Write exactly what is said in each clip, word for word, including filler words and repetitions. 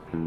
Yang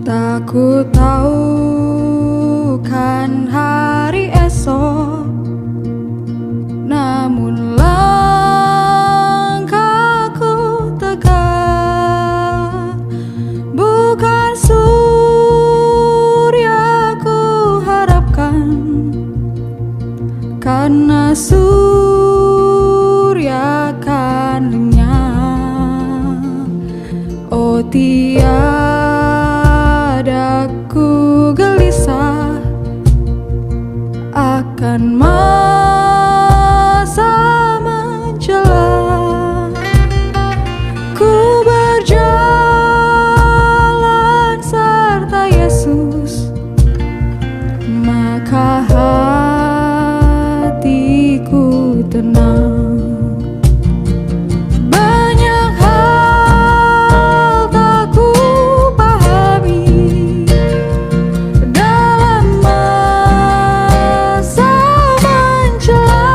Tak kutahukan hari esok, namun langkahku tegak. Bukan surya kuharapkan, karena surya akan lenyap. Oh, tiada ku gelisah akan masa mencela. Ku berjalan serta Yesus, maka hatiku tenang. Banyak hal tak kupahami dalam masa mencela,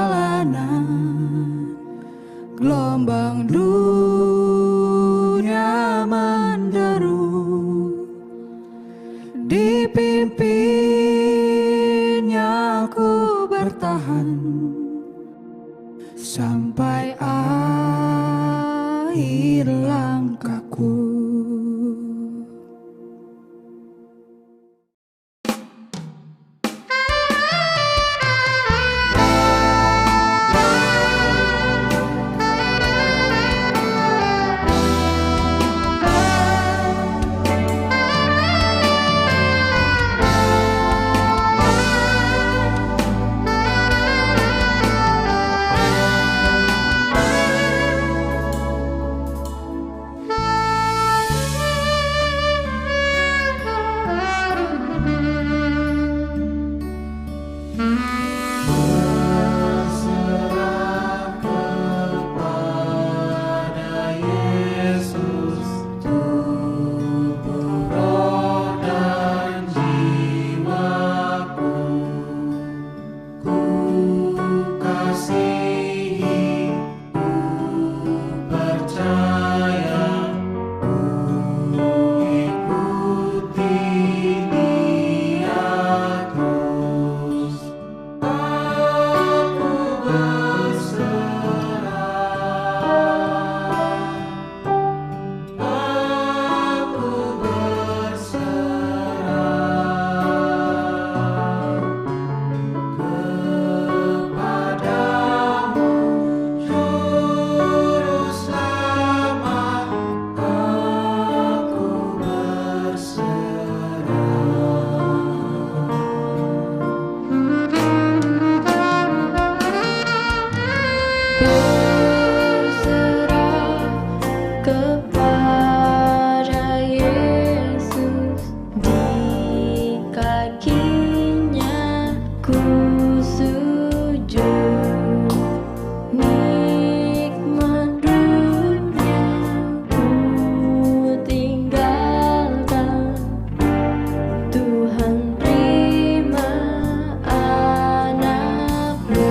perjalanan, gelombang dunia menderu, dipimpinnya ku bertahan sampai akhir langkahku. Berserah kepada Yesus, tubuh, roh, dan jiwaku. Ku kasihi, ku percaya, ku ikuti Dia terus. Aku berserah. Aku berserah kepadamu, Juru Selamat, aku berserah. Berserah kepada Yesus, di kakinya ku sujud. Nikmat dunia ku tinggalkan, Tuhan, terima anakmu.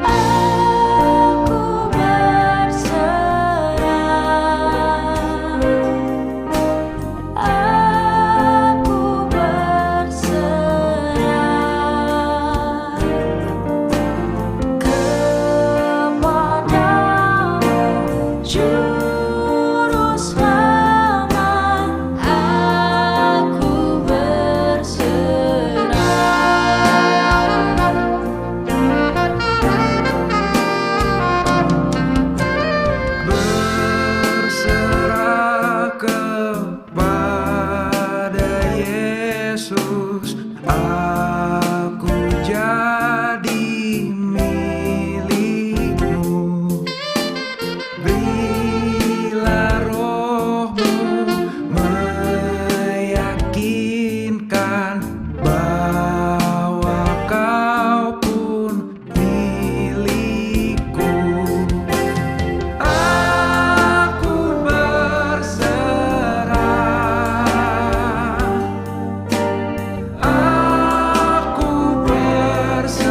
Aku berserah, aku berserah kepadamu, Juru Selamat, aku berserah. Berserah kepada Yesus, aku jadi milikmu. Berilah rohmu meyakinkan bahwa kau pun milikku. Aku berserah. Aku berserah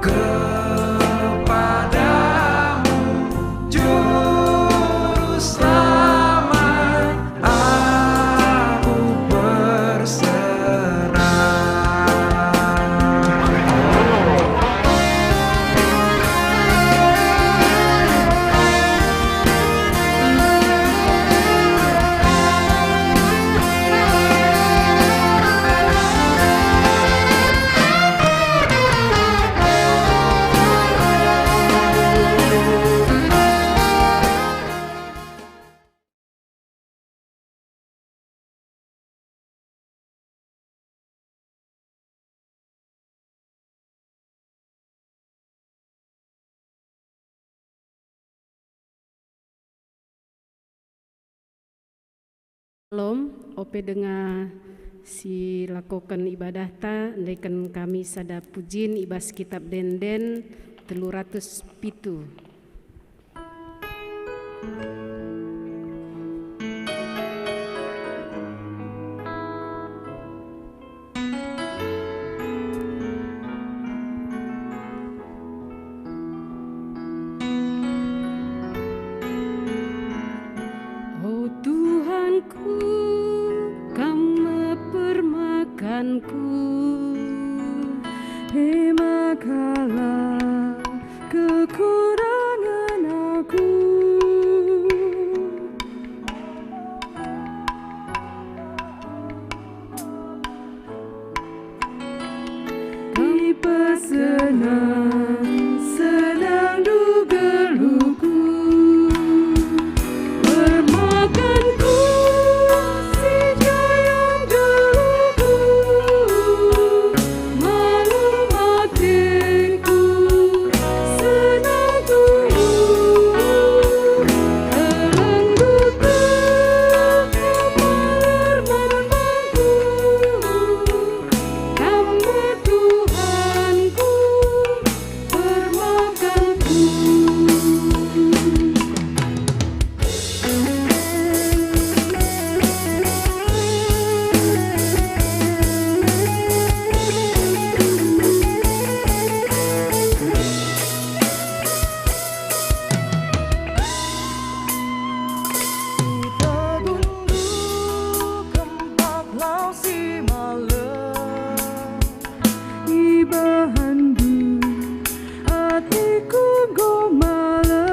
kepadamu, Juru Selamat, aku berserah. Shalom, ope denga si lakoken ibadahta, endeken kami sada pujin i bas Kitab Ende-enden telu ratus pitu. E maka la kekurangen aku. Ipesenang senangndu geluhku, permakanku si jayang geluhku, malem ateku senang tuhu, kelengku tetap malem bangku. Kam me Tuhanku, permakanku. Itegunndu kempak lau si malem, ibahanndu ateku enggo malem.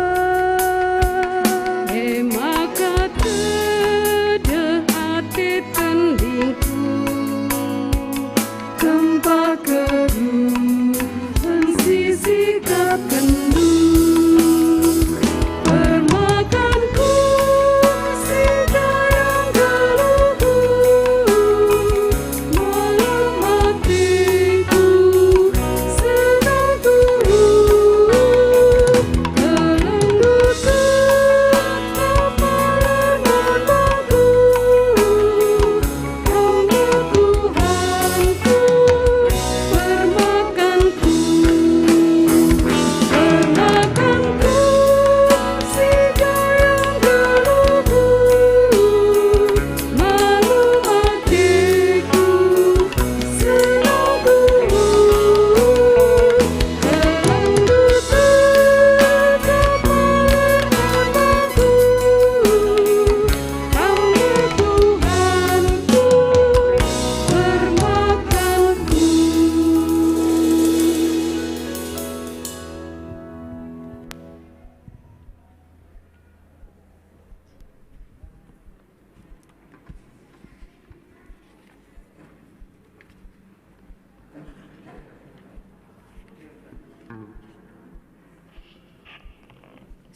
E maka tedeh ate tendingku, kempak kegeluhen si sikapkenndu. Permakanku si jayang geluhku, malem ateku senang tuhu, kelengku tetap malem bangku. Enggo Tuhanku, permakanku, permakanku, si jayang geluhku, malem ateku, senang tuhu, kelengku tetap malem bangku. Kam me Tuhanku, permakanku.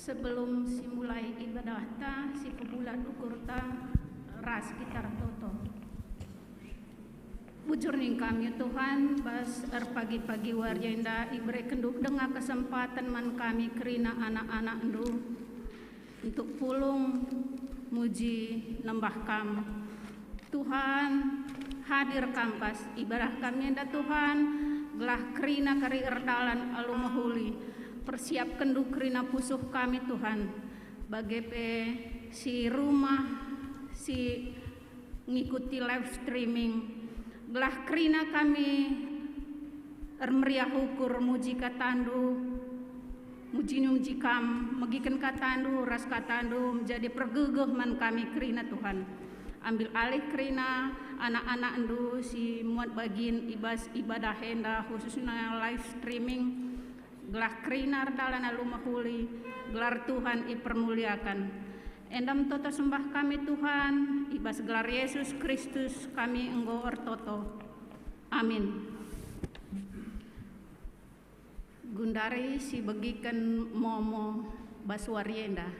Sebelum si mulai ibadahta, si pebulat ukurta, ras kita ertoto. Bujur ning Kam, ya Tuhan, bas erpagi-pagi wari enda iberekenndu denga kesempaten man kami kerina anak-anakndu. Untuk pulung muji nembah Kam. Tuhan, hadir Kam bas ibadah kami enda, Tuhan, gelah kerina kari erdalan alu mehuli. Persiapkenndu kerina pusuh kami, Tuhan, bage pe si rumah, si ngikuti live streaming, gelah kerina kami ermeriah ukur muji katandu, muji-muji Kam, megiken katandu ras katandu menjadi pergegeh man kami kerina, Tuhan. Ambil alih kerina anak-anakndu si muat bagin i bas ibadah enda, khususna live streaming, gelah kerina erdalan alu mehuli, gelar Tuhan ipermuliakan. Enda me toto sembah kami, Tuhan, i bas gelar Yesus Kristus kami enggo ertoto. Amin. Gundari sibegiken momo bas wari enda.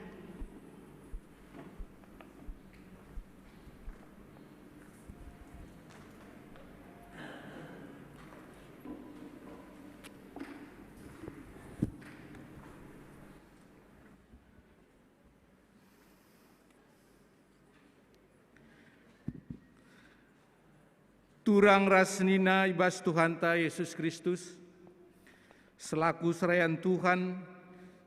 Turang ras senina i bas Tuhanta Yesus Kristus, selaku serayan Tuhan,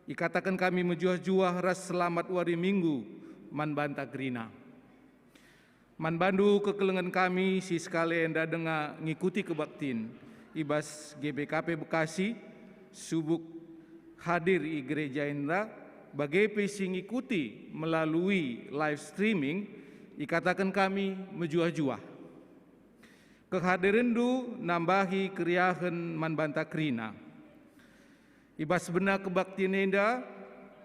ikataken kami mejuah-juah ras selamat wari Minggu man banta kerina. Man bandu kekelengen kami si sekali enda denga ngikuti kebaktin i bas G B K P Bekasi, subuk hadir i gereja enda, bage pe si ngikuti melalui live streaming, ikataken kami mejuah-juah. Kehadirenndu nambahi keriahen man banta kerina. I bas bena kebaktin enda,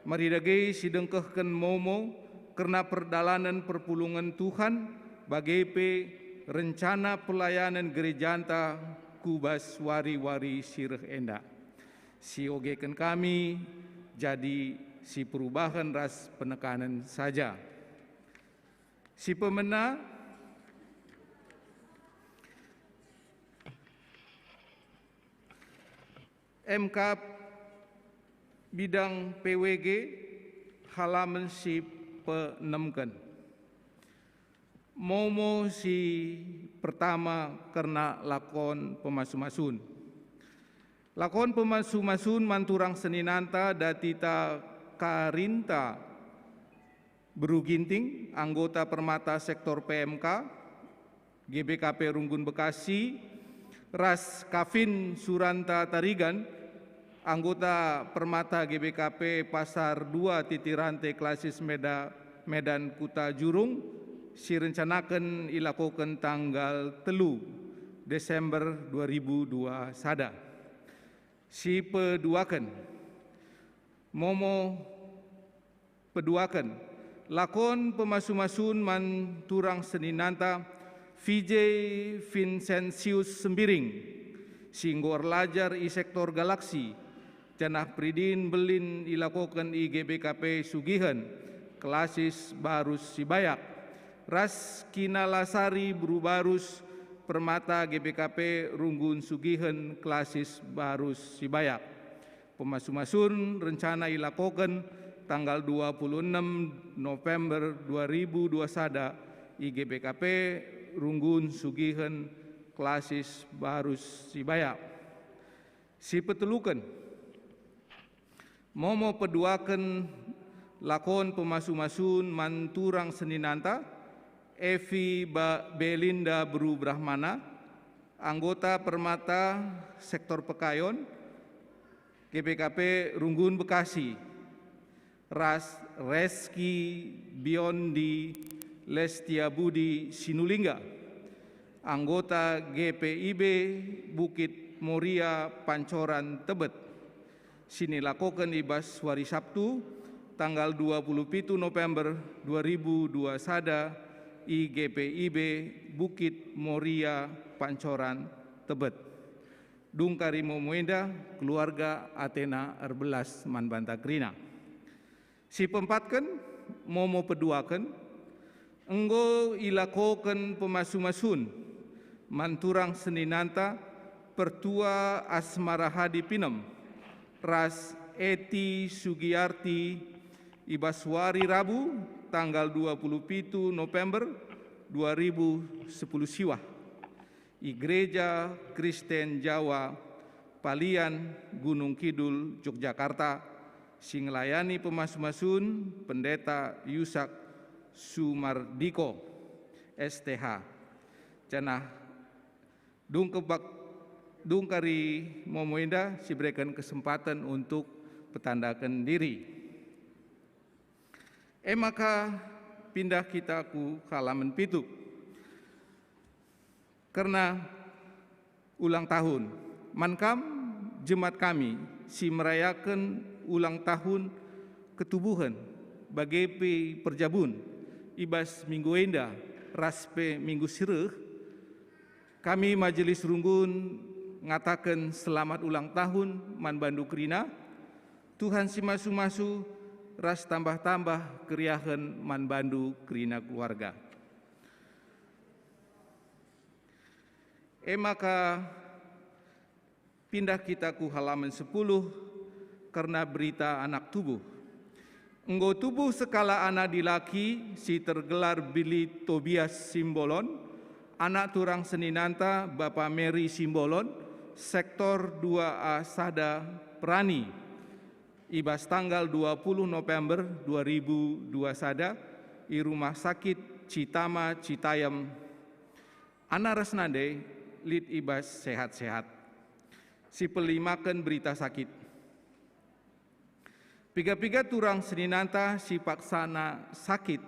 mari dage sidengkehken momo kerna perdalanen perpulungen Tuhan, bage pe rencana pelayanen gerejanta ku bas wari-wari si reh enda. Siogeken kami jadi si perubahen ras penekanen saja. Si pemena, M K bidang P W G, halaman si peenemken. Momo si pertama kerna lakon pemasu-masun. Lakon pemasu-masun man turang seninanta Datita Karinta Beru Ginting, anggota Permata Sektor P M K, G B K P Runggun Bekasi, ras Kavin Suranta Tarigan, anggota Permata G B K P Pasar dua Titirante Klasis Meda-, Medan Kuta Jurung, si rencanaken ilakoken tanggal telu Desember dua ribu dua sada. Si peduaken. Momo peduaken, lakon pemasu-masun man turang seninanta V J Vincentius Sembiring, si enggo erlajar i sektor Galaksi, janah peridin mbelin ilakoken i G B K P Sugihen, Klasis Barus Sibayak, ras Kinalasari Beru Barus, Permata G B K P Runggun Sugihen, Klasis Barus Sibayak. Pemasu-masun rencana ilakoken tanggal dua puluh enem November dua ribu dua sada i G B K P Runggun Sugihen, Klasis Barus Sibayak. Si peteluken, momo peduaken lakon pemasu-masun man turang seninanta, Evi Ba-, Belinda Beru Brahmana, anggota Permata Sektor Pekayon, G B K P Runggun Bekasi, ras Reski Biondi Lestia Budi Sinulingga, anggota G P I B Bukit Moria Pancoran Tebet, si nilakoken i bas wari Sabtu, tanggal dua puluh pitu November dua ribu dua sada i G P I B Bukit Moria Pancoran Tebet. Dung kari momo enda, keluarga atena erbelas man banta kerina. Si peempatken, momo peduaken, enggo ilakoken pemasu-masun man turang seninanta Pertua Asmara Hadi Pinem ras Eti Sugiarti i bas wari Rabu, tanggal dua puluh pitu November dua ribu sepuluh siwah, i Gereja Kristen Jawa Palian, Gunung Kidul, Yogyakarta, si ngelayani pemasu-masun Pendeta Yusak Sumardiko, S T H. Janah dung kebak-, dung kari momo enda sibereken kesempaten untuk petandaken diri. E maka, pindah kita ku halaman pitu. Kerna ulang tahun. Man kam, jemaat kami, si merayaken ulang tahun ketubuhen, bage pe perjabun, i bas minggu enda ras pe minggu si reh, kami Majelis Runggun ngataken selamat ulang tahun man bandu kerina. Tuhan si masu-masu ras tambah-tambah keriahen man bandu kerina keluarga. E maka, pindah kita ku halaman sepuluh, kerna berita anak tubuh. Enggo tubuh sekalak anak dilaki si tergelar Billy Tobias Simbolon, anak turang seninanta Bapa Mary Simbolon, sektor dua A sada Perani, i bas tanggal dua puluh November dua ribu dua sada i Rumah Sakit Citama Citayam. Anak ras nande lit i bas sehat-sehat. Sipelimaken berita sakit. Piga-piga turang seninanta si paksana sakit,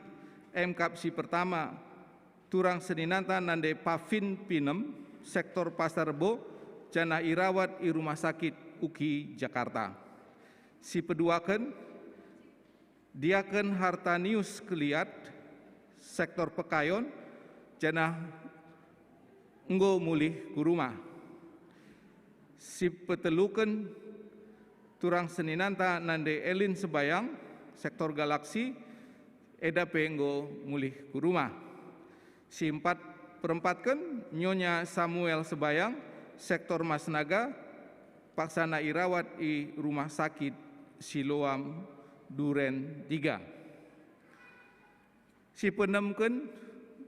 emkap si pertama, Turang seninanta nande Pavin Pinem, sektor Pasar Rebo, janah irawat i Rumah Sakit UKI Jakarta. Si peduaken, Diaken Hartanius Keliat, sektor Pekayon, janah enggo mulih ku rumah. Si peteluken, turang seninanta nande Elin Sebayang, sektor Galaksi, enda pe enggo mulih ku rumah. Si empat, perempatken, Nyonya Samuel Sebayang, sektor Masnaga, paksana irawat i Rumah Sakit Siloam Duren tiga. Si peenemken,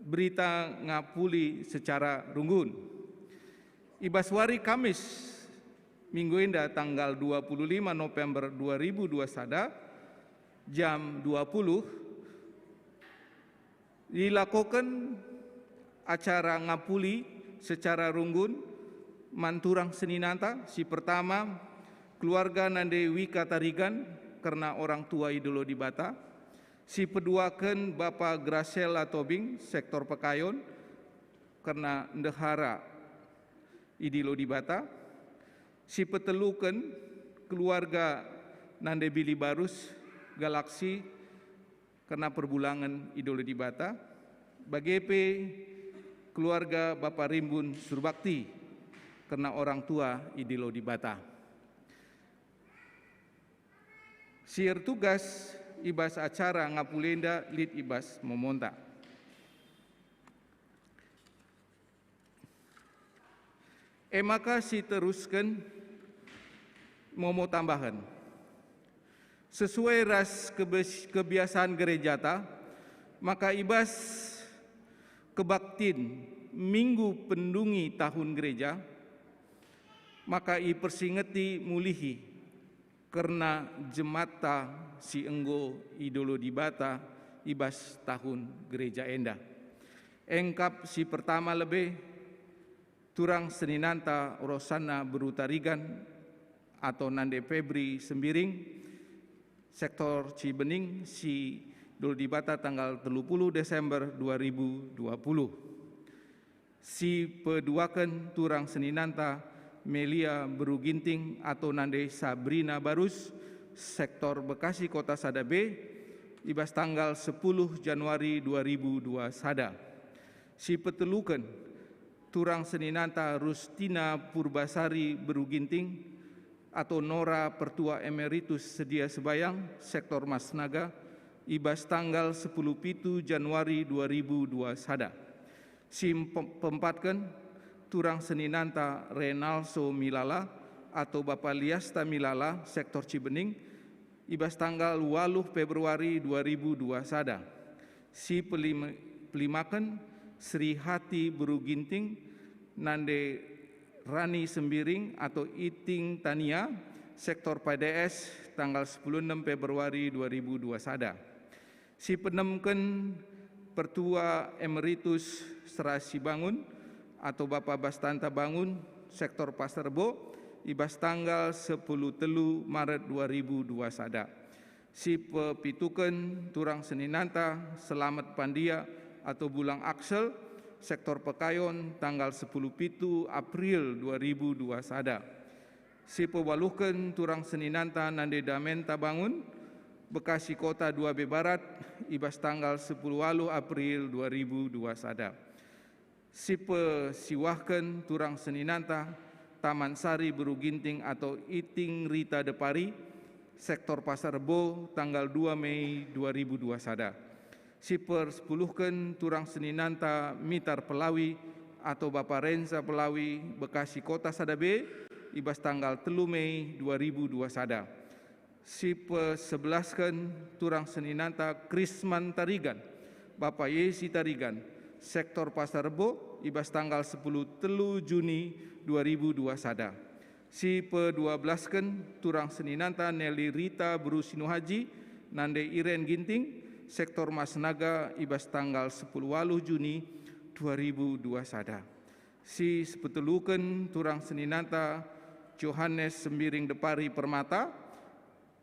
berita ngapuli secara runggun. I bas wari Kamis, minggu enda tanggal dua puluh lima November dua ribu dua sada, jam dua puluh, dilakoken acara ngapuli secara runggun man turang seninanta. Si pertama, keluarga nande Wika Tarigan kerna orang tua idilo Dibata. Si peduaken, Bapa Grasela Tobing, sektor Pekayon, kerna ndehara idilo Dibata. Si peteluken, keluarga nande Bili Barus, Galaksi, kerna perbulangen idilo Dibata. Bage pe keluarga Bapa Rimbun Surbakti, kerna orang tua idilo Dibata. Si ertugas i bas acara ngapuli enda lit i bas momonta. E maka si terusken momo tambahen. Sesuai ras kebes-, kebiasaan gerejata, maka i bas kebaktin Minggu Pendungi tahun gereja, maka ipersingeti mulihi kerna jematta si enggo idilo Dibata i bas tahun gereja enda. Engkap si pertama lebe, turang seninanta Rosanna Beru Tarigan atau nande Febri Sembiring, sektor Cibening, si idilo Dibata tanggal telu puluh Desember dua ribu dua puluh. Si peduaken turang seninanta Melia Beru Ginting atau nande Sabrina Barus, sektor Bekasi Kota Sada B, i bas tanggal sepuluh Januari dua ribu dua sada. Si peteluken, turang seninanta Rustina Purbasari Beru Ginting atau Nora, Pertua Emeritus Sedia Sebayang, sektor Masnaga, i bas tanggal sepuluh pitu Januari dua ribu dua sada. Si empe-, peempatken, turang seninanta Renalso Milala atau Bapa Liasta Milala, sektor Cibening, i bas tanggal waluh Februari dua ribu dua sada. Si pelima-, pelimaken, Sri Hati Beru Ginting, nande Rani Sembiring atau Iting Tania, sektor P D S, tanggal sepuluh enem Februari dua ribu dua sada. Si peenemken, Pertua Emeritus Serasi Bangun atau Bapa Bastanta Bangun, sektor Pasar Rebo, i bas tanggal sepuluh telu Maret dua ribu dua sada. Si pepituken, turang seninanta Selamat Pandia atau Bulang Aksel, sektor Pekayon, tanggal sepuluh pitu April dua ribu dua sada. Si pewaluhken, turang seninanta nande Damenta Bangun, Bekasi Kota dua B Barat, i bas tanggal sepuluh waluh April dua ribu dua sada. Si pesiwahken, turang seninanta Taman Sari Beru Ginting atau Iting Rita Depari, sektor Pasar Rebo, tanggal dua Mei dua ribu dua sada. Si persepuluhken, turang seninanta Mitar Pelawi atau Bapa Rensa Pelawi, Bekasi Kota Sada B, i bas tanggal telu Mei dua ribu dua sada. Si pesebelasken, turang seninanta Krisman Tarigan, Bapa Yesi Tarigan, sektor Pasar Rebo, i bas tanggal sepuluh telu Juni dua ribu dua sada. Si peduabelasken, turang seninanta Neli Rita Beru Sinuhaji, nande Iren Ginting, sektor Masnaga, i bas tanggal sepuluh waluh Juni dua ribu dua sada. Si sepeteluken, turang seninanta Johannes Sembiring Depari Permata,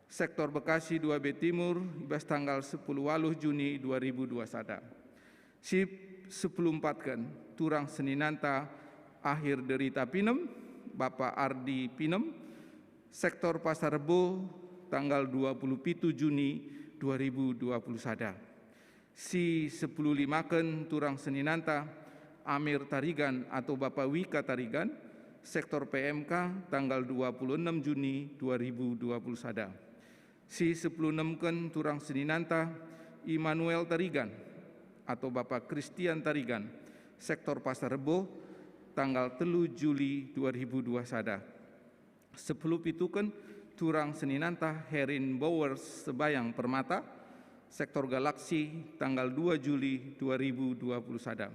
sektor Bekasi dua B Timur, i bas tanggal sepuluh waluh Juni dua ribu dua sada. Si Sepuluh empatken, turang seninanta Akhir Derita Pinem, Bapa Ardi Pinem, sektor Pasar Rebo, tanggal dua puluh pitu Juni dua ribu dua puluh sada. Si sepuluh limaken, turang seninanta Amir Tarigan atau Bapa Wika Tarigan, sektor P M K, tanggal dua puluh enam Juni dua ribu dua puluh sada. Si sepuluh enemken, turang seninanta Immanuel Tarigan atau Bapa Christian Tarigan, sektor Pasar Rebo, tanggal telu Juli dua ribu dua sada. Sepuluh pituken, turang seninanta Herin Bowers Sebayang Permata, sektor Galaksi, tanggal dua Juli dua ribu dua puluh sada.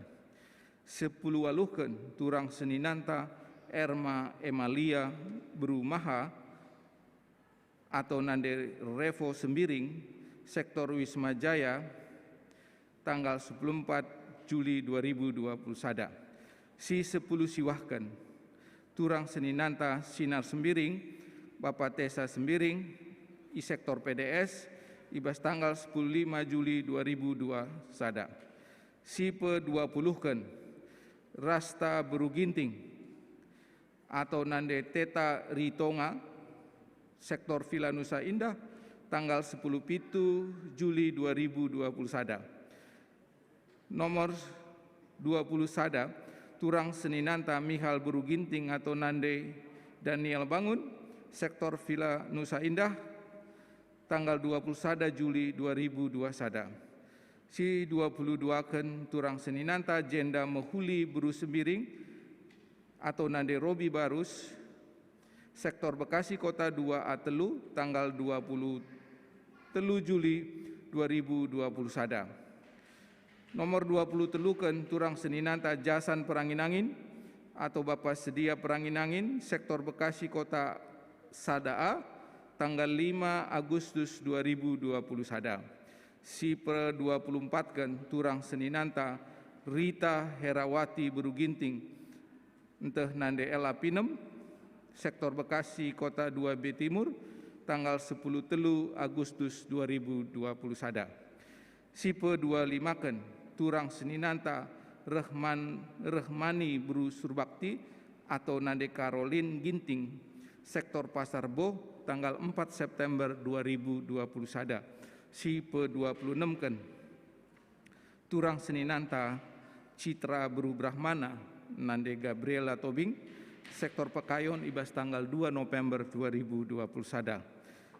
Sepuluh waluhken, turang seninanta Erma Emalia Beru Maha atau nande Revo Sembiring, sektor Wisma Jaya, tanggal sepuluh empat Juli dua ribu dua puluh sada. Si sepuluh siwahken, turang seninanta Sinar Sembiring, Bapa Tesa Sembiring, i sektor P D S, i bas tanggal sepuluh lima Juli dua ribu dua sada. Si pedua puluhken, Rasta Beru Ginting, atau nande Teta Ritonga, sektor Villa Nusa Indah, tanggal sepuluh pitu Juli dua ribu dua puluh sada. Nomor dua puluh sada, turang seninanta Mihal Beru Ginting atau nande Daniel Bangun, sektor Villa Nusa Indah, tanggal dua puluh sada Juli dua ribu dua sada. Si dua puluh duaken, turang seninanta Jenda Mehuli Beru Sembiring atau nande Robi Barus, sektor Bekasi Kota dua A telu, tanggal dua puluh telu Juli dua ribu dua puluh sada. Nomor dua puluh teluken, turang seninanta Jasan Perangin-angin atau Bapa Sedia Perangin-angin, sektor Bekasi Kota sada A, tanggal lima Agustus dua ribu dua puluh sada. Si pedua puluh empatken, turang seninanta Rita Herawati Beru Ginting, nteh nande Ella Pinem, sektor Bekasi Kota dua B Timur, tanggal sepuluh telu Agustus dua ribu dua puluh sada. Si pedua limaken, turang seninanta Rehman, Rehmani Beru Surbakti atau nande Karolin Ginting, sektor Pasar Rebo, tanggal empat September dua ribu dua puluh sada. Si pedua puluh enemken, turang seninanta Citra Beru Brahmana nande Gabriela Tobing, sektor Pekayon, i bas tanggal dua November dua ribu dua puluh sada.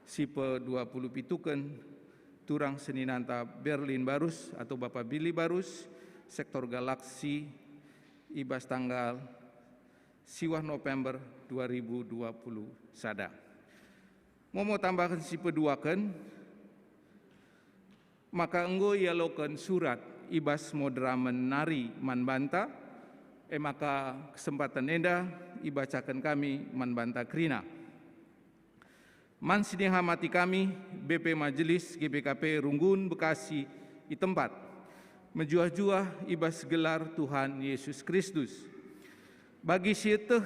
Si pedua puluh pituken, turang seninanta Berlin Barus atau Bapa Billy Barus, sektor Galaksi, i bas tanggal siwah November dua ribu dua puluh sada. Momo tambahen si peduaken, maka enggo ialoken surat i bas moderamen nari man banta, e maka kesempaten enda ibacaken kami man banta kerina. Man si nihamati kami, B P Majelis G B K P Runggun Bekasi i tempat, mejuah-juah i bas gelar Tuhan Yesus Kristus. Bagi sieteh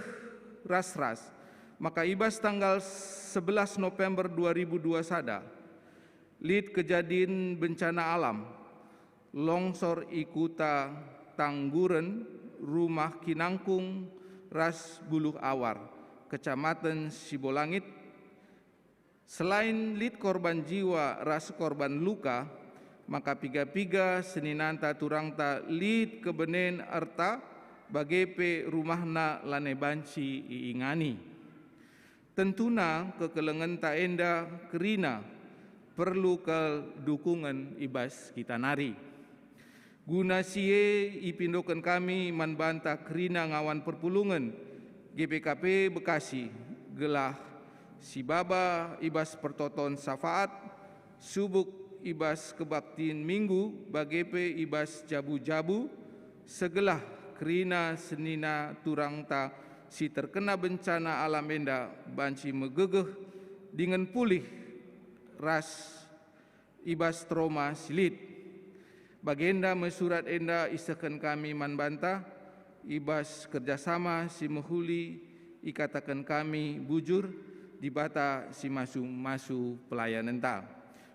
ras-ras, maka i bas tanggal sebelas November dua ribu dua sada, lit kejadin bencana alam, longsor i kuta Tangguren, rumah Kinangkung ras Buluh Awar, Kecamaten Sibolangit. Selain lit korban jiwa ras korban luka, maka piga-piga seninanta turangta lit kebenen erta, bage pe rumahna lanai banci iingani. Tentuna kekelengenta enda kerina perlu kal dukungen i bas kita nari. Guna si e ipindoken kami man banta kerina ngawan perpulungen G B K P Bekasi, gelah sibaba i bas pertoton syafaat, subuk i bas kebaktin Minggu, bage pe i bas jabu-jabu, segelah kerina senina turangta si terkena bencana alam enda banci megegeh dingen pulih ras i bas trauma si lit. Bagenda me surat enda isehken kami man banta, i bas kerjasama si mehuli ikataken kami bujur, Dibata si masu-masu pelayanenta.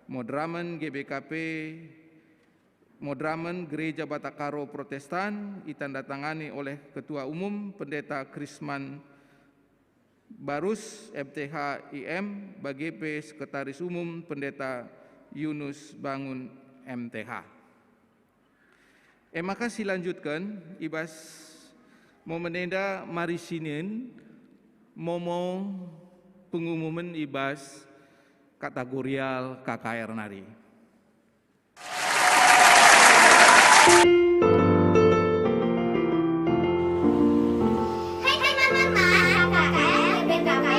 Moderamen G B K P Moderamen Gereja Batak Karo Protestan itandatangani oleh Ketua Umum Pendeta Krisman Barus, M T H I M, bage pe Sekretaris Umum Pendeta Yunus Bangun, M T H. E maka silanjutken, i bas momen enda mari sinen momo pengumumen i bas kategorial K K R nari. Hai teman-teman K K R B K K P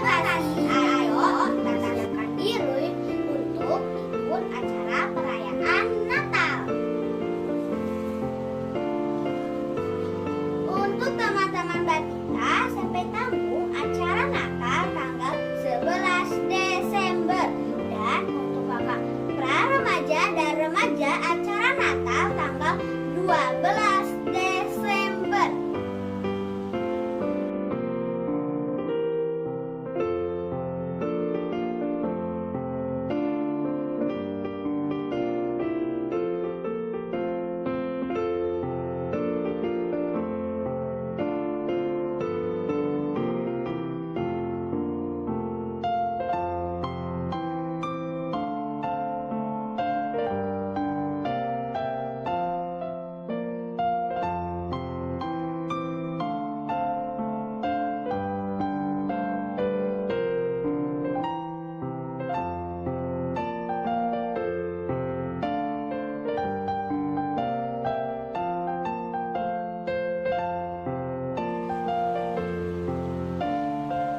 Bekasi, ayo kita siapkan diri untuk ikut acara perayaan Natal. Untuk teman-teman Batita sampai Tambu, acara Natal tanggal sebelas Desember. Dan untuk kakak pra remaja dan remaja, acara Natal tanggal dua belas Desember.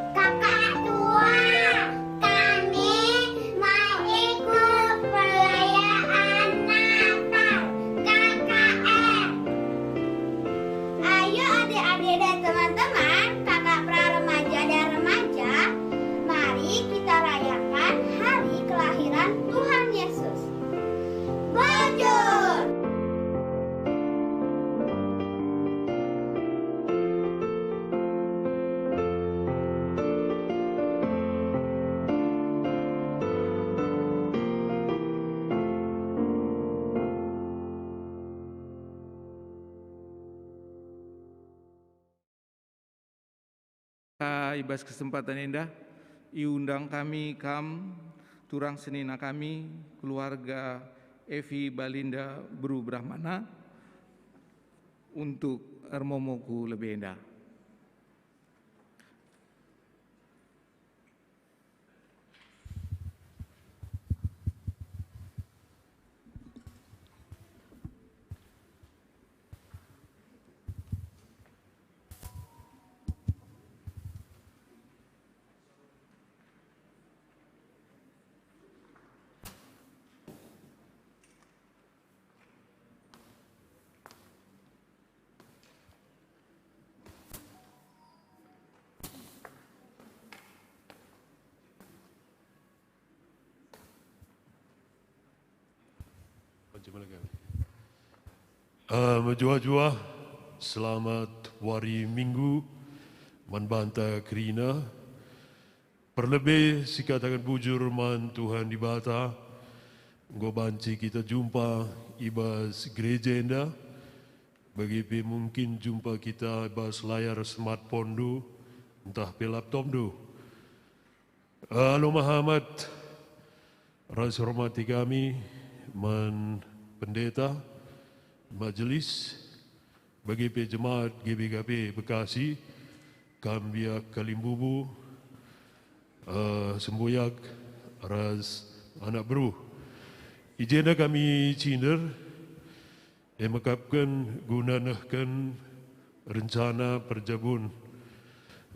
Kakak tua, kami mau ikut perayaan Natal K K R. Ayo adik-adik dan teman-teman, kakak pra remaja dan remaja, mari kita rayakan hari kelahiran Tuhan Yesus. Bujur! Ka i bas kesempatan enda, iundang kami kam, turang senina kami, keluarga Evi Balinda Beru Brahmana, untuk ermomo ku lebe enda. Eh, mejuah-juah, selamat wari Minggu man banta kerina. Perlebe sikataken bujur man Tuhan Dibata, enggo banci kita jumpa i bas gereja enda, bage pe mungkin jumpa kita i bas layar smartphone-ndu ntah pe laptopndu. Alo Mahamat, ras hormati kami man pendeta, majelis, bage pe jemaat G B K P Bekasi, kam biak kalimbubu, eh, sembuyak, ras anak beru. I jenda kami cinder, e mekapken guna nehken rencana perjabun,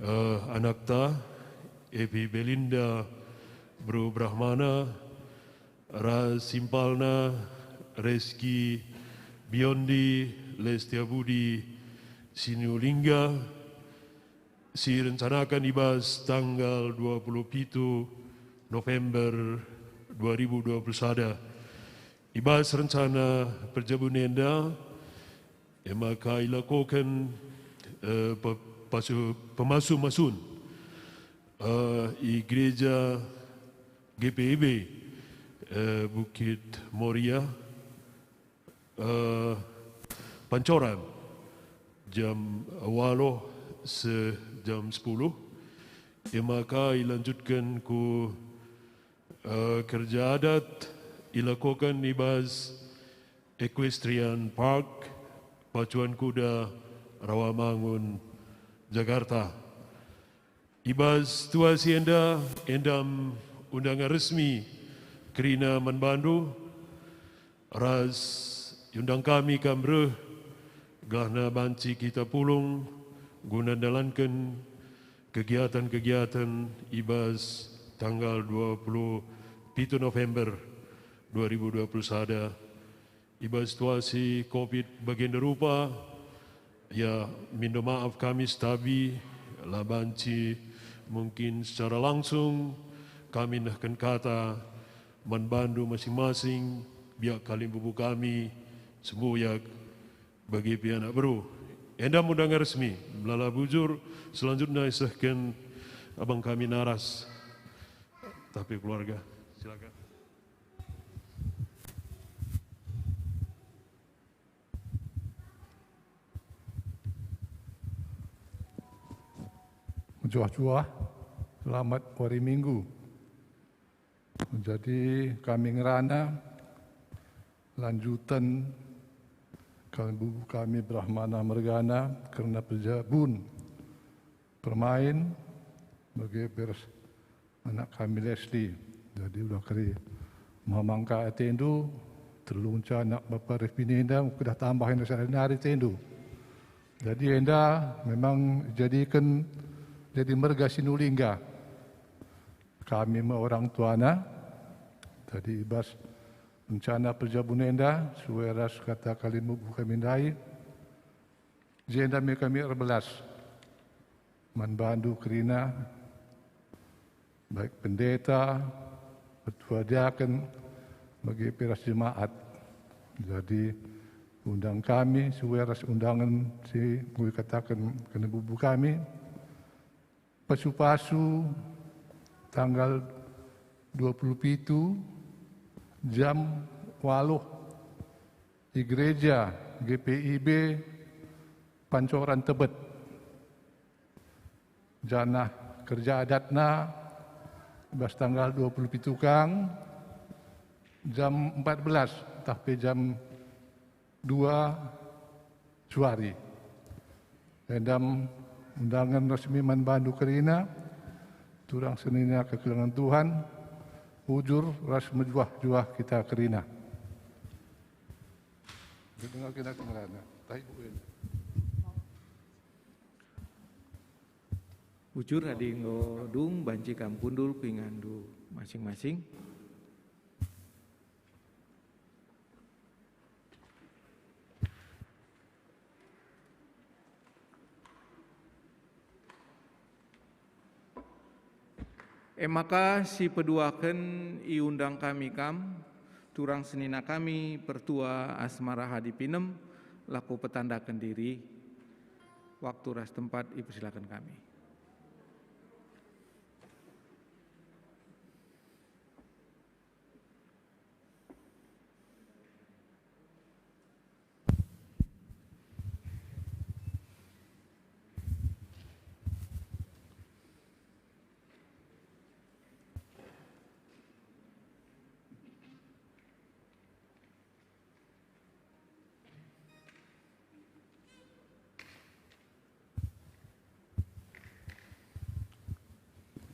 eh, anakta, Evi Belinda Beru Brahmana, ras simpalna Reski Biondi Lestiabudi Sinulingga, si rencanaken i bas tanggal dua puluh pitu November dua ribu dua puluh sada. I bas rencana perjabun enda, e maka ilakoken, eh, pe-, pasu-, pemasu-masun, eh, i Gereja G P I B, eh, Bukit Moria, Eh, pancoran jam waluh seh jam sepuluh, e maka ilanjutken ku, eh, kerja adat ilakoken i bas Equestrian Park, Pacuan Kuda, Rawamangun, Jakarta. I bas situasi enda, endam undangan resmi kerina man bandu, ras iundang kami kam reh, gelah banci kita pulung guna ndalanken kegiatan-kegiatan i bas tanggal dua puluh pitu November dua ribu dua puluh sada. I bas situasi covid bagenda rupa, ya, mindo maaf kami setabi, la banci mungkin secara langsung kami nehken kata man bandu masing-masing, biak kalimbubu kami, sembuyak, bage pe anak beru. Enda undangan resmi, melala bujur, selanjutnya isehken abang kami Naras, tapi keluarga. Silakan. Mejuah-juah, selamat wari Minggu. Jadi, kami ngerana lanjutan kalimbubu kami Brahmana mergana kerna perjabun permain bage pe ras anak kami Leslie. Jadi udah keri mamangka atendu, telunca anak bapa reh bini enda, kudah tambah enda sehari nari atendu. Jadi enda memang jadiken jadi merga Sinulingga. Kami me orang tuana, jadi i bas rencana perjabun enda, sue ras kata kalimbubu kami ndai, jenda me kami erbelas man bandu kerina, baik pendeta, petua diaken, bage pe ras jemaat. Jadi, undang kami sue ras undangan si enggo ikataken kalimbubu kami, pasu-pasu tanggal dua puluh pitu jam waluh i gereja G P I B Pancoran Tebet. Janah kerja adatna bas tanggal dua puluh pitu kang jam empat belas tah pe jam dua suari. Endam undangan resmi man bandu kerina, turang senina kekelengen Tuhan, bujur ras mejuah-juah kita kerina. Dengar kena kemerana, tahi buin. Bujur adi enggo dung banci kam kundul ku ingandu masing-masing. E maka si peduaken iundang kami kam, turang senina kami pertua Asmara Hadi Pinem, lako petandaken diri, waktu ras tempat ipersilaken kami.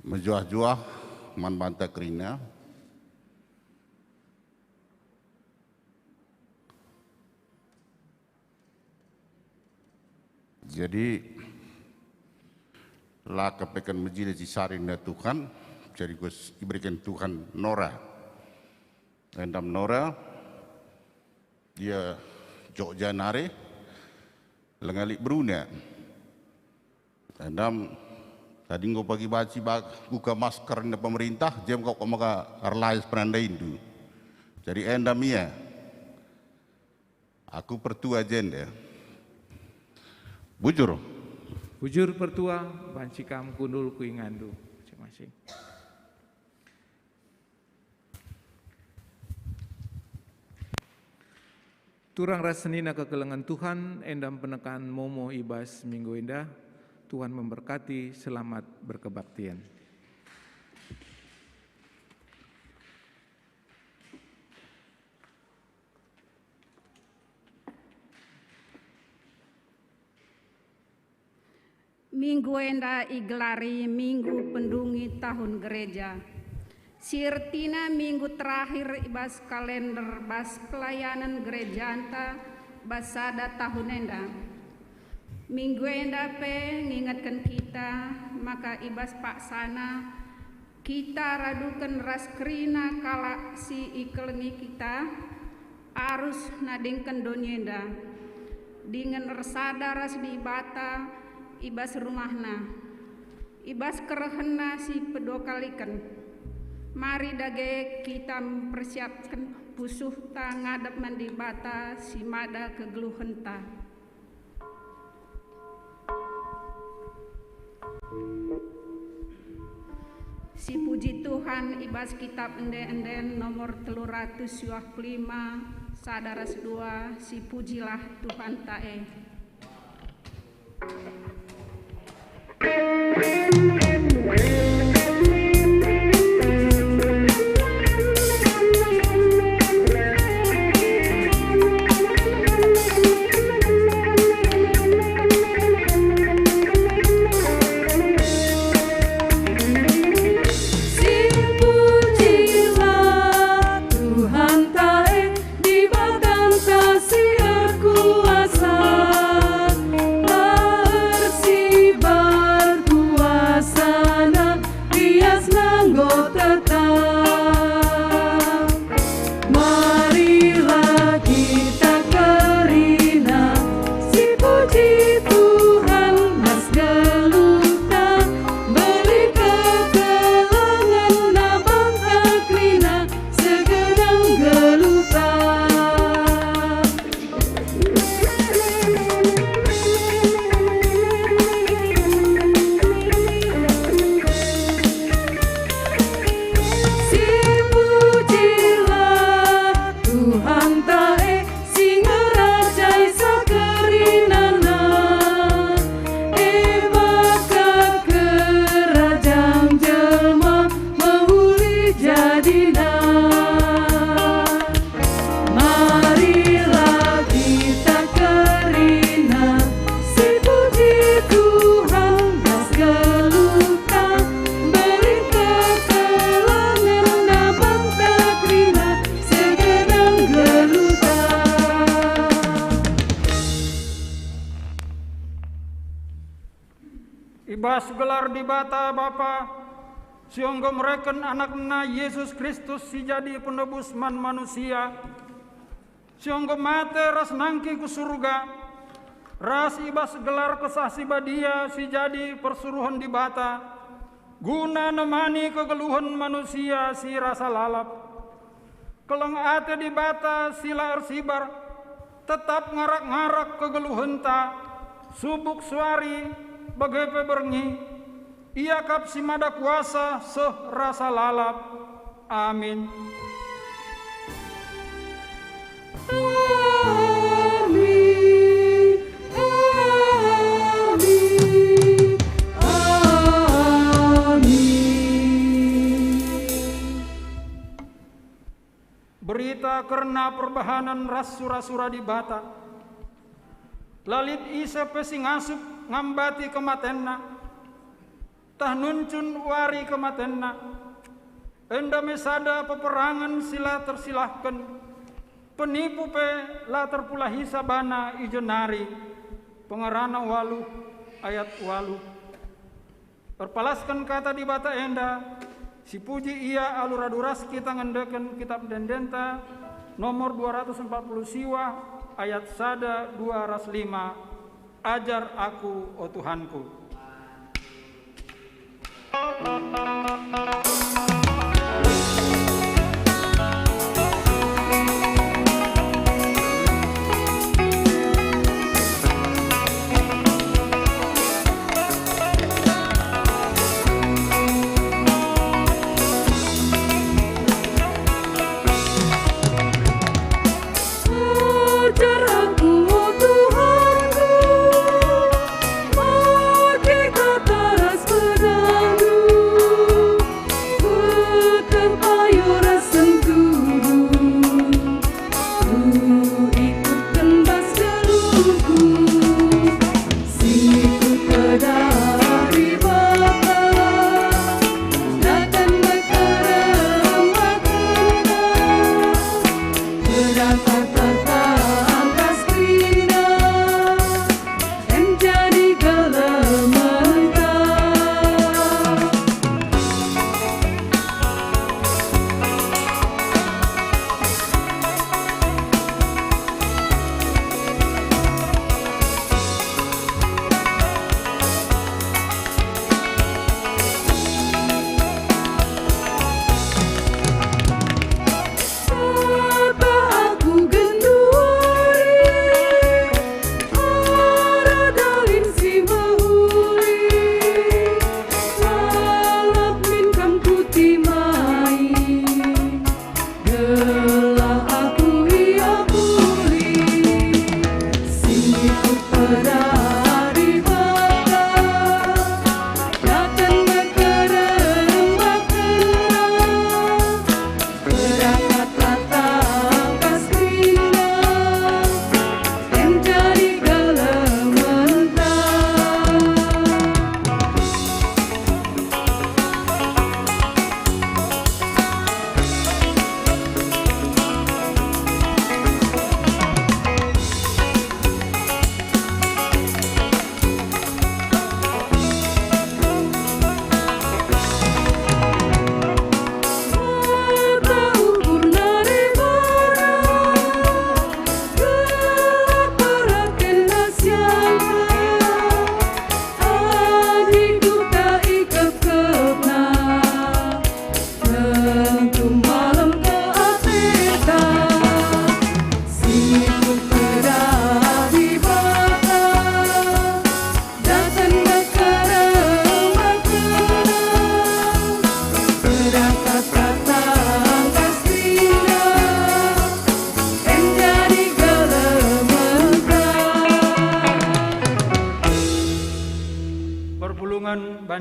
Mejuah-juah man banta kerina. Jadi, la kepeken mejile si sari nina Tuhan, jadi kus iberiken Tuhan Nora. Endam Nora, ia Jogja nari, lenga lit beruna. Endam, tadi enggo pagi banci bak-, buka masker nina pemerintah, jem kau maka erlais penandaindu. Jadi endam ia. Aku pertua jenda. Bujur. Bujur pertua, banci kam kundul ku ingandu masing-masing. Turang ras senina kekelengen Tuhan, enda penekan momo i bas minggu enda. Tuhan memberkati, selamat berkebaktian. Minggu enda igelari Minggu Pendungi Tahun Gereja, si ertina minggu terakhir i bas kalender bas pelayanen gerejanta bas sada tahun enda. Minggu enda pe ngingetken kita maka i bas paksana kita raduken ras kerina kalak si ikelengi kita, arus nadingken doni enda, dingen ersada ras Dibata i bas rumahNa, i bas kerehenNa si pedua kaliken. Mari dage kita mpersiapken pusuhta ngadep man Dibata si mada kegeluhenta. Sipuji Tuhan i bas Kitab Ende-enden nomor telu ratus siwah puluh lima, sada ras dua, sipujilah Tuhanta e. Sipujilah Tuhanta e, Dibatanta si erkuasa, la ersibar kuasaNa, biasNa enggo tetap. Marilah kita kerina, sipuji Tuhan ras geluhta, beri kekelengen abangta kerina, segenap geluhta. Sipujilah Tuhanta e, si ngerajaisa kerinana, e maka kerajaan jelma mehuli jadina. Marilah kita kerina, sipuji Tuhan ras geluhta, beri kekelengen abangta kerina, segenap geluhta. I bas gelar Dibata Bapa, si enggo mereken AnakNa Jesus Kristus si jadi penebus man manusia, si enggo mate ras nangkih ku Surga, ras i bas gelar Kesah Si Badia si jadi persuruhen Dibata, guna nemani kegeluhen manusia si rasa lalap. Keleng ate Dibata si la ersibar, tetap ngarak-ngarak kegeluhenta, subuk suari, bage pe berngi. Ia kap si mada kuasa seh rasa lalap. Amin. Amin. Amin. Amin. Berita kerna perbahanen ras sura-sura Dibata. La lit ise pe si ngasup ngambati kematenna, tah nuncun wari kematenna. Enda me sada peperangen si la tersilahken, penipu pe la terpulahisa bana i jenari. Pengerana waluh ayat waluh. Erpalasken kata Dibata enda, sipuji Ia alu radu ras kita ngendeken Kitab Ende-endenta nomor dua ratus empat puluh siwah, ayat sada, dua ras lima, "Ajar Aku, o Tuhanku." Ajar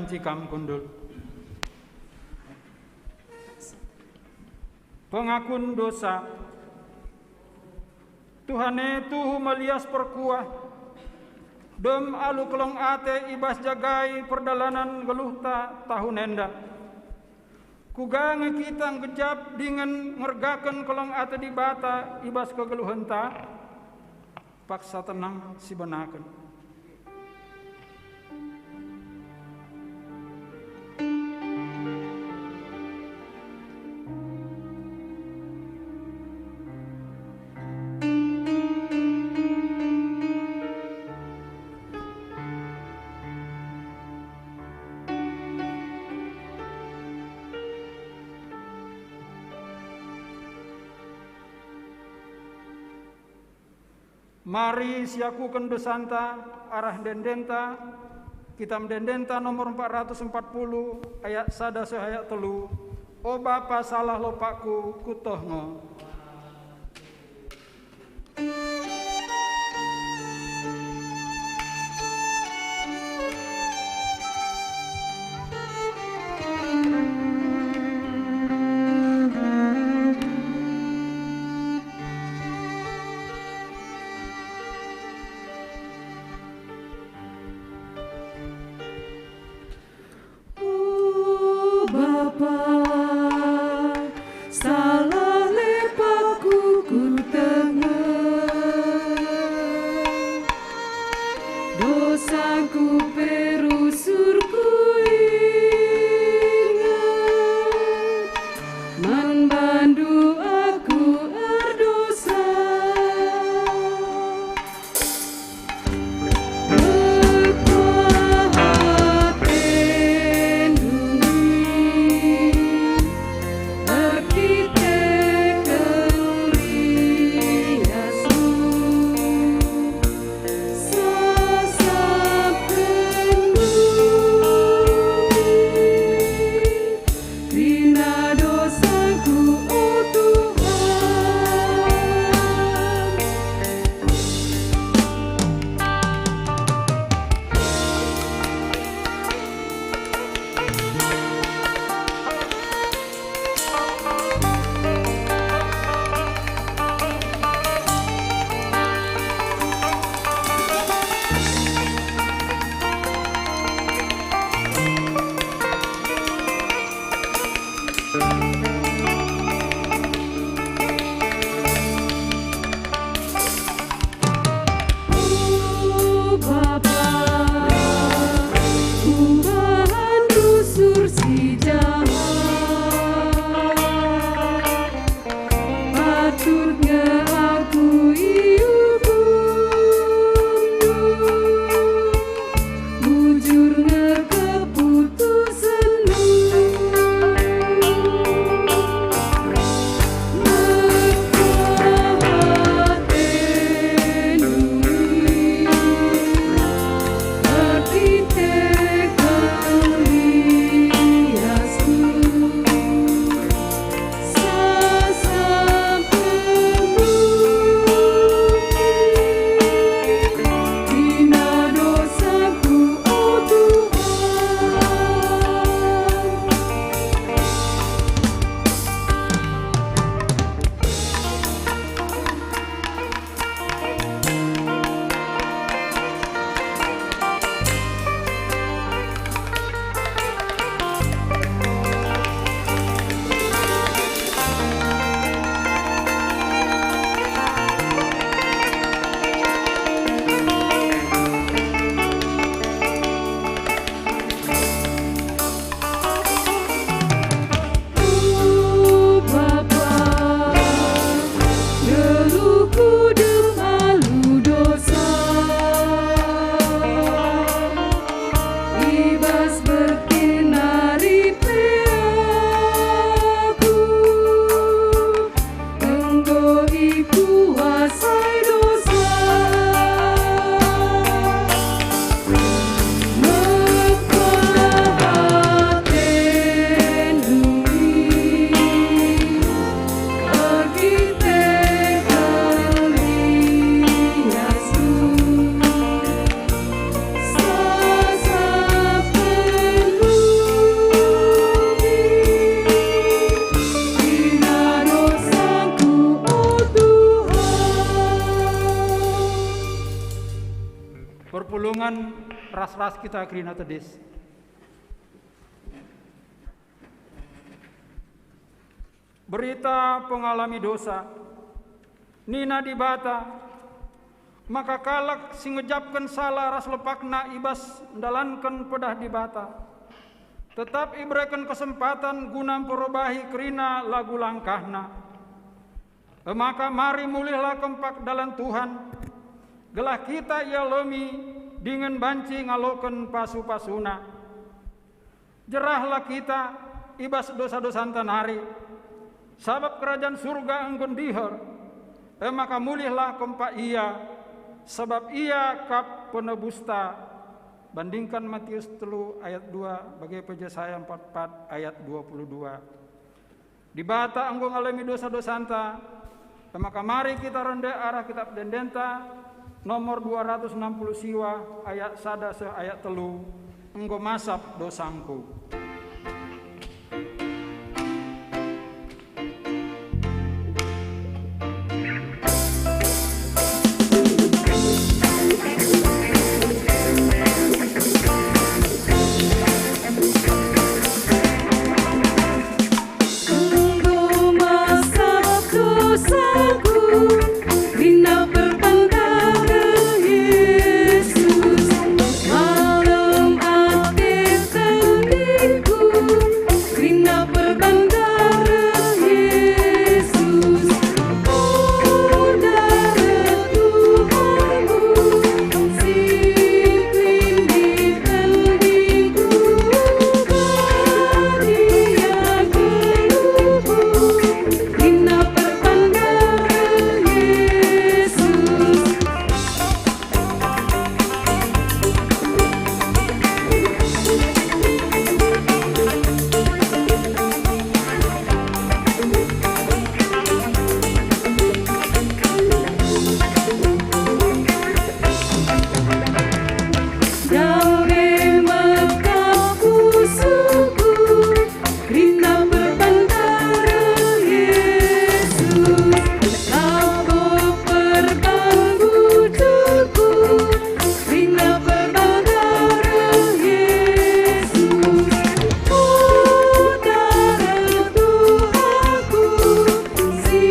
Kam kundul. Pengakun dosa. Tuhan e, tuhu me lias perkuah, dem alu keleng ate i bas jagai perdalanen geluhta tahun enda. Kuga nge kita nggejap dingen ngergaken keleng ate Dibata i bas kegeluhenta? Paksa tenang sibenaken. Mari siakuken dosanta arah ende-endenta, Kitab Ende-endenta nomor empat ratus empat puluh, ayat sada seh ayat telu. O Bapa, salah lopakku, kutoh ngo. O Bapa, salah lopakku kutoh nge. Dosaku pe rusur kuinget, man bandu aku erdosa. Mekuah atendu min, ras-ras kita kerina tedis. Berita pengalami dosa. Nina Dibata, maka kalak si ngejapken sala ras lepakna i bas ndalanken pedah Dibata, tetap ibereken kesempaten guna mperobahi kerina lagu langkahna. E maka mari mulihlah kempak dalan Tuhan, gelah kita ialomi dingen banci ngaloken pasu-pasuNa. Jerahlah kita i bas dosa-dosanta nari, sabap kerajan Surga enggo ndiher. E maka mulihlah kempak Ia, sabap Ia kap penebusta. Bandingkan Matius telu ayat dua, bage pe Jesaya empat empat ayat dua puluh dua. Dibata enggo ngalemi dosa-dosanta, e maka mari kita rende arah Kitab Ende-Endenta nomor dua ratus enam puluh siwa, ayat sada seh ayat telu, "Enggo masap dosangku." Enggo masap dosaku, kerina perban dareh Yesus. Malem ate tendingku, kerina perban dareh Yesus. O dareh Tuhanku, si klin di tendingku, badia geluhku, kerina perban dareh Yesus. Dame mekap pusuhku, kerina perban dareh Yesus. Labo perban bujurku, kerina perban dareh Yesus. O dareh Tuhanku, si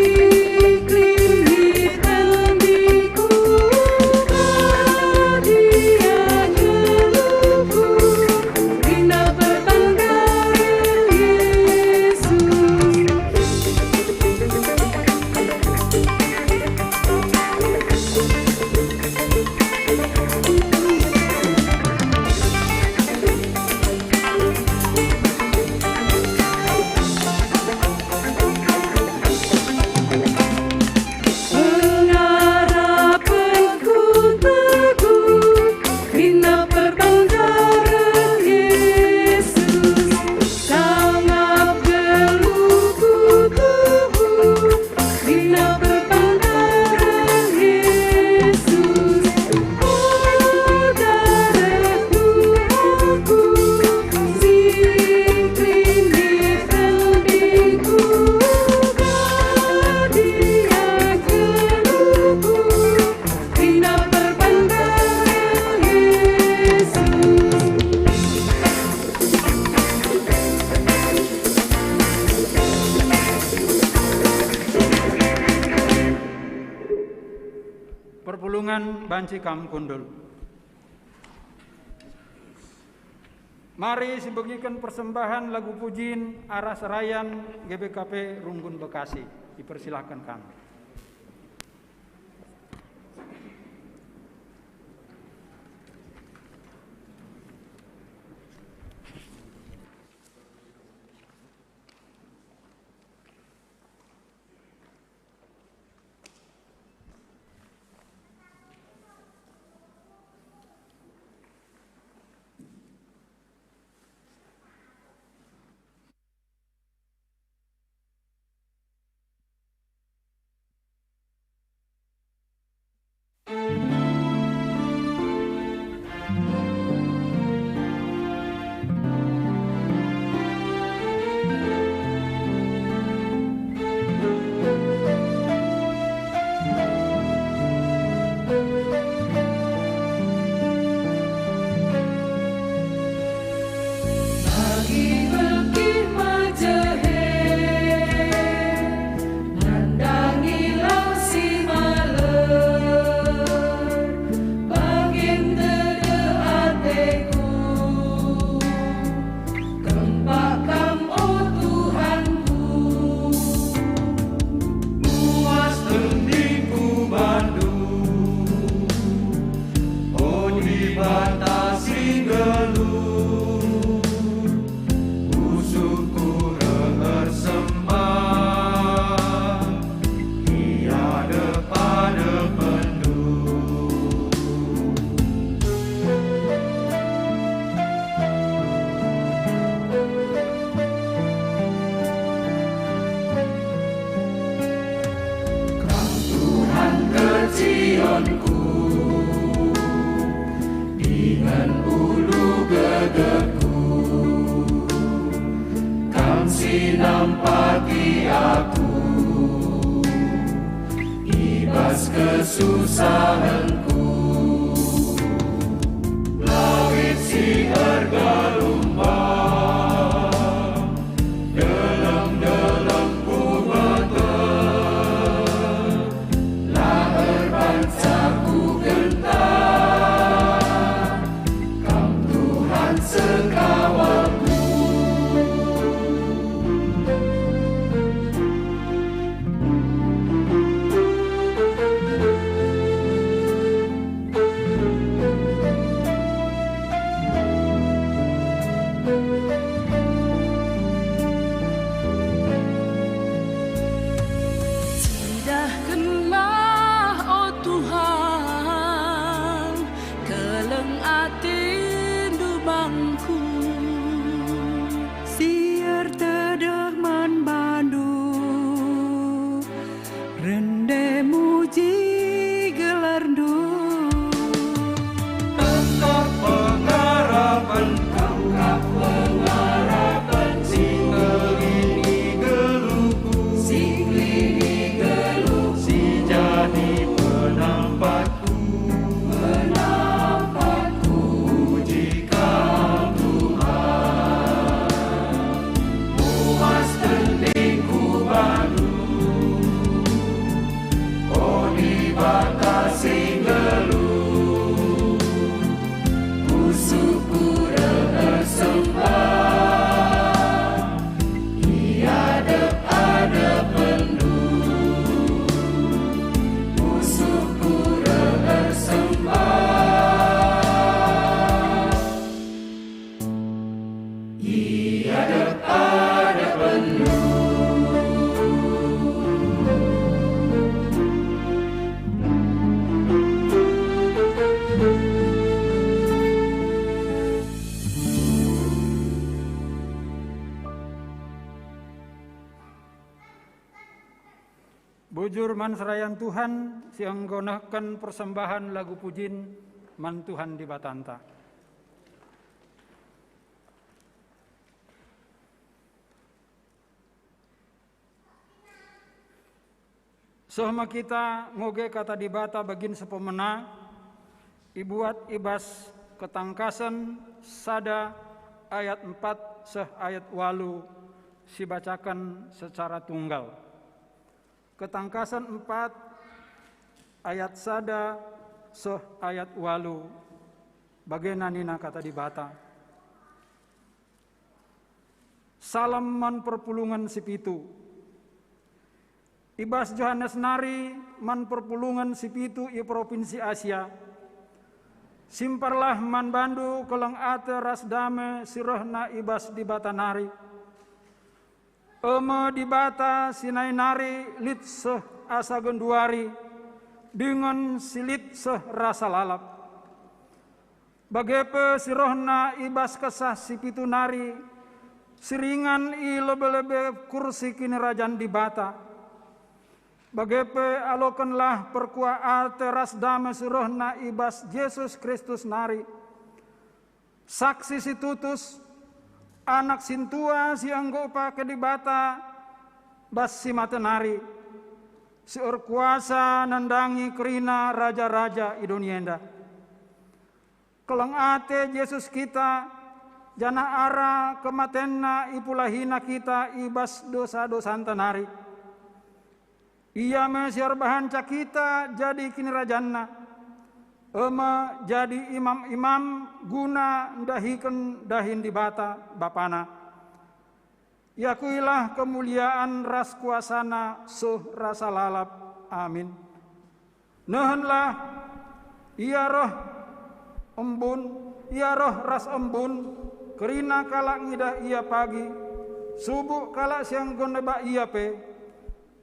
klin di tendingku, badia geluhku, kerina perban dareh Yesus. Pengarapenku teguh, kerina perban dareh Yesus. Sangap geluhku tuhu, kerina perban dareh Yesus. O dareh Tuhanku, si klin di tendingku, badia geluhku, kerina perban dareh Yesus. Perpulungen banci kam kundul. Mari sibegiken persembahen lagu pujin arah serayan G B K P Runggun Bekasi. Dipersilahken kami. Si nampati aku i bas kesusahenku, lawit si ergelumbang, deleng-deleng ku beten, la erbansa ku genta. Kam Tuhan sekawalku. Cidahkenlah, o Tuhan, keleng atendu bangku, si ertedeh man bandu, rende muji gelarndu. Engkau pengarapen, engkau pengarapen, si ngelini geluhku, si ngelini geluhku, si jadi penampatku, penampatku. Puji Kam, Tuhan, puas tendingku bandu, o Dibata si nggeluh. Pusuhku reh ersembah i adep-adepenndu, pusuhku reh ersembah i adep-adepenndu. Bujur man serayan Tuhan si enggo nehken persembahen lagu pujin man Tuhan Dibatanta. Seh me kita ngoge Kata Dibata bagin sepemena, ibuat i bas Ketangkasen sada ayat empat seh ayat walu, sibacaken secara tunggal. Ketangkasen empat ayat sada seh ayat walu, bagena nina Kata Dibata. Salem man perpulungen si pitu. I bas Johanes nari man perpulungen si pitu i Propinsi Asia. Simparlah man bandu keleng ate ras dame si rehna i bas Dibata nari. E me Dibata si nai nari lit seh asa genduari, dingen si lit seh rasa lalap. Bage pe si rehna i bas Kesah si pitu nari, si ringan i lebe-lebe kursi kinirajan Dibata. Bage pe alokenlah perkuah ate ras dame si rehna i bas Jesus Kristus nari. Saksi si tutus, Anak sintua si enggo ipake Dibata bas si mate nari, si erkuasa nandangi kerina raja-raja i doni enda. Keleng ate Jesus kita, janah arah kematenNa ipulahina kita i bas dosa-dosanta nari. Ia me si erbahanca kita jadi kinirajanNa, e me jadi imam-imam guna ndahiken dahin Dibata, BapaNa. Iakuilah kemulian ras kuasaNa seh rasa lalap. Amin. Nehenlah, ia reh embun, ia reh ras embun, kerina kalak ngidah ia pagi, subuk kalak si enggo neba ia pe.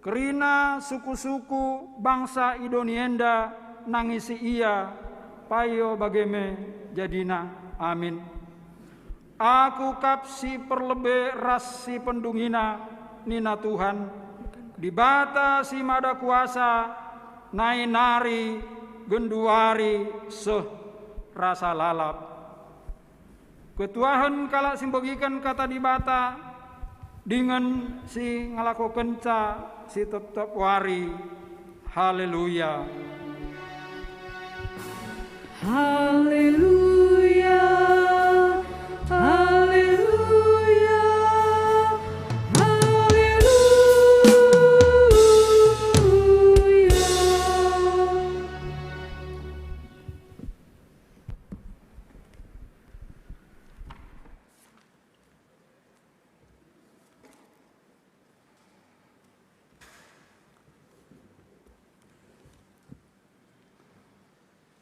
Kerina suku-suku bangsa i doni enda nangisi ia, payo bage me jadina. Amin. Aku kap si perlebe ras si pendungina, nina Tuhan, Dibata si Mada Kuasa, nai nari, genduari, seh rasa lalap. Ketuahen kalak si mbegiken Kata Dibata, Dingen si ngelakokenca si tep-tep wari. Haleluya. Haleluya, haleluya, haleluya.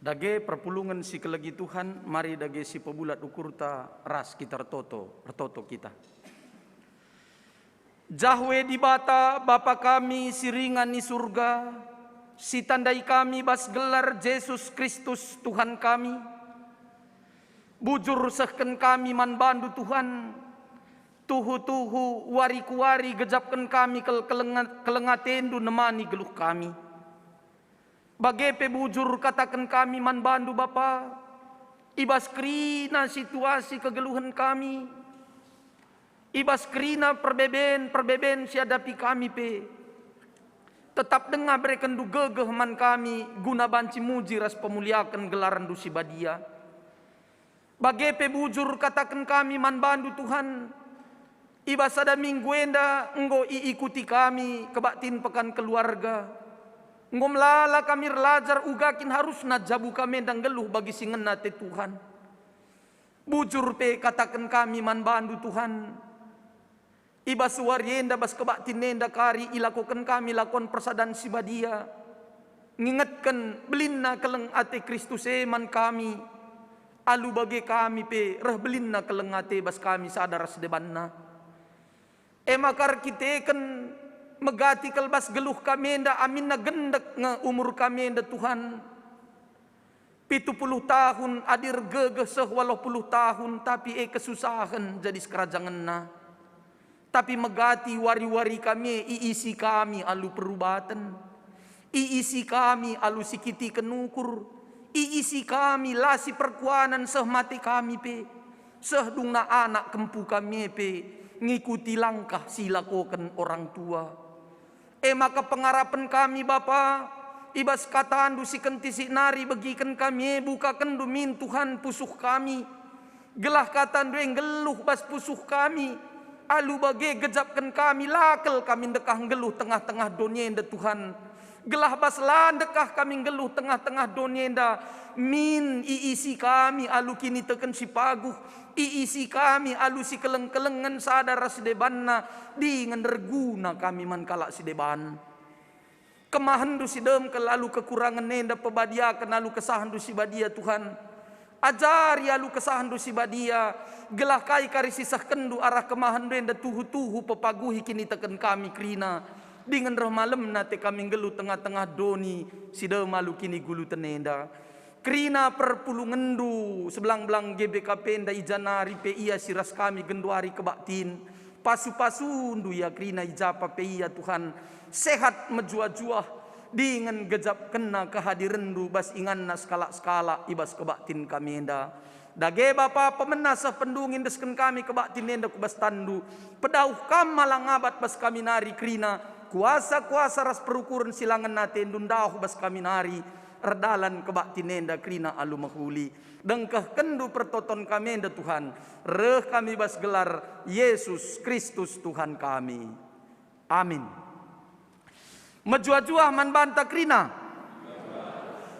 Dage perpulungen si kelengi Tuhan, mari dage si pebulat ukurta ras kita ertoto, ertoto kita. Jahwe Dibata, Bapa kami si ringan i Surga, si tandai kami bas gelar Jesus Kristus Tuhan kami. Bujur sehken kami man baNdu, Tuhan. Tuhu-tuhu, wari ku wari gejapken kami kel-, kelenga-, keleng ateNdu nemani geluh kami. Bage pe bujur kataken kami man baNdu, Bapa, i bas kerina situasi kegeluhen kami, i bas kerina perbeben-perbeben si iadapi kami pe, tetap denga berekenNdu gegeh man kami guna banci muji ras pemuliaken gelarNdu si badia. Bage pe bujur kataken kami man baNdu, Tuhan, i bas sada minggu enda enggo iikuti kami kebaktin Pekan Keluarga. Enggo melala kami erlajar uga kin harusna jabu kami enda nggeluh bagi si ngena ate Tuhan. Bujur pe kataken kami man baNdu, Tuhan, i bas wari enda, bas kebaktin enda kari ilakoken kami lakon persadan si badia, ngingetken belinna keleng ate Kristus e man kami, alu bage kami pe reh belinna keleng ate bas kami sada ras debanNa. E maka erkiteken megati kal bas geluh kami enda aminna gendek nge umur kami enda, Tuhan. Pitu puluh tahun adi ergegeh seh waluh puluh tahun, tapi e kesusahen jadi sekerajangenna. Tapi megati wari-wari kami e iisi kami alu perubaten, iisi kami alu sikitiken ukur, iisi kami la siperkuanen seh mate kami pe, seh dungna anak kempu kami e pe ngikuti langkah si ilakoken orang tua. E maka pengarapen kami, Bapa, i bas kataNdu si kentisik nari begiken kami e, bukakenndu min, Tuhan, pusuh kami. Gelah kataNdu e nggeluh bas pusuh kami, alu bage gejapken kami, la kal kami ndekah nggeluh tengah-tengah doni enda, Tuhan. Gelah bas la ndekah kami nggeluh tengah-tengah doni enda, min iisi kami alu kiniteken si paguh, iisi kami alu sikeleng-kelengen sada ras debanNa, dingen erguna kami man kalak si deban. KemahenNdu si dem kal alu kekurangen enda pebadiaken alu KesahNdu si badia, Tuhan. Ajari alu KesahNdu si badia, gelah kai kari si sehkenNdu arah kemahenNdu enda tuhu-tuhu pepaguhi kiniteken kami kerina, dingen reh malemna ate kami nggeluh tengah-tengah doni si dem alu kiniguluten enda. Kerina perpulungenndu sebelang-belang G B K P enda, i ja nari pe ia si ras kami genduari kebaktin. Pasu-pasundu ia kerina i ja pe ia, Tuhan, sehat mejuah-juah dingen gejapkenna kehadirenndu bas inganna sekalak-sekalak i bas kebaktin kami enda. Dage Bapa, pemena seh pendungi endesken kami kebaktin enda ku bas tanNdu. Pedauh Kam malang abat bas kami nari kerina, kuasa-kuasa ras perukuren si la ngena ateNdu ndauh bas kami nari. Erdalan kebaktin enda kerina alu mehuli. DengkehkenNdu pertoton kami enda, Tuhan. Reh kami bas gelar Yesus Kristus Tuhan kami. Amin. Mejuah-juah man banta kerina.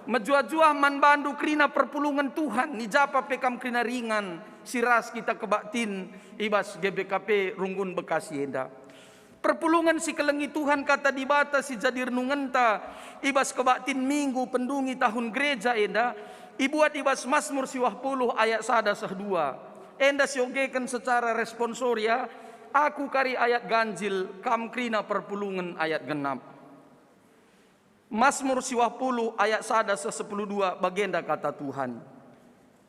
Mejuah-juah man bandu kerina perpulungen Tuhan, i ja pe kam kerina ringan si ras kita kebaktin i bas G B K P Runggun Bekasi enda. Perpulungen si kelengi Tuhan, Kata Dibata si jadi renungenta i bas kebaktin Minggu pendungi tahun gereja enda, ibuat i bas Masmur siwah puluh ayat sada seh dua. Enda sioge ken secara responsoria, aku kari ayat ganjil, kam kerina perpulungen ayat genap. Masmur siwah puluh ayat sada seh sepuluh dua, bagenda kata Tuhan,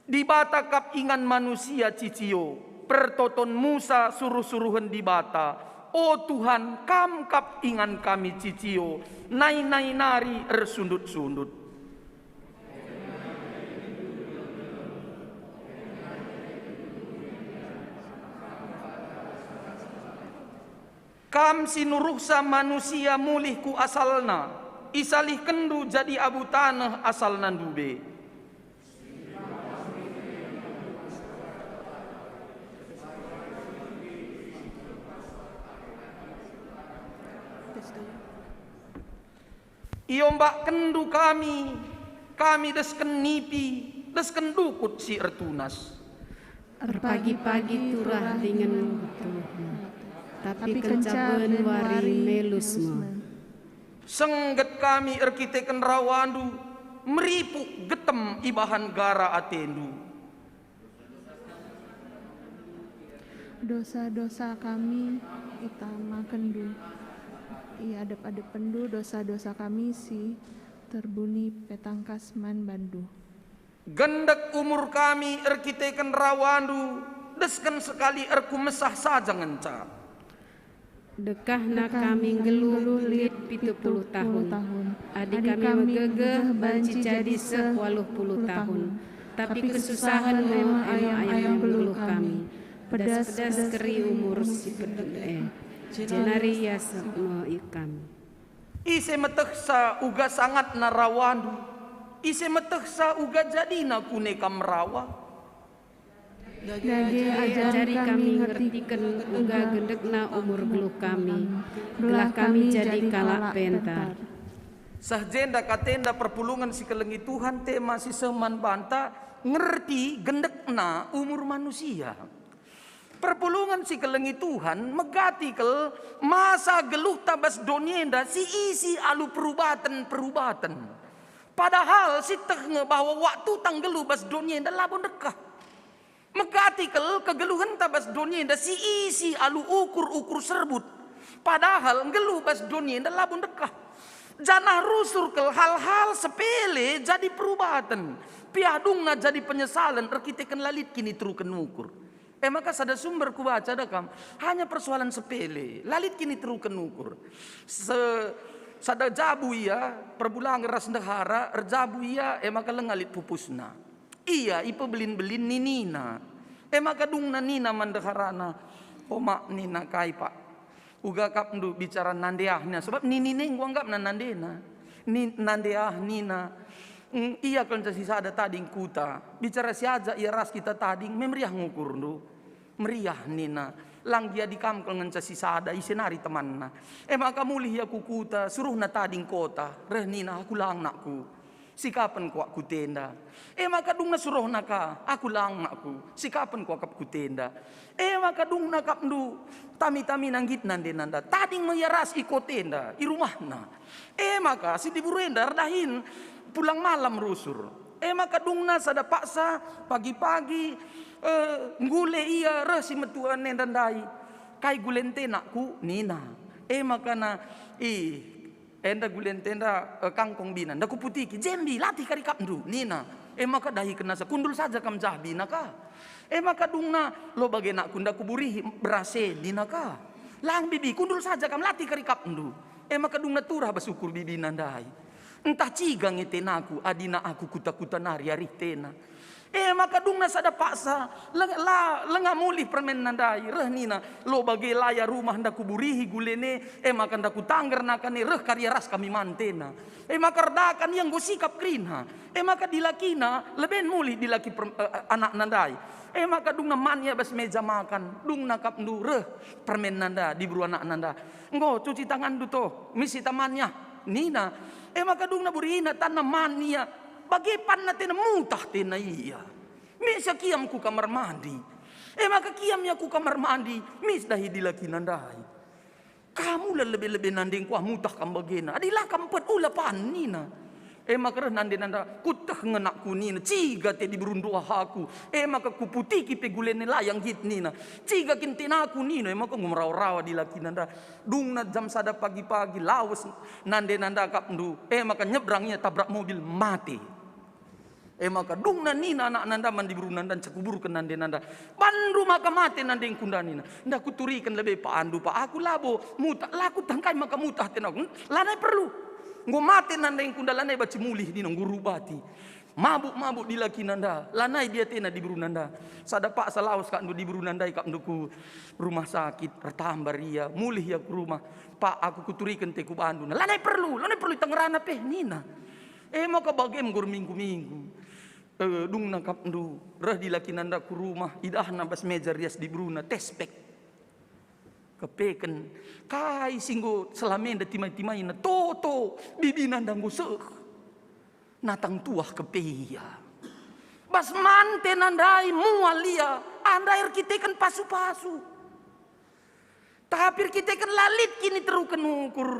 "Dibata kap ingan manusia cicio, pertoton Musa suruh-suruhen Dibata. O Tuhan, Kam kap ingan kami cicio, nai-nai nari ersundut-sundut." Kam si nuruhsa manusia mulih ku asalna, isalihkenndu jadi abu taneh asalna ndube. Iombakkenndu kami, kami desken nipi, desken dukut si ertunas. Erpagi-pagi turah dingen getuhna, tapi kenca ben wari melus me. Sengget kami erkiteken rawandu, meripuk getem ibahan gara atendu. Dosa-dosa kami itamakenndu, iadep-adepenndu dosa-dosa kami si terbuni petangkas man bandu. Gendek umur kami erkiteken rawandu, desken sekali erkumesah saja ngenca. Dekahna kami nggeluh lit pitu puluh tahun. Adi kami megegeh banci jadi seh waluh puluh tahun. Tapi kesusahen me ayam-ayam nggeluh kami. Pedas-pedas keri umur si pedek e. Jenari iasep me kami. Ise metehsa uga sangatna rawandu? Ise metehsa uga jadina kune kam rawa? Dage ajari kami ngertiken uga gendekna umur geluh kami, gelah kami jadi kalak pentar. Seh jenda katenda perpulungen si kelengi Tuhan, tema si seh man banta, ngerti gendekna umur manusia. Perpulungen si kelengi Tuhan megati kal masa geluhta bas doni enda si isi alu perubaten-perubaten. Padahal sieteh nge bahwa waktuta nggeluh bas doni enda labo ndekah. Megati kal kegeluhenta bas doni enda si isi alu ukur-ukur serbut. Padahal nggeluh bas doni enda labo ndekah. Janah rusur kal hal-hal sepele jadi perubaten. Piah dungna jadi penyesalen erkiteken la lit kiniteruken ukur. E maka sada sumber kubaca da kam, hanya persoalan sepele, la lit kiniteruken ukur. Se-, sada jabu ia perbulangen ras ndehara, erjabu ia, e maka langa lit pupusna. Ia ipebelin-belin ninina. E maka dungna nina man ndeharana, "O mak," nina, "kai pak? Uga kap ndu bicara nandeah," nina, sebab ninina enggo anggapna nandena. Ni-, nandeah nina, "Mm, ia kenca sisada tading kuta. Bicara siaja ia ras kita tading, me meriah ngukurndu." "Meriah," nina, "lang gia adi kam kal ngenca sisada, ise nari temanna?" E maka mulih ia ku kuta, suruhna tading kota, reh nina, "Aku lang, nakku. Sikapen kuak ku tenda." E maka dungna suruhna ka, "Aku lang, nakku. Sikapen kuakap ku tenda." E maka dungna kap ndu, tami-tamina nggit nandena nda. Tading me ia ras i kota enda, i rumahna. E maka si diberu enda erdahin pulang malam rusur. E maka dungna sada paksa pagi-pagi, eh, nggule ia reh si metua enda ndai. "Kai gulenta, nakku?" nina. E maka na, "Ih, enda gulenta enda, eh, kangkong bina. Nda kuputiki." "Jembi, latih kari kap ndu," nina. E maka dahikenna sa, "Kundul saja kam jah bina ka." E maka dungna, "Lo bage nakku, nda kuburihi beras e," nina ka. "Lang bibi, kundul saja kam, latih kari kap ndu." E maka dungna turah bas ukur bibina ndai. "Ntah ciga nge tenaku, adina aku kuta-kuta nari arih tena." E maka dungna sada paksa, le-, la, langa mulih permenna ndai, reh nina, "Lo bage laya rumah nda kuburihi gulena e, e maka nda kutangger nakan e, reh kari ia ras kami man tena." E maka erdakan ia enggo sikap kerina. E maka dilakina, leben mulih dilaki per-, eh, anakna ndai. E maka dungna man ia bas meja makan, dungna kap ndu reh permenna nda, diberu anakna nda. "Enggo, cuci tanganndu to, misi ta man ia," nina. E maka dungna burihina tanna man ia, bage panna tena, mutah tena ia. "Misa kiam ku kamar mandi." E maka kiam ia ku kamar mandi, mis dahi dilakina ndai. "Kam ula lebe-lebe nandengku ah, mutah kam bagena. Adi la kam pet, ula pan," nina. E maka reh nandena nda, "Kueteh nge nakku," nina, "ciga te diberundu ah aku. E maka kuputiki pe gulena laya nggit," nina. "Ciga kin tenaku," nina. E maka enggo merawa-rawa dilakina nda. Dungna jam sada pagi-pagi, lawes nandena nda kap ndu. E maka nyebrang ia tabrak mobil, mate. E maka dungna nina anakna nda man diberuna nda, "Nca kuburken nandena nda." "Banndu maka mate nandengku nda," nina. "Nda kuturiken lebe pandu pa aku labo mutah, la kutah ngkai maka mutah tenaku. Lanai perlu. Enggo mate nandengku nda, lanai banci mulih," nina, "enggo rubati." Mabuk-mabuk dilakina enda, lanai diatena diberuna enda. Sada paksa lawes kap ndu diberuna ndai kap ndu ku rumah sakit, ertambar ia, mulih ia ku rumah. "Pak, aku kuturiken te ku bandu." Nah, "Lanai perlu, lanai perlu, ita ngerana pe," nina. E maka bage enggo erminggu-minggu. E, dungna kap ndu, reh dilakina enda ku rumah, idahna bas meja rias diberuna, tespek. Kepeken, kai si enggo selama enda timai-timaina, toto, bibina enda enggo seh. Natang tuah kepe ia. Bas mantena ndai mual ia, ndai erkiteken pasu-pasu. Tapi erkiteken la lit kiniteruken ukur.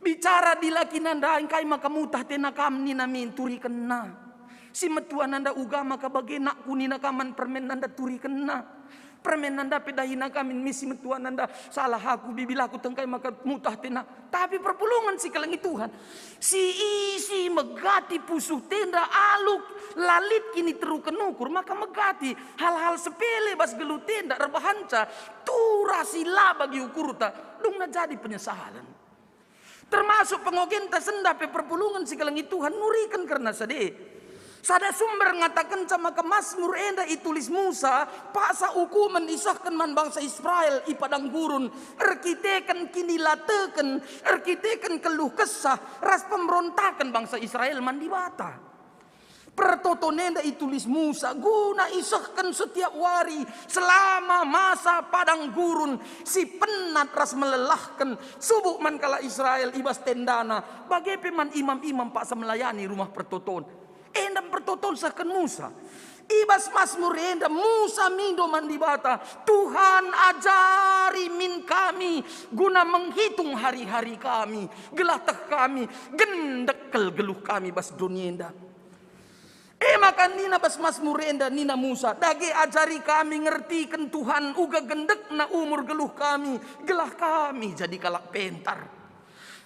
Bicara dilakina ndai, "Engkai maka mutah tena kam?" nina min, "Turikenna." "Si metua nanda uga maka bage, nakku," nina kam man permen nanda, "Turikenna." Permen nanda pe dahina kam min, "Mis, si metua nanda, salah aku, bibilaku tengkai maka mutah tena." Tapi perpulungen si kelengi Tuhan, si isi megati pusuh tenda alu la lit kiniteruken ukur, maka megati hal-hal sepele bas geluh tenda erbahanca turah si la bagi ukurta, dungna jadi penyesalen. Termasuk pengogenta sendah pe perpulungen si kelengi Tuhan nuriken kerna sade. Sada sumber ngatakenca maka Masmur enda itulis Musa paksa ukumen isehken man bangsa Israel i padang gurun erkiteken kinilateken, erkiteken keluh kesah ras pemberontaken bangsa Israel man Dibata. Pertoton enda itulis Musa guna isehken setiap wari selama masa padang gurun si penat ras melelahken, subuk man kalak Israel i bas tendana, bage pe man imam-imam paksa melayani Rumah Pertoton. Enda pertoton sehken Musa. I bas Masmur enda Musa mindo man Dibata, "Tuhan, ajari min kami guna menghitung hari-hari kami, gelah teh kami gendek kal geluh kami bas doni enda." E maka nina bas Masmur enda, nina Musa, "Dage ajari kami ngertiken, Tuhan, uga gendekna umur geluh kami, gelah kami jadi kalak pentar."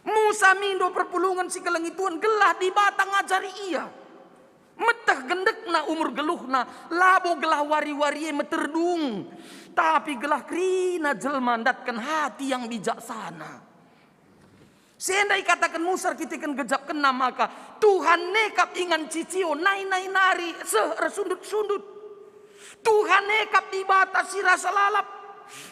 Musa mindo perpulungen si kelengi Tuhan gelah Dibata ngajari ia. Meteh gendekna umur geluhna, labo gelah wari-wari e meterdung, tapi gelah kerina jelma ndatken hati yang bijaksana. Si enda ikataken Musa erkiteken gejapkenna maka Tuhan nekap ingan cicio nai-nai nari seh ersundut-sundut. Tuhan nekap Dibata si rasa lalap.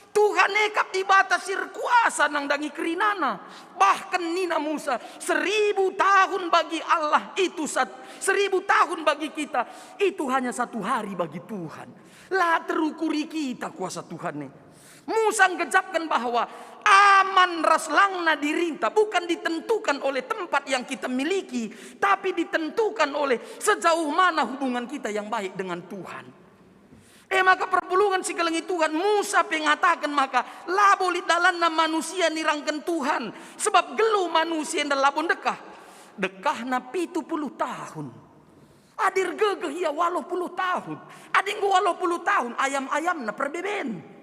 Tuhan nekap Dibata si erkuasa nandangi kerinana. Bahkan nina Musa, "Seribu tahun bagi Allah itu sat-, seribu tahun bagi kita itu hanya satu hari bagi Tuhan." La terukuri kita kuasa Tuhan e. Musa nggejapken bahwa aman ras langna dirinta bukan ditentukan oleh tempat yang kita miliki, tapi ditentukan oleh sejauh mana hubungan kita yang baik dengan Tuhan. E maka perpulungen si kelengi Tuhan, Musa pe ngataken maka labo lit dalanna manusia nirangken Tuhan, sebab geluh manusia enda labo ndekah. Dekahna pitu puluh tahun. Adi ergegeh ia waluh puluh tahun. Adi enggo waluh puluh tahun, ayam-ayamna perbeben.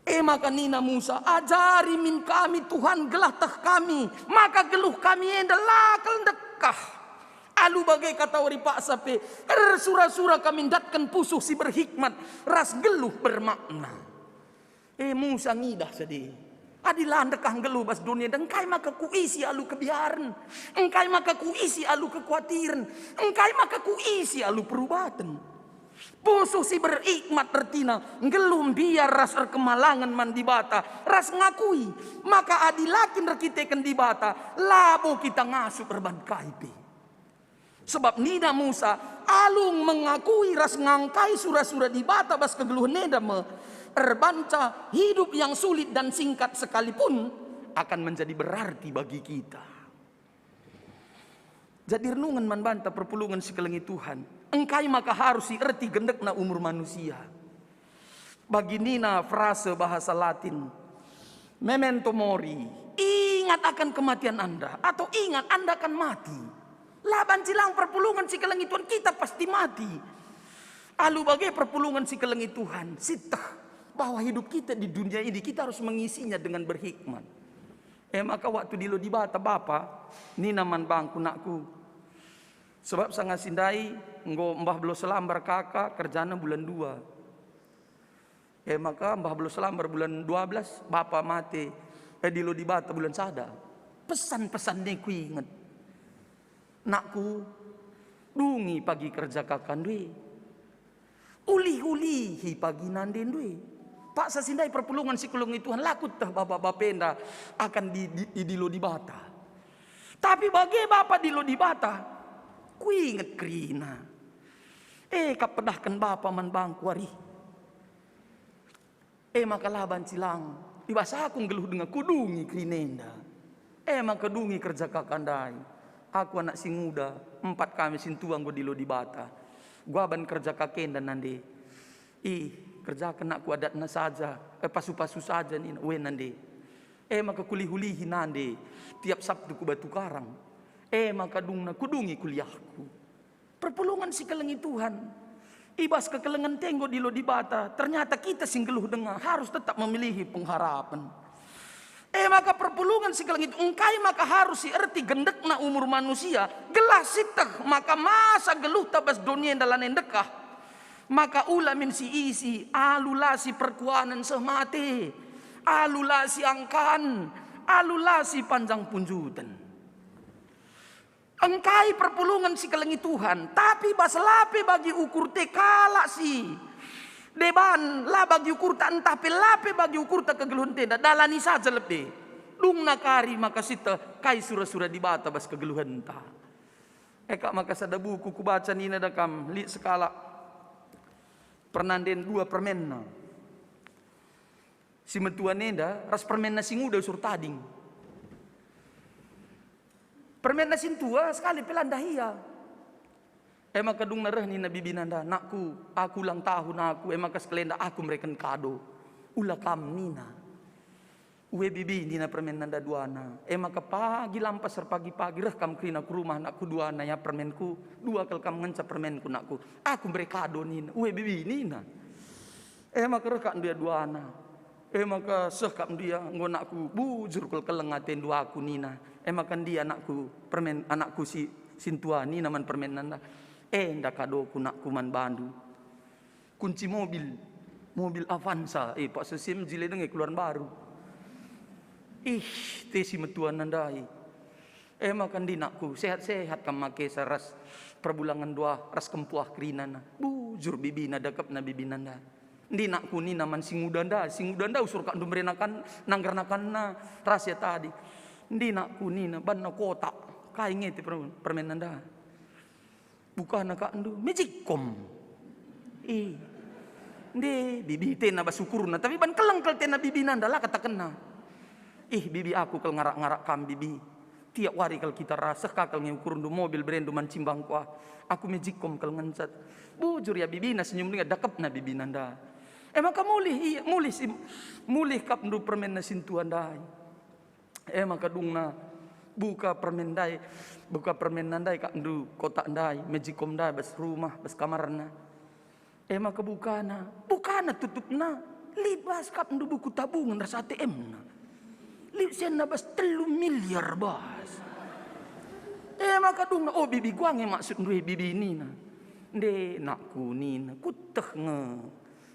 E maka nina Musa, "Ajari min kami, Tuhan, gelah teh kami, maka geluh kami enda la kal ndekah." Alu bage katawari paksa pe, ersura-sura kami ndatken pusuh si berhikmat ras geluh bermakna. E Musa ngidah sade, "Adi la ndekah nggeluh bas doni enda, engkai maka kuisi alu kebiaren? Engkai maka kuisi alu kekuatiren? Engkai maka kuisi alu perubaten?" Pusuh si berikmat ertina nggeluh mbiar ras erkemalangen man Dibata, ras ngakui maka adi la kin erkiteken Dibata, labo kita ngasup erban kai pe. Sebab nina Musa, "Alu mengakui ras ngangkai sura-sura Dibata bas kegeluhen enda me, erbanca hidup yang sulit dan singkat sekalipun akan menjadi berarti bagi kita." Jadi renungen man banta perpulungen si kelengi Tuhan, engkai maka harus si erti gendekna umur manusia? Bagi nina frase bahasa Latin, "Memento mori," ingat akan kematian Anda, atau ingat Anda akan mati. La banci lang perpulungen si kelengi Tuhan, kita pasti mati. Alu bage perpulungen si kelengi Tuhan, sieteh bahwa hidup kita di dunia ini, kita harus mengisinya dengan berhikmat. E maka waktu dilo Dibata bapa, nina man bangku, "Nakku, sebab sanga si ndai enggo mbah beluh selambar kaka kerjana bulan dua." E maka mbah beluh selambar bulan dua belas, bapa mate, e dilo Dibata bulan sada. Pesan-pesan e kuinget. "Nakku, Dungi pagi kerja kakandu e. Ulih-ulihi pagi nandendu e. Paksa si ndai perpulungen si kelengi Tuhan, la kueteh bapa-bapenda akan di, di, idilo Dibata. Tapi bage bapa dilo Dibata, kuinget kerina. E kap pedahken bapa man bangku ari. E maka la banci lang, i bas aku nggeluh denga kudungi kerina enda. E maka dungi kerja kaka ndai. Aku anak si nguda, empat kami sintua enggo dilo Dibata. Guaban kerja kaka enda nande. Ih, kerjaken nakku adatna saja, e pasu-pasu saja nina, ue nande. E maka kulih-ulihi nande, tiap Sabtu ku Batu Karang. E maka dungna kudungi kuliahku. Perpulungen si kelengi Tuhan. I bas kekelengen tenggo dilo Dibata, ternyata kita si nggeluh denga harus tetap memiliki pengharapan. E maka perpulungen si kelengi Tuhan, engkai maka harus si erti gendekna umur manusia, gelah sieteh maka masa geluhta bas doni enda lanai ndekah. Maka ula min si isi, alu la si perkuanen seh mate, alu la si angkan, alu la si panjang punjuten. Engkai perpulungen si kelengi Tuhan, tapi bas la pe bagi ukurta kalak si deban, la bagi ukurta ntah pe la pe bagi ukurta kegeluhenta enda, dalani saja lebe. Dungna kari maka sieteh kai sura-sura Dibata bas kegeluhenta. E kap maka sada buku kubaca nina da kam, lit sekalak pernanden dua permenna. Si metuan enda ras permenna si nguda usur tading. Permenna si ntua sekali pe la ndah ia. E maka dungna reh nina bibina enda, "Nakku, aku ulang tahun aku, e maka sekalenda aku mereken kado." "Ula kam," nina. "Ue bibi," nina permenna enda duana. E maka pagi lampas erpagi-pagi reh kam kerina ku rumah nakku duana, "Ya permenku, dua kal kam ngenca permenku nakku. Aku mere kado," nina. "Ue bibi," nina. E maka reh kap ndu ia duana. E maka seh kap ndu ia, "Enggo nakku, bujur kal keleng atendu aku," nina. E maka ndia anakku permen, anakku si, si ntua nina man permenna enda, "Enda kadoku nakku man bandu. Kunci mobil, mobil Avanza, eh, paksa si em jile denge keluaran baru." Ih, te si metuanna ndai. E maka ndi nakku, sehat-sehat kam makesa ras perbulangen ndu ah, ras kempu ah kerina na. Bujur bibina, dekepna bibina ndai. Ndi nakku nina man si nguda ndai, si nguda ndai usur kap ndu mereken nanggernakanna ras ia tadi. Ndi nakku nina, banna kotak, kai nge te per-, permenna ndai. Bukana kap ndu, Magicom. Ih. Nde, bibi tena bas ukurna, tapi ban keleng kal tena bibina enda la katakenna. Ih, bibi aku kal ngarak-ngarak kam, bibi. Tiap wari kal kita ras, seh ka kal nge ukurndu mobil berendu man cimbangku ah. Aku Magicom kal ngenca. Bujur ia bibina senyum denga, dekepna bibina enda. E maka mulih ia, mulih si, mulih kap ndu permenna si ntua ndai. E maka dungna buka permen ndai, buka permenna ndai kap ndu kotak ndai, Magicom ndai bas rumah, bas kamarna. E maka bukana, bukana tutupna, lit bas kap ndu buku tabungen ras A T M-na. Lit senna bas telu miliar bas. E maka dungna, "Oh, bibi, kuga nge maksudndu e, bibi?" nina. "Nde, nakku," nina, "kueteh nge."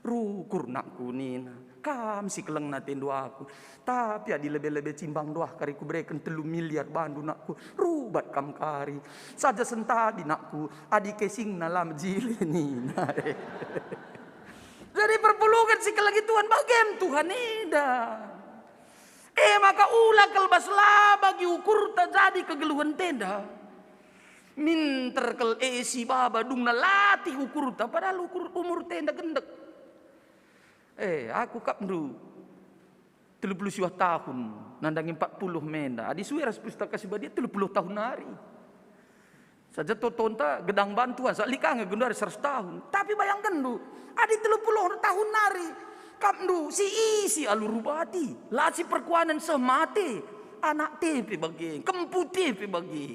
"Rukur, nakku," nina, "kam si kelengna atendu aku. Tapi adi lebe-lebe cimbang ndu ah kari kubereken telu miliar bandu, nakku, rubat kam kari. Saja sentabi, nakku, adi casingna la mejile," nina. Jadi perpulungen si kelengi Tuhan, bagem Tuhan enda. E maka ula kal bas la bagi ukurta jadi kegeluhenta enda. Minter kal e si baba dungna latih ukurta, padahal ukur umurta enda gendek. Eh, aku kap ndu telu puluh siwah tahun, nandangi empat puluh menda. Adi sue ras Pustaka Si Badia telu puluh tahun nari. Saja totonta gedang bantuan, sa lit ka nge genduari seratus tahun. Tapi bayangkenndu, adi telu puluh tahun nari, kap ndu si isi alu rubati, la si perkuanen seh mate, anakta pe bage, kemputta pe bage.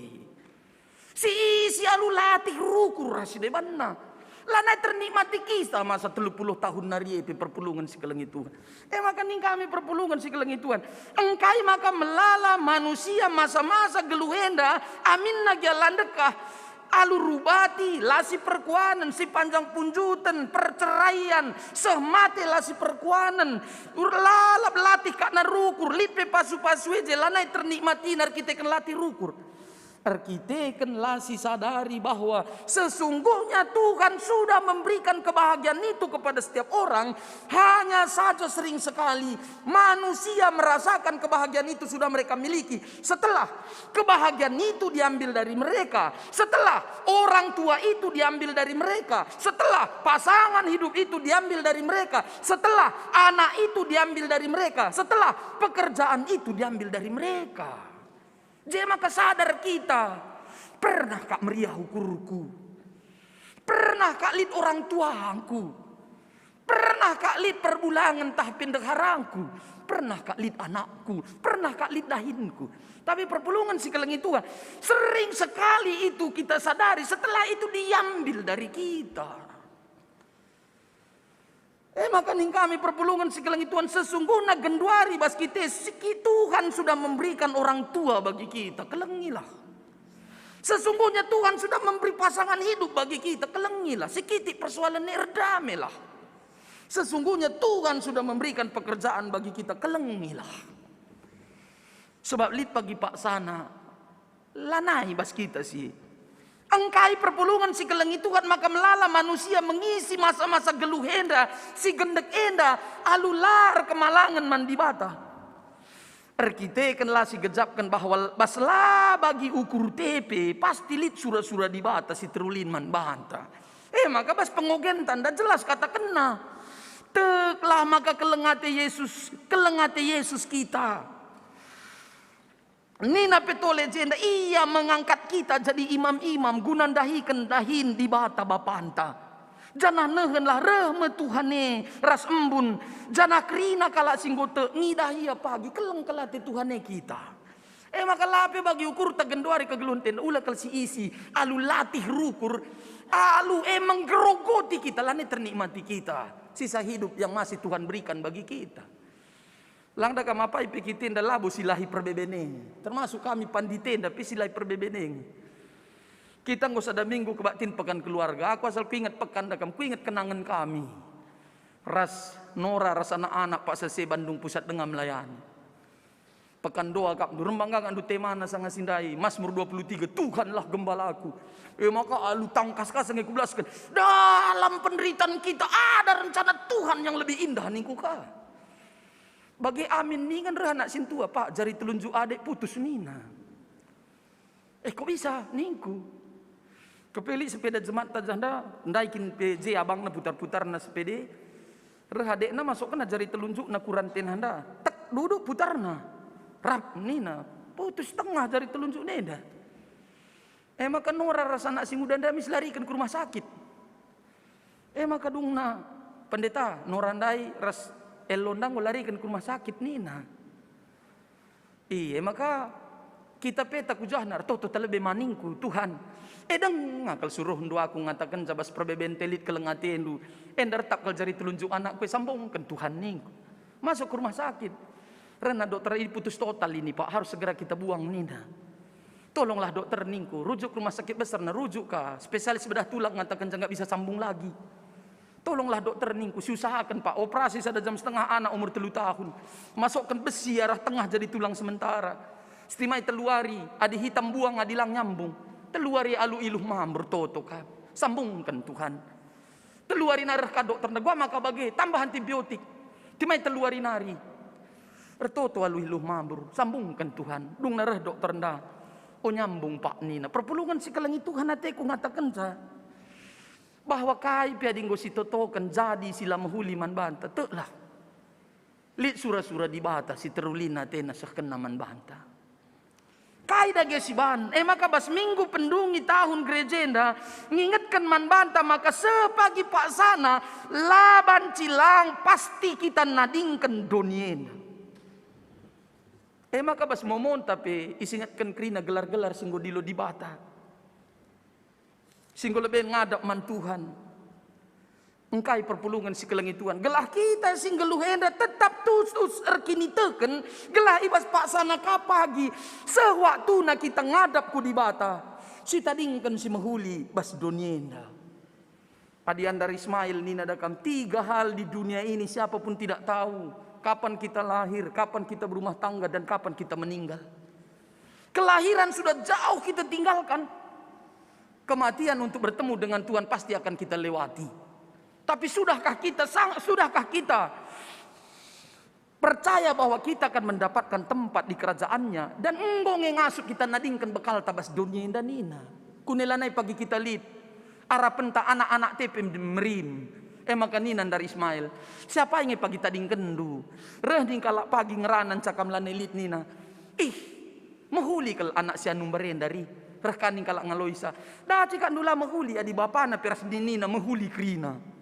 Si isi alu latih rukur ras si debanna. Lanai ternikmati kita masa telu puluh tahun nari e pe perpulungen si kelengi Tuhan. E maka nina kami perpulungen si kelengi Tuhan, engkai maka melala manusia masa-masa geluh enda aminna gia la ndekah, alu rubati, la si perkuanen, si panjang punjuten, perceraian, seh mate la si perkuanen, ur-, lalap latih kakna rukur, lit pe pasu-pasu e je lanai ternikmatina erkiteken latih rukur. Erkiteken la sisadari bahwa sesungguhnya Tuhan sudah memberikan kebahagiaan itu kepada setiap orang, hanya saja sering sekali manusia merasakan kebahagiaan itu sudah mereka miliki setelah kebahagiaan itu diambil dari mereka, setelah orang tua itu diambil dari mereka, setelah pasangan hidup itu diambil dari mereka, setelah anak itu diambil dari mereka, setelah pekerjaan itu diambil dari mereka. Je maka sadar kita, pernah kak meriah ukurku? Pernah kak lit orang tuangku? Pernah kak lit perbulangen tah pendeharangku? Pernah kak lit anakku? Pernah kak lit dahinku? Tapi perpulungen si kelengi Tuhan, sering sekali itu kita sadari, setelah itu diambil dari kita. Eh, maka ning kami perpulungen si kelengi Tuhan, sesungguhna genduari bas kita si ki-, Tuhan sudah memberikan orang tua bagi kita, kelengilah. Sesungguhnya Tuhan sudah memberi pasangan hidup bagi kita, kelengilah. Sikitik persoalan ni, erdamelah. Sesungguhnya Tuhan sudah memberikan pekerjaan bagi kita, kelengilah. Sebab lit pagi paksana, lanai bas kita si. Engkai perpulungen si kelengi Tuhan maka melala manusia mengisi masa-masa geluh enda, si gendek enda, alu la erkemalangen man Dibata. Erkiteken la sigejapken bahwa bas la bagi ukur tepe, pasti lit sura-sura Dibata si terulin man banta. Eh, maka bas pengogenta enda jelas katakenna. Teklah maka keleng ate Yesus, keleng ate Yesus kita. Nina pe tole jenda, Ia mengangkat kita jadi imam-imam guna ndahiken dahin Dibata Bapanta. Janah nehenlah reh me Tuhan e ras embun, janah kerina kalak si enggo tek ngidah Ia pagi, keleng kal ate Tuhan e kita. E maka la pe bagi ukurta genduari kegeluhenta enda, ula kal si isi, alu latih rukur, alu e menggerogoti kita, lanai ternikmati kita sisa hidup yang masih Tuhan berikan bagi kita. Lang da kam apai pe kita enda labo silahi perbeben e. Termasuk kami pandita enda pe silahi perbeben e. Kita enggo sada minggu kebaktin pekan keluarga. Aku asal kuinget pekan da kam, kuinget kenangen kami. Ras Nora ras anak-anak paksa se Bandung Pusat denga melayani. Pekan doa kap ndu rembang gagak ndu temana sanga si ndai. Mazmur dua puluh tiga, "Tuhanlah gembalaku." E maka alu tangkas-kas nge kubelasken. Dalam penderitaan kita ada rencana Tuhan yang lebih indah ningku ka. Bage amin ningen reh anak sintua, "Pak, jari telunjuk adek putus," nina. "Eh, kok bisa?" ningku. Kepilih sepeda jemat tajah nda, ndai kin pe je abangna putar-putarna sepede. Reh adekna masukna jari telunjukna ku rantena nda. Tek, duduk putarna. Rap nina, "Putus tengah jari telunjuk nenda." E maka Nora ras anak si nguda nda mis lariken ku rumah sakit. E maka dungna, "Pendeta, Nora ndai ras Elo nda enggo lariken ku rumah sakit," nina. Iya, e maka kita pe takujahna, ertoto talebe ma ningku, "Tuhan, e denga kal suruhndu aku ngatakenca bas perbebenta lit keleng atendu, enda ertap kal jari telunjuk anakku e, sambungken Tuhan," ningku. Masuk ke rumah sakit. Rena dokter, "Ini putus total ini, Pak, harus segera kita buang," nina. "Tolonglah dokter," ningku, "rujuk ke rumah sakit besar." Nah, rujuk ka, spesialis bedah tulang ngatakenca nggak bisa sambung lagi. "Tolonglah dokter," ningku, "siusahaken, Pak, operasi sada jam setengah anak umur telu tahun. Masukkan besi arah tengah jadi tulang sementara. Setimai telu wari, adi hitam buang, adi lang nyambung. Telu wari alu iluh mambur toto ka. Sambungken Tuhan." Telu wari nari reh ka dokter nda, "Gua maka bage, tambah antibiotik." Timai telu wari nari. Ertoto alu iluh mambur, sambungken Tuhan. Dungna reh dokter nda, "Oh, nyambung, Pak," nina. Perpulungen si kelengi Tuhan, ateku ngatakenca bahwa kai pe adi enggo sitotoken jadi si la mehuli man banta, teklah. Lit sura-sura Dibata si terulin atena sehkenna man banta. Kai dage siban? E maka bas minggu pendungi tahun gereja enda ngingetken man banta maka seh pagi paksana la banci lang pasti kita nadingken doni enda. E maka bas momonta pe isingetken kerina gelar-gelar si enggo dilo Dibata. Si enggo lebe ngadap man Tuhan. Engkai perpulungen si kelengi Tuhan? Gelah kita si nggeluh enda tetap tutus erkiniteken, gelah i bas paksana ka pagi, seh waktuna kita ngadap ku Dibata, sitadingken si mehuli bas doni enda. Adi andar Ismail nina da kam, "Tiga hal di dunia ini siapa pun tidak tahu, kapan kita lahir, kapan kita berumah tangga, dan kapan kita meninggal." Kelahiran sudah jauh kita tinggalkan. Kematian untuk bertemu dengan Tuhan pasti akan kita lewati. Tapi sudahkah kita sang-, sudahkah kita percaya bahwa kita akan mendapatkan tempat di kerajaan-Nya dan enggo nge ngasup kita nadingken bekalta bas doni enda nina? Kune lanai pagi kita lit, arapenta anak-anak te pe merim. E maka nina ndari Ismail, "Siapa nge pagi tadingkenndu?" Reh ning kalak pagi ngerana ncakam lanai lit nina, "Ih, mehuli kal anak si anumber enda ri." Reh ka ning kalak ngaloisa, "Daci kak ndula mehuli adi bapana pe ras ninina mehuli kerina."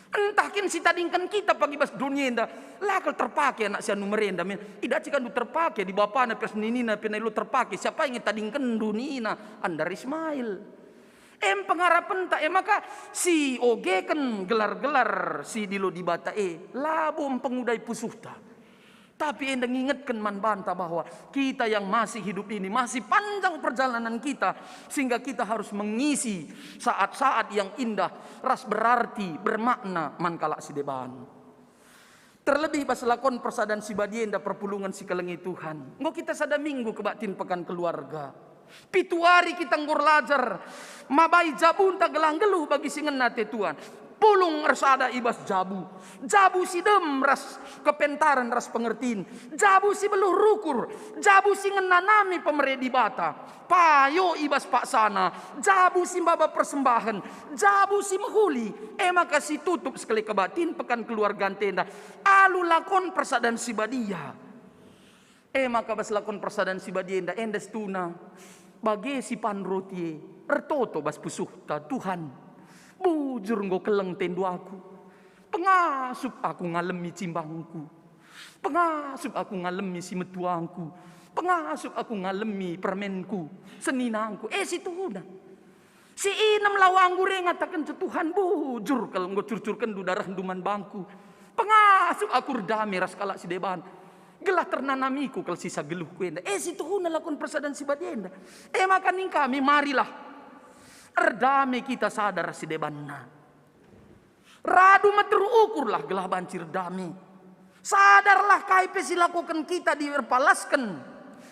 Ntah kin si tadingken kita pagi bas doni enda, la kal terpake anak si anumber enda men. Idaci kak ndu terpake adi bapana pe ras ninina pe nai lo terpake, siapa nge tadingkenndu nina, andar Ismail. Em pengarapenta, e maka si ogeken gelar-gelar si dilo Dibata e, labo mpengudai pusuhta. Tapi enda ngingetken man banta bahwa kita yang masih hidup ini masih panjang perjalanan kita, sehingga kita harus mengisi saat-saat yang indah ras berarti, bermakna man kalak si deban. Terlebih bas lakon persadan si badia enda perpulungen si kelengi Tuhan. Enggo kita sada minggu kebaktin pekan keluarga. Pitu wari kita enggo erlajar mabai jabunta gelah nggeluh bagi si ngena ate Tuhan. Pulung ersada i bas jabu. Jabu si dem ras kepentaren ras pengertin. Jabu si beluh rukur. Jabu si ngenanami pemere Dibata. Payo i bas paksana. Jabu si maba persembahen. Jabu si mehuli. E maka si tutup sekali kebaktin pekan keluarga enda alu lakon persadan si badia. E maka bas lakon persadan si badia enda, enda situhuna bage si pan roti e ertoto bas pusuhta, "Tuhan, bujur enggo keleng tendu aku. Pengasup aku ngalemi cimbangku. Pengasup aku ngalemi si metuangku. Pengasup aku ngalemi permenku, seninangku." E situhuna. Si inem lau anggur e ngatakenca, "Tuhan, bujur kal enggo curcurkenndu darehndu man bangku. Pengasup aku erdame ras kalak si deban. Gelah ternanamiku kal sisa geluhku enda." E situhuna lakon persadan si badia enda. E maka ning kami, marilah erdame kita sada ras si debanna. Radu meteruk ukurlah gelah banci erdame. Sadarlah kai pe si lakoken kita di erpalasken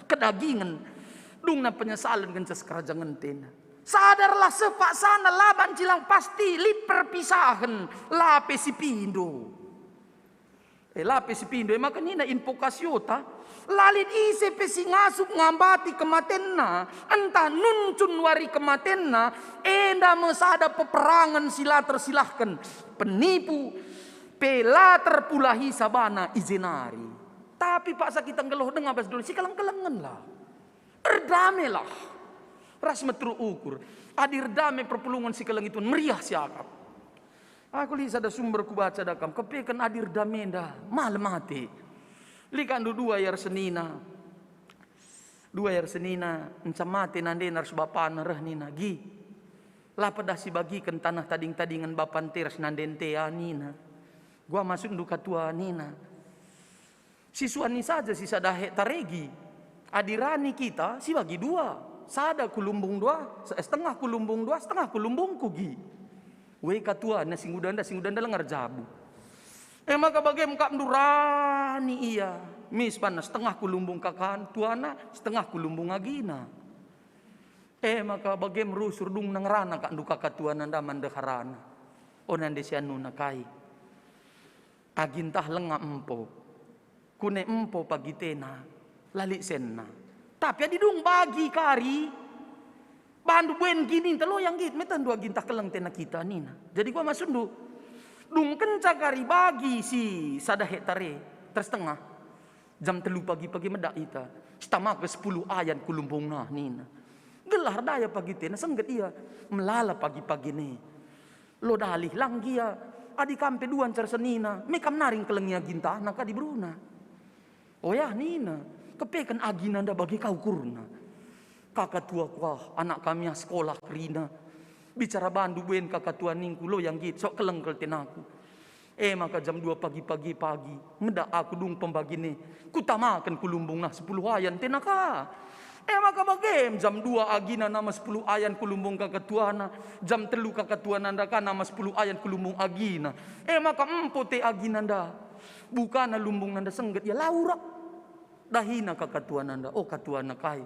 kedagingen, dungna penyesalen ngenca sekerajangenta. Sadarlah seh paksana la banci lang pasti lit perpisahen, la pe si pindo. E, la pe si pindo, e maka nina invokasiota, "La lit ise pe si ngasup ngambati kematenna, ntah nuncun wari kematenna, enda me sada peperangen si la tersilahken, penipu pe la terpulahi sabana i jenari." Tapi paksa kita nggeluh denga bas doni, sikeleng-kelengenlah. Erdamelah ras meteruk ukur. Adi erdame perpulungen si kelengi Tuhan, meriah siakap. Aku lit sada sumber kubaca da kam, kepeken adi erdame enda, malem ate. Lit kak ndu dua i ari senina. Dua i ari senina, encam mate nandena ras bapana reh nina, "Gi, la pedah sibagiken taneh tading-tadingen bapanta ras nandenta e," nina. "Gua maksudndu katua," nina. "Sisuanni saja si sada hektar e gi. Adi rani kita, sibagi dua. Sada ku lumbung dua, se-, setengah ku lumbung dua, setengah ku lumbungku gi." Weh katuana si nguda enda, si nguda enda lengar jabu. E maka bagem kap ndu rani ia. Mis banna setengah ku lumbung kakatuana, setengah ku lumbung agina. E maka bagem rusur dung ngerana kak ndu kakatuana enda man ndeharana. O nande si anuna kai. Agi ntah lenga empo. Kune empo pagi tena, la lit senna. Tapi adi dung bagi kari, bandu buen gini ntah lo yang git, metendu agi ntah keleng tena kita nina. Jadi gua maksudndu, dung kenca kari bagi si sada hektar e, tersetengah, jam telu pagi-pagi medak ita, sitamaken sepuluh ayan ku lumbungna nina. Gelah erdaya pagi tena, sengget ia, melala pagi-pagi ne. Lo dalih lang gia, adi kam pe dua ncar senina, me kam nari ngkelengi aginta nangka diberuna. Oyah nina, kepeken agina enda bage ka ukurna. Kakatua kuah, anak kami ah sekolah kerina. Bicara bandu buen kakatua ningku, lo yang git, sok keleng kal tenaku. E maka jam dua pagi-pagi pagi, medak aku dung pembagine, kutamaken ku lumbungna sepuluh ayan tena ka. E maka bagem jam dua agina nama sepuluh ayan ku lumbung kakatuana, jam telu kakatuana nda ka nama sepuluh ayan ku lumbung agina. E maka empo te agina nda. Bukana lumbung nanda sengget ia laurak. Dahina kakatuana nda, o katuana kai.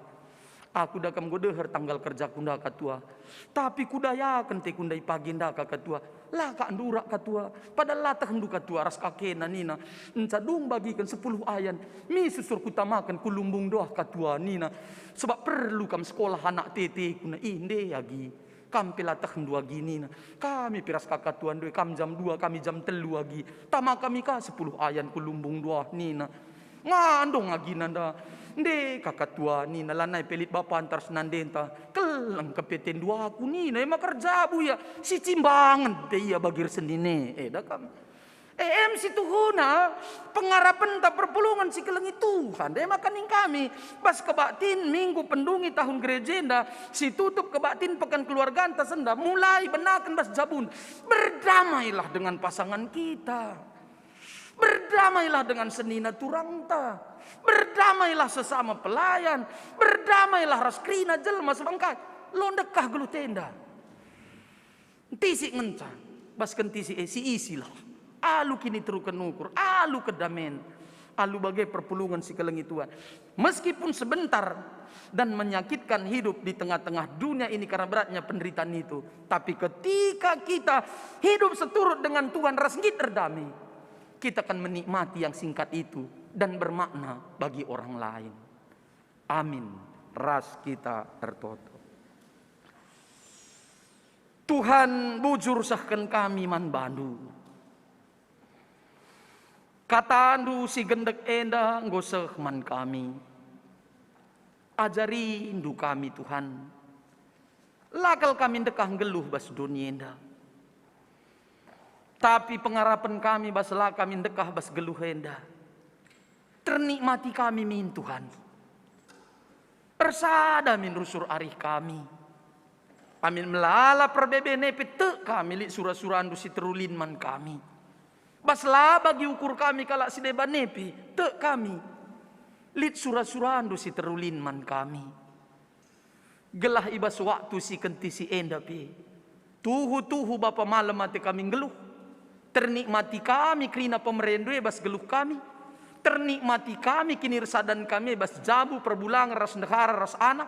Aku da kam enggo deher tanggal kerjaku nda katua. Tapi kudayaken teku ndai pagi nda ka katua. La ka ndurak katua. Padahal la tehndu katua ras kakena nina. Enca dung bagiken sepuluh ayan. Mi susur kutamaken ku lumbung doah katua nina. Sebab perlu kam sekolah anak teteku na inde agi. Kam pe la tehndu agi nina. Kami pe ras kakatua ndoi kam jam dua, kami jam telu agi. Tama kami ka sepuluh ayan ku lumbung doah nina. Ngandong agi nanda. Nde kakatua nina lanai pe lit bapanta ras nandenta. Keleng kepetendu aku nina. Ema kerjabu ia. Si cimbangen pe ia bagi ersenine. Eh, da kam. E, em si tuhuna, pengarapenta perpulungen si kelengi Tuhan. E maka ning kami, bas kebaktin minggu pendungi tahun gereja enda, si tutup kebaktin pekan keluarganta senda, mulai benaken bas jabun. Berdamailah dengan pasangan kita. Berdamailah dengan senina turangta. Berdamailah sesama pelayan. Berdamailah ras kerina jelma sebangkai. Lo ndekah geluh tenda. Ntisik ngenca, bas kentisik e si isilah. Alu kiniteruken ukur, alu kedamen, alu bage perpulungen si kelengi Tuhan. Meskipun sebentar dan menyakitkan hidup di tengah-tengah dunia ini karena beratnya penderitaan itu, tapi ketika kita hidup seturut dengan Tuhan ras nggit erdame, kita akan menikmati yang singkat itu dan bermakna bagi orang lain. Amin. Ras kita ertoto. Tuhan, bujur sehken kami man baNdu. KataNdu si gendek enda enggo seh man kami. AjariNdu kami, Tuhan. La kal kami ndekah nggeluh bas doni enda. Tapi pengarapen kami bas la kami ndekah bas geluh enda. Ternikmati kami min, Tuhan. Ersada min rusur arih kami. Amin melala perbebene pe tek kami lit sura-suraNdu si terulin man kami. Bas la bagi ukur kami kalak si deban e pe tek kami. Lit sura-suraNdu si terulin man kami. Gelah i bas waktu si kentisik enda pe, tuhu-tuhu Bapa malem ate kami nggeluh. Ternikmati kami kerina pemereNdu e bas geluh kami. Ternikmati kami kinirsadan kami e bas jabu, perbulangen ras ndehara ras anak.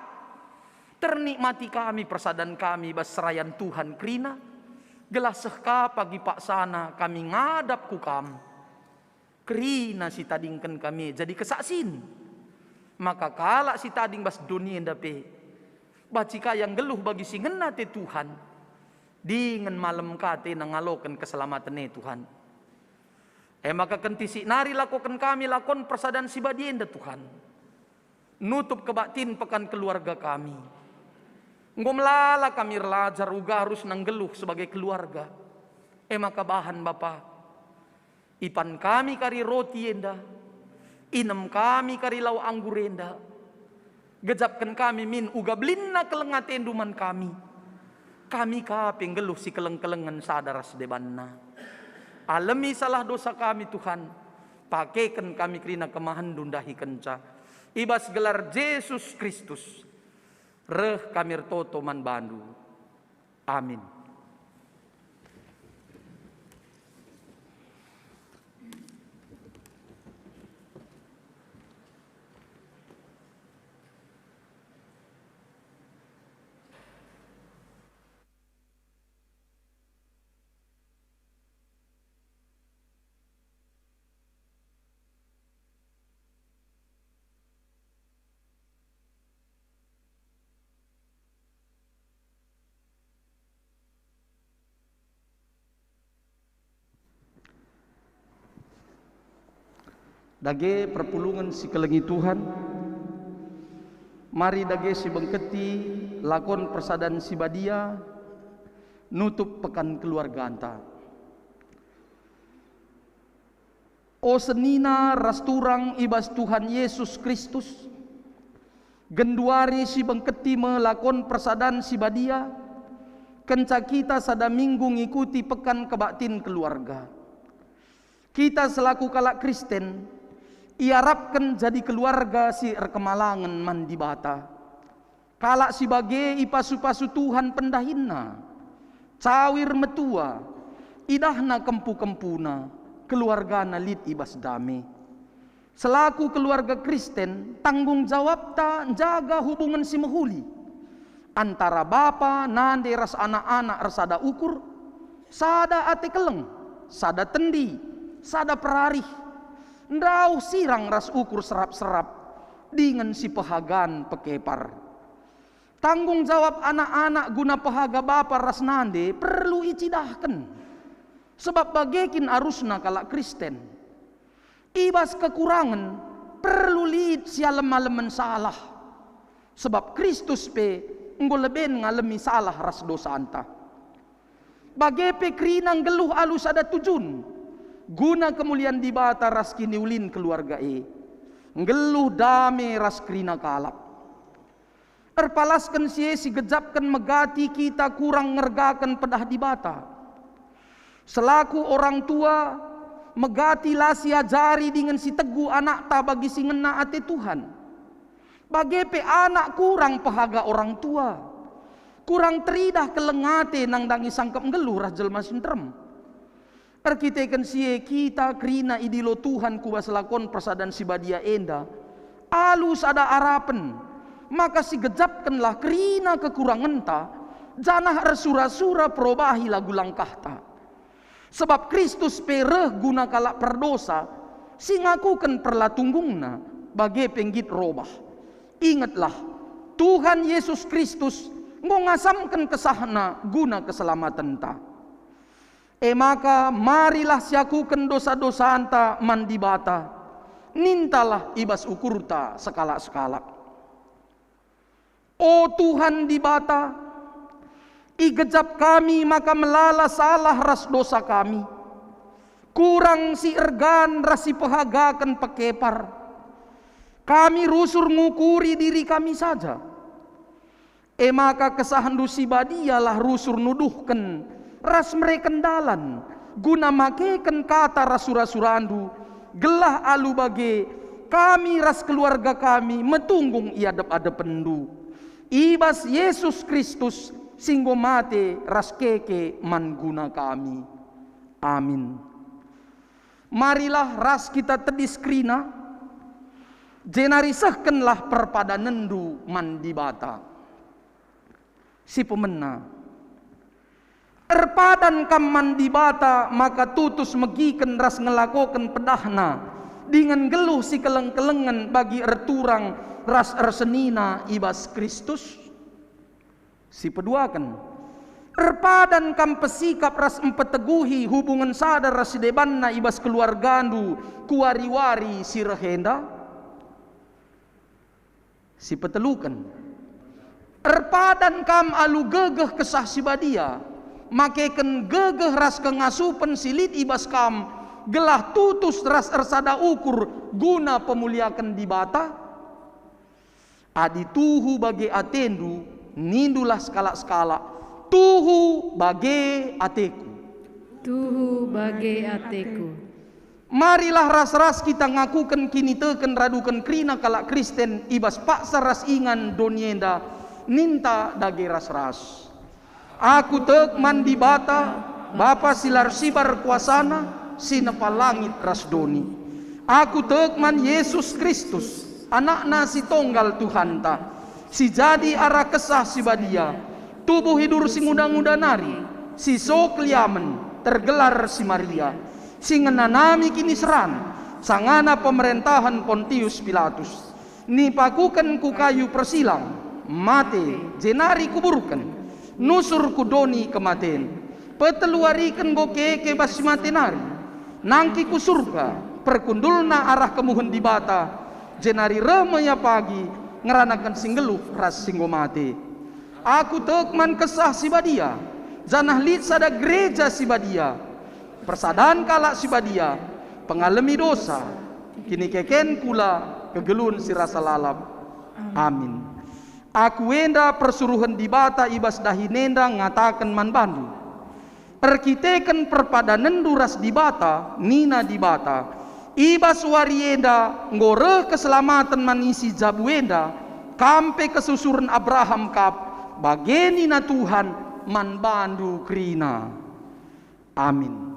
Ternikmati kami persadan kami bas serayan Tuhan kerina. Gelah seh ka pagi paksana kami ngadap ku Kam. Kerina si tadingken kami jadi kesaksin. Maka kalak si tading bas doni enda pe, banci ka ia nggeluh bagi si ngena ate Tuhan, dingen malem ka atena ngaloken keselamaten e Tuhan. E maka kentisik nari lakoken kami lakon persadan si badia enda Tuhan. Nutup kebaktin pekan keluarga kami. Enggo melala kami erlajar uga arusna nggeluh sebagai keluarga. E maka bahan Bapa, ipan kami kari roti enda, inem kami kari lau anggur enda, gejapken kami min uga belinna keleng ateNdu man kami. Kami ka pe nggeluh si keleng-kelengen sada ras debanna. Alemi salah dosa kami, Tuhan, pakeken kami kerina kemahenNdu ndahikenca. I bas gelar Jesus Kristus, reh kami ertoto man baNdu. Amin. Dage perpulungen si kelengi Tuhan, mari dage si bengketi lakon persadan si badia nutup pekan keluarganta. O senina ras turang i bas Tuhan Yesus Kristus, genduari si bengketi me lakon persadan si badia, kenca kita sada minggu ngikuti pekan kebaktin keluarga. Kita selaku kalak Kristen iarapken jadi keluarga si erkemalangen man Dibata. Kalak si bage ipasu-pasu Tuhan pendahinna, cawir metua, idahna kempu-kempuna, keluargana lit i bas dame. Selaku keluarga Kristen, tanggung jawabta njaga hubungen si mehuli antara bapa, nande, ras anak-anak ersada ukur, sada ate keleng, sada tendi, sada perarih, ndauh sirang ras ukur serap-serap dingen si pehagan pekepar. Tanggung jawab anak-anak guna pehaga bapa ras nande perlu icidahken, sebab bage kin arusna kalak Kristen. I bas kekurangen perlu lit sialem-alemen salah, sebab Kristus pe enggo leben ngalemi salah ras dosanta. Bage pe kerina nggeluh alu sada tujun, guna kemulian Dibata ras kiniulin keluarga e, nggeluh dame ras kerina kalak. Erpalasken si e, sigejapken megati kita kurang ngergaken pedah Dibata. Selaku orang tua, megati la siajari dingen sitegu anakta bagi si ngena ate Tuhan. Bage pe anak kurang pehaga orang tua, kurang teridah keleng ate nandangi sangkep nggeluh ras jelma si nterem. Erkiteken si e, kita kerina idilo Tuhan ku bas lakon persadan si badia enda alu sada arapen, maka sigejapkenlah kerina kekurangenta, janah ersura-sura perobahi lagu langkahta. Sebab Kristus pe reh guna kalak perdosa, si ngakuken perlatunggungna, bage pe nggit robah. Ingetlah, Tuhan Yesus Kristus enggo ngasamken kesahNa guna keselamatenta. E maka, marilah siakuken dosa-dosanta man Dibata, nintalah i bas ukurta sekalak-sekalak. O Tuhan Dibata, igejap kami maka melala salah ras dosa kami. Kurang si ergan ras si pehagaken pekepar. Kami rusur ngukuri diri kami saja. E maka kesahNdu si badialah rusur nuduhken ras mereken dalan guna makeken kata ras sura-suraNdu, gelah alu bage kami ras keluarga kami metunggung i adep-adepenNdu. I bas Yesus Kristus si enggo mate ras keke man guna kami. Amin. Marilah ras kita tedis kerina, jenari sehkenlah perpadanenndu man Dibata. Si pemena, erpadan kam man Dibata maka tutus megiken ras ngelakoken pedahNa dingen nggeluh si keleng-kelengen bagi erturang ras ersenina i bas Kristus. Si peduaken, erpadan kam pesikap ras mpeteguhi hubungen sada ras si debanna i bas keluargandu ku wari-wari si reh enda. Si peteluken, erpadan kam alu gegeh Kesah Si Badia, makeken gegeh ras kengasupen si lit i bas kam, gelah tutus ras ersada ukur guna pemuliaken Dibata. Adi tuhu bage atendu, nindulah sekalak-sekalak, "Tuhu bage ateku." Tuhu bage ateku. Marilah ras-ras kita ngakuken kiniteken raduken kerina kalak Kristen i bas paksa ras ingan doni enda, ninta dage ras-ras. Aku tek man Dibata, Bapa si la ersibar kuasaNa, si nepa langit ras doni. Aku tek man Yesus Kristus, AnakNa si Tonggal Tuhanta, si jadi arah Kesah Si Badia, tubuh idur si nguda-nguda nari, si so keliamen, tergelar si Maria, si ngenanami kiniseran, sangana pemerentahen Pontius Pilatus. Nipakuken ku kayu persilang, mate, jenari kuburken, nusur ku doni kematen. Petelu wariken enggo keke bas si mate nari. Nangkih ku Surga, perkundulna arah kemuhen Dibata, jenari reh me ia pagi ngeranaken si nggeluh ras si enggo mate. Aku tek man Kesah Si Badia, janah lit sada gereja si badia, persadan kalak si badia, pengalemi dosa, kinikeken kula, kegeluhen si rasa lalap. Amin. Aku enda persuruhen Dibata i bas dahin enda ngataken man bandu. Erkiteken perpadanenndu ras Dibata, nina Dibata, "I bas wari enda enggo reh keselamaten man isi jabu enda, kam pe kesusuren Abraham kap, bage nina Tuhan man bandu kerina." Amin.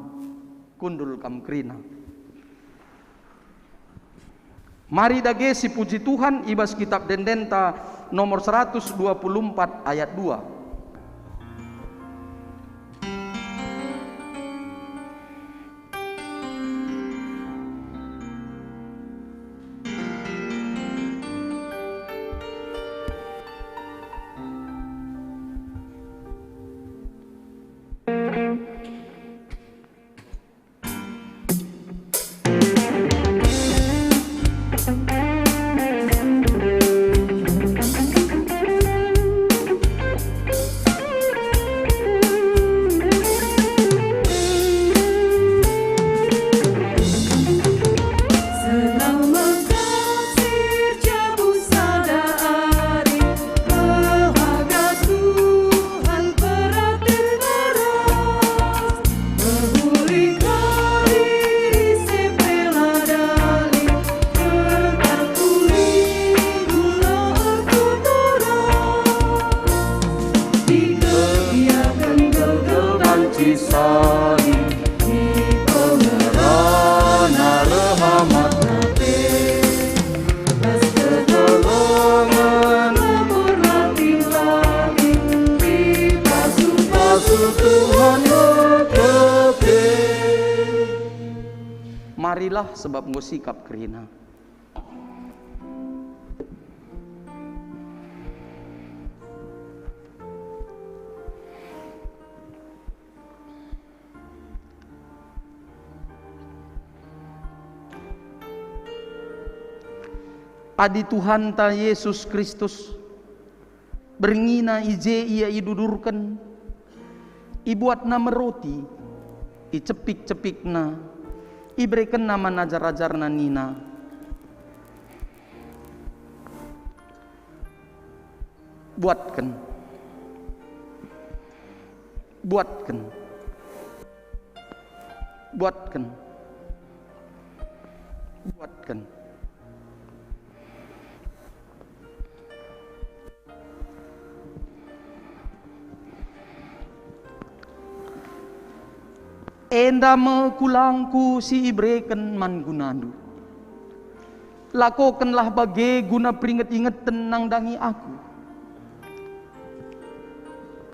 Kundul kam kerina. Mari dage sipuji Tuhan i bas Kitap Ende-Endenta nomor seratus dua puluh empat ayat dua. Senang mengkasih jabu sada ari, pelhaga Tuhan peraten beras. Mehuli kari ise pela dali, berkat kuli gula erkuturas. Dikerjaken gegel banci sali, dipengerana rehamat ate. Bas kegelengen lebur latih-latih, dipasu-pasu Tuhan ngeteh. Marilah, sebab enggo sikap kerina. Adi Tuhanta Jesus Kristus, berngina i je Ia idudurken, ibuatna me roti, icepik-cepikna, iberekenna man ajar-ajarNa nina, "Buatken. Buatken. Buatken. Buatken." Enda me kulangKu si ibereken man gunandu. Lakokenlah bage guna peringet-ingeten nandangi Aku.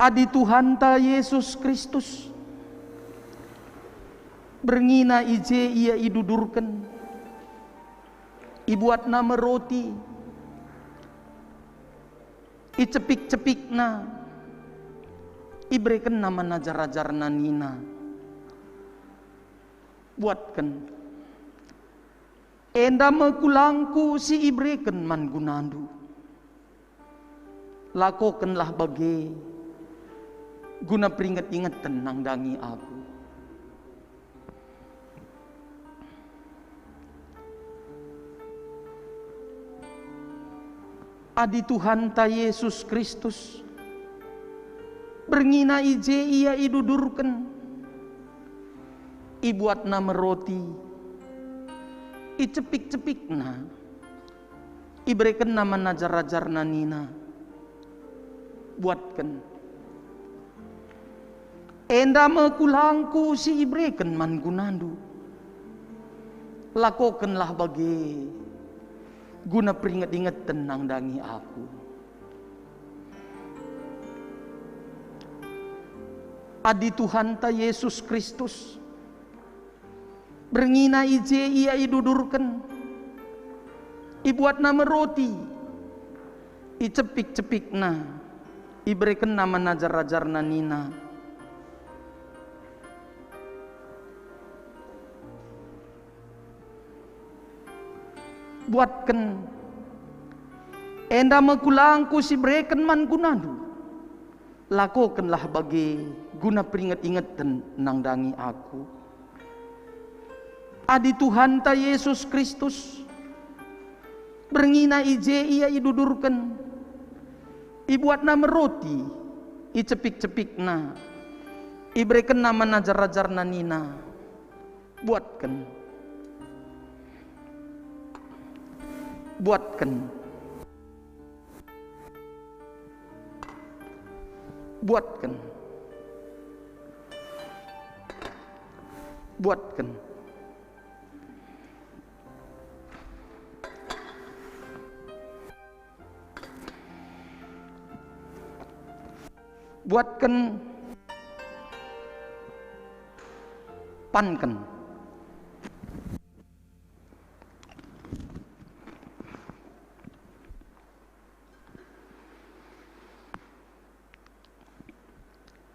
Adi Tuhanta Jesus Kristus, berngina i je Ia idudurken, ibuatna me roti, icepik-cepikna, iberekenna man ajar-ajarNa nina, "Buatken. Enda me kulangKu si ibereken man gunandu. Lakokenlah bage guna peringet-ingeten nandangi Aku." Adi Tuhanta Jesus Kristus, berngina i je Ia idudurken, ibuatna me roti, icepik-cepikna, iberekenna man ajar-ajarNa nina, "Buatken. Enda me kulangKu si ibereken man gunandu. Lakokenlah bage guna peringet-ingeten nandangi Aku." Adi Tuhanta Jesus Kristus, berngina i je Ia idudurken, ibuatna me roti, icepik-cepikna, iberekenna man ajar-ajarNa nina, "Buatken. Enda me kulangKu si ibereken man gunandu. Lakokenlah bage guna peringet-ingeten nandangi Aku." Adi Tuhanta Jesus Kristus, berngina i je Ia idudurken, ibuatna me roti, icepik-cepikna, iberekenna man ajar-ajarNa nina, "Buatken. Buatken. Buatken. Buatken." Buatken. Panken.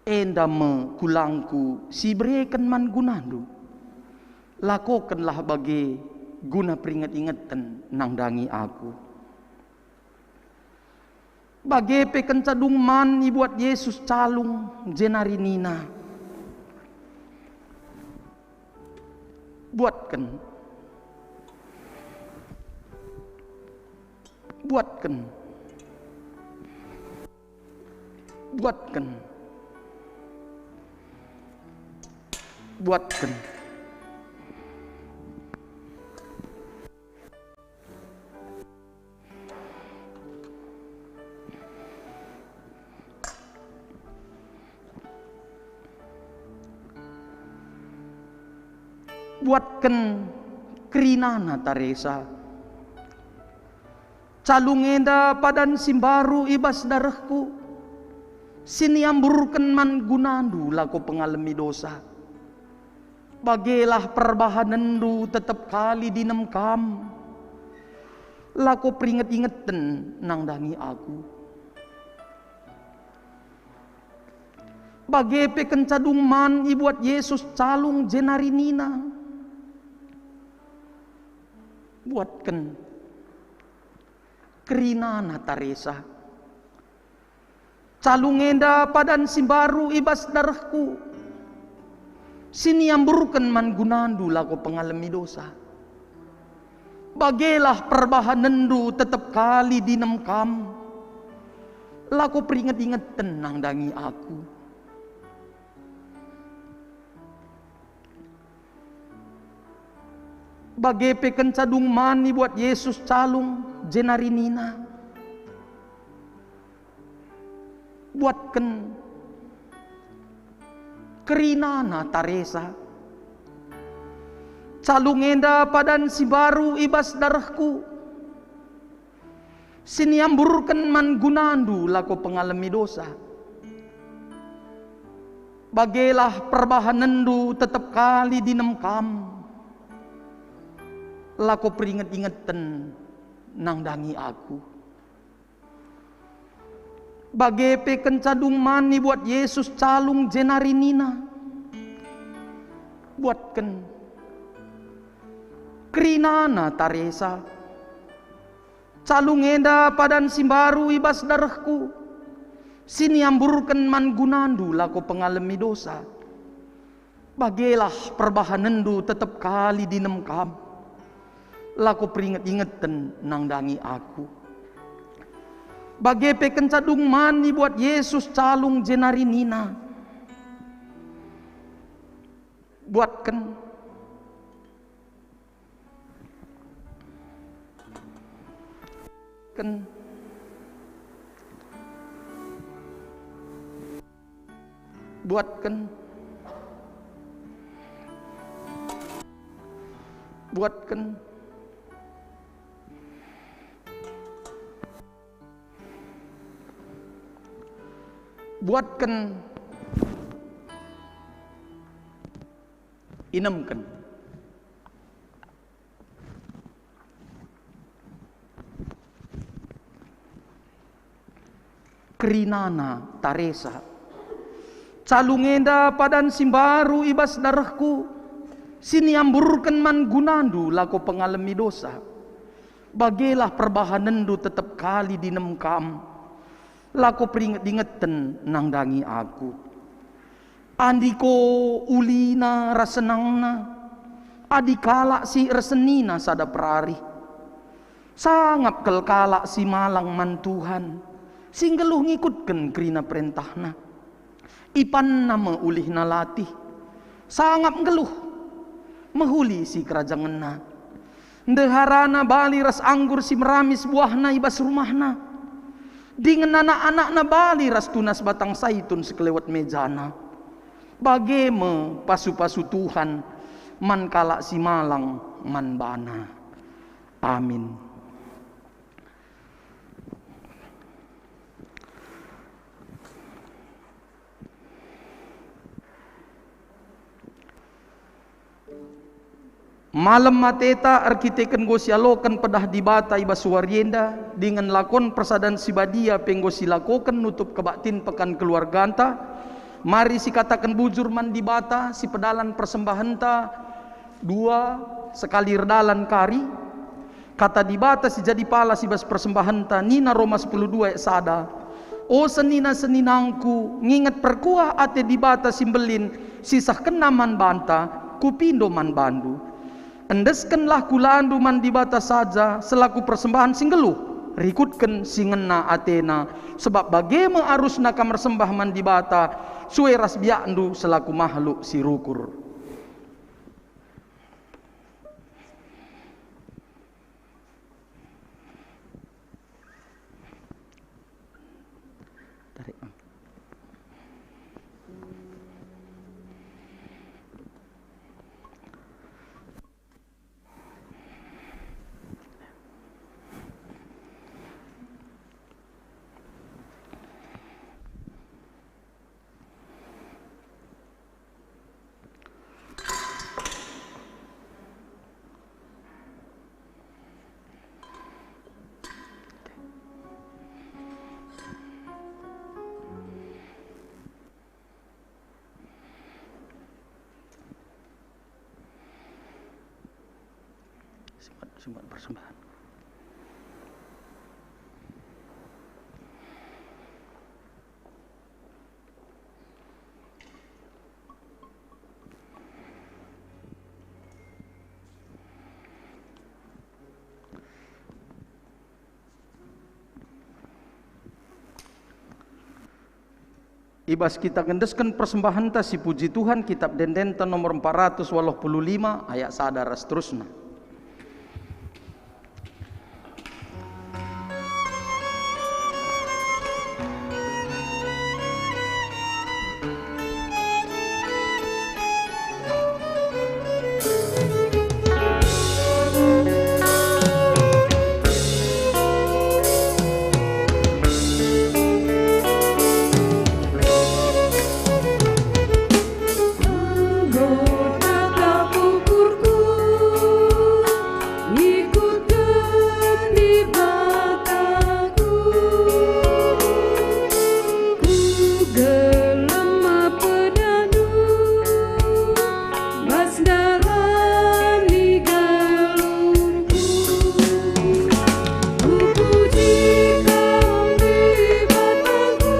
Enda me kulangku si ibereken man gunandu. Lakokenlah bage guna peringet-ingeten nandangi aku. Bage pe kenca dung man ibuat Jesus calung, jenari nina, "Buatken. Buatken. Buatken. Buatken." Buatken kerinana taresa. Calung enda padan si mbaru i bas darehku, si niamburken man gunandu lako pengalemi dosa. Bagelah perbahanenndu tetep kali dinem kam, lako peringet-ingeten nandangi aku. Bage pe kenca dung man ibuat Jesus calung jenari nina, "Buatken." Kerinana taresa. Calung enda padan si mbaru i bas darehku, si niamburken man gunandu lako pengalemi dosa. Bagelah perbahanenndu tetep kali dinem kam, lako peringet-ingeten nandangi aku. Bage pe kenca dung man ibuat Jesus calung, jenari nina, "Buatken." Kerinana taresa. Calung enda padan si mbaru i bas darehku, si niamburken man gunandu lako pengalemi dosa. Bagelah perbahanenndu tetep kali dinem kam, lako peringet-ingeten nandangi aku. Bage pe kenca dung man ibuat Jesus calung jenari nina, "Buatken." Kerinana taresa. Calung enda padan si mbaru i bas darehku, si niamburken man gunandu lako pengalemi dosa. Bagelah perbahanenndu tetep kali dinem kam, lako peringet-ingeten nandangi aku. Bage pe kenca dung man ibuat Jesus calung jenari nina, "Buatken." Ken. Buatken. Buatken. Buatken. Inemken. Kerinana taresa. Calung enda padan si mbaru i bas darehku, si niamburken man gunandu lako pengalemi dosa. Bagelah perbahanenndu tetep kali dinem kam, lako peringet-ingeten nandangi aku. Andiko ulina ras senangna, adi kalak si ersenina sada perari. Sangap kal kalak si malang man Tuhan, si nggeluh ngikutken kerina perentahNa. Ipanna me ulihna latih, sangap nggeluh, mehuli sikerajangenna. Ndeharana bali ras anggur si meramis buahna i bas rumahna, dingen anak-anakna bali ras tunas batang saitun sekelewet mejana. Bage me pasu-pasu Tuhan man kalak si malang man baNa. Amin. Malem ateta erkiteken enggo sialoken pedah Dibata i bas wari enda, dingen lakon persadan si badia pe enggo silakoken nutup kebaktin pekan keluarganta. Mari sikataken bujur man Dibata, sipedalan persembahenta dua sekali erdalan kari. Kata Dibata si jadi palas i bas persembahenta, nina Roma sepuluh dua ayat sada, "O senina-seninangku, nginget perkuah ate Dibata si mbelin, si isehkenNa man banta, kupindo man bandu. Endeskenlah kulandu man Dibata saja selaku persembahen si nggeluh, rikutken si ngena ateNa, sebab bage me arusna kam ersembah man Dibata, sue ras biakndu selaku mahluk si rukur." Tarik. Simpan, simpan persembahan. I bas kita ngendesken persembahenta si puji Tuhan, Kitab Ende-enden nomor empat ratus waluh puluh lima, ayat sada ras terusna. Ngikutken Dibataku, kugelem pedahndu, bas dalan ni galungku. Kupuji Kam Dibataku,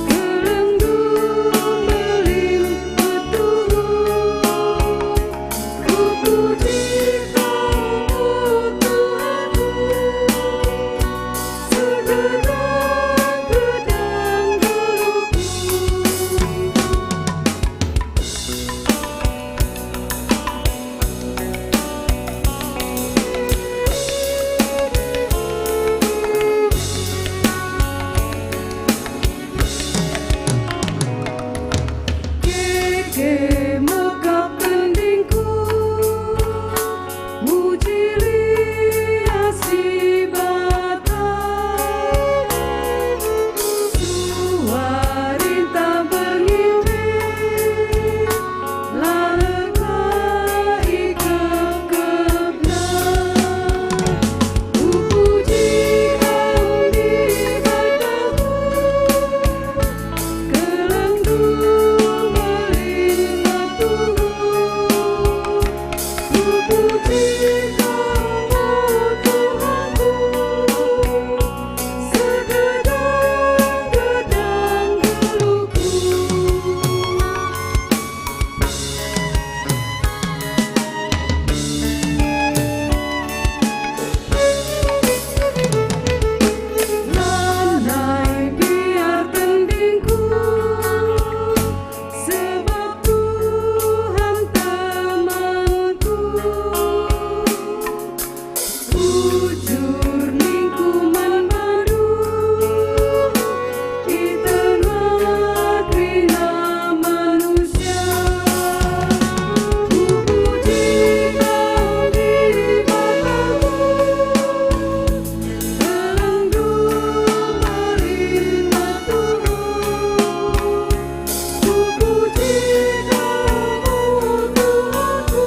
kelengndu mbelin petundu. Keke mekap tendingku, muji lias Dibata. Suarinta berngi pe, la leka ikepkepna. Kupuji Kam Dibataku, kelengndu melimpah Tuhan. Kupuji Kam, o Tuhanku, segedang-gedang geluhku. Lanai biar tendingku, sebab Tuhan temanku. Bujur ningku man bandu, i tengah kerina manusia. Kupuji Kam Dibataku, kelengndu melimpah Tuhan. Kupuji Kam, o Tuhanku,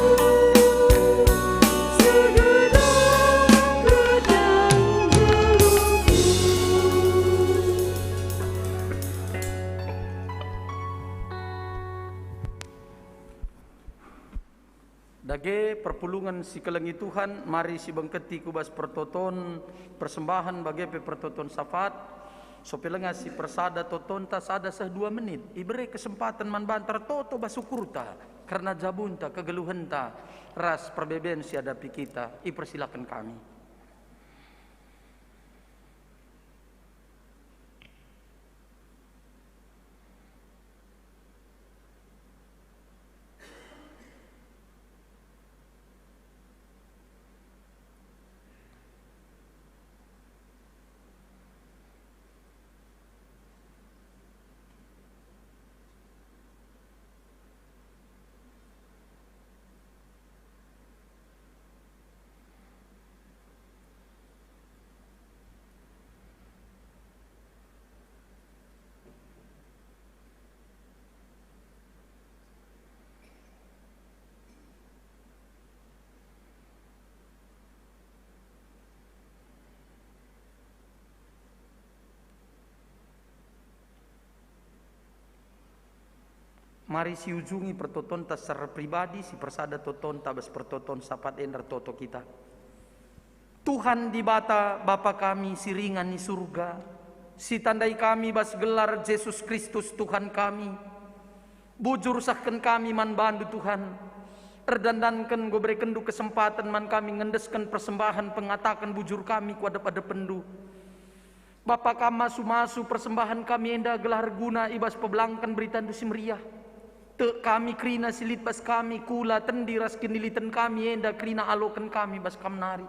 Perpulungen si kelengi Tuhan, mari sibengketi ku bas pertoton persembahen bage pe pertoton syafaat. Sope langa si persada totonta sada seh dua menit, ibere kesempaten man banta ertoto bas ukurta kerna jabunta, kegeluhenta, ras perbeben si adapi kita. Ipersilaken kami. Mari siujungi pertotonta secara pribadi, sipersada totonta bas pertoton syafaat enda ertoto kita. Tuhan Dibata, Bapa kami si ringan i Surga, sitandai kami bas gelar Jesus Kristus Tuhan kami, bujur sehken kami man baNdu, Tuhan. Erdandanken enggo berekenNdu kesempaten man kami ngendesken persembahen pengataken bujur kami ku adep-adepenNdu. Bapa, Kam masu-masu persembahen kami enda gelah erguna i bas pebelangken beritaNdu si meriah. Tek kami kerina si lit bas kami, kula, tendi ras kiniliten kami enda kerina aloken kami bas Kam nari.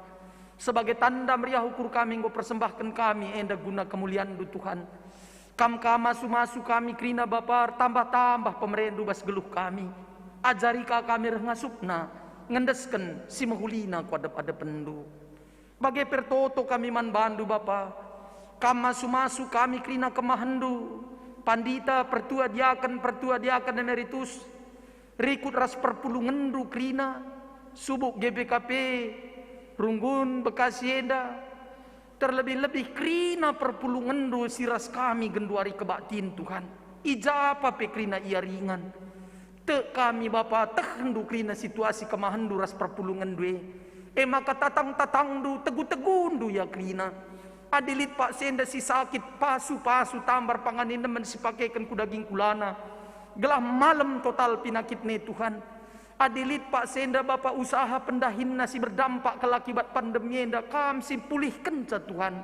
Sebagai tanda meriah ukur kami enggo persembahken kami enda guna kemulianNdu, Tuhan. Kam ka masu-masu kami kerina, Bapa, ertambah-tambah pemereNdu bas geluh kami. Ajari ka kami reh ngasupna, ngendesken si mehulina ku adep-adepenNdu. Bage pe ertoto kami man baNdu, Bapa. Kam masu-masu kami kerina kemahenNdu, pandita, pertua diaken, pertua diaken emeritus, rikut ras perpulungenNdu kerina, subuk G B K P, runggun Bekasi enda, terlebih-lebih kerina perpulungenNdu si ras kami genduari kebaktin, Tuhan. I ja pe kerina ia ringan. Tek kami, Bapa, tehNdu kerina situasi kemahenNdu ras perpulungenNdu e. E maka tatang-tatangNdu, tegu-teguNdu ia kerina. Adi lit paksa enda si sakit, pasu-pasu tambar pangan inemen si pakeken ku daging kulana, gelah malem total pinakitna e, Tuhan. Adi lit paksa enda, Bapa, usaha pendahinna si berdampak kal akibat pandemi enda, Kam si pulihkenca, Tuhan.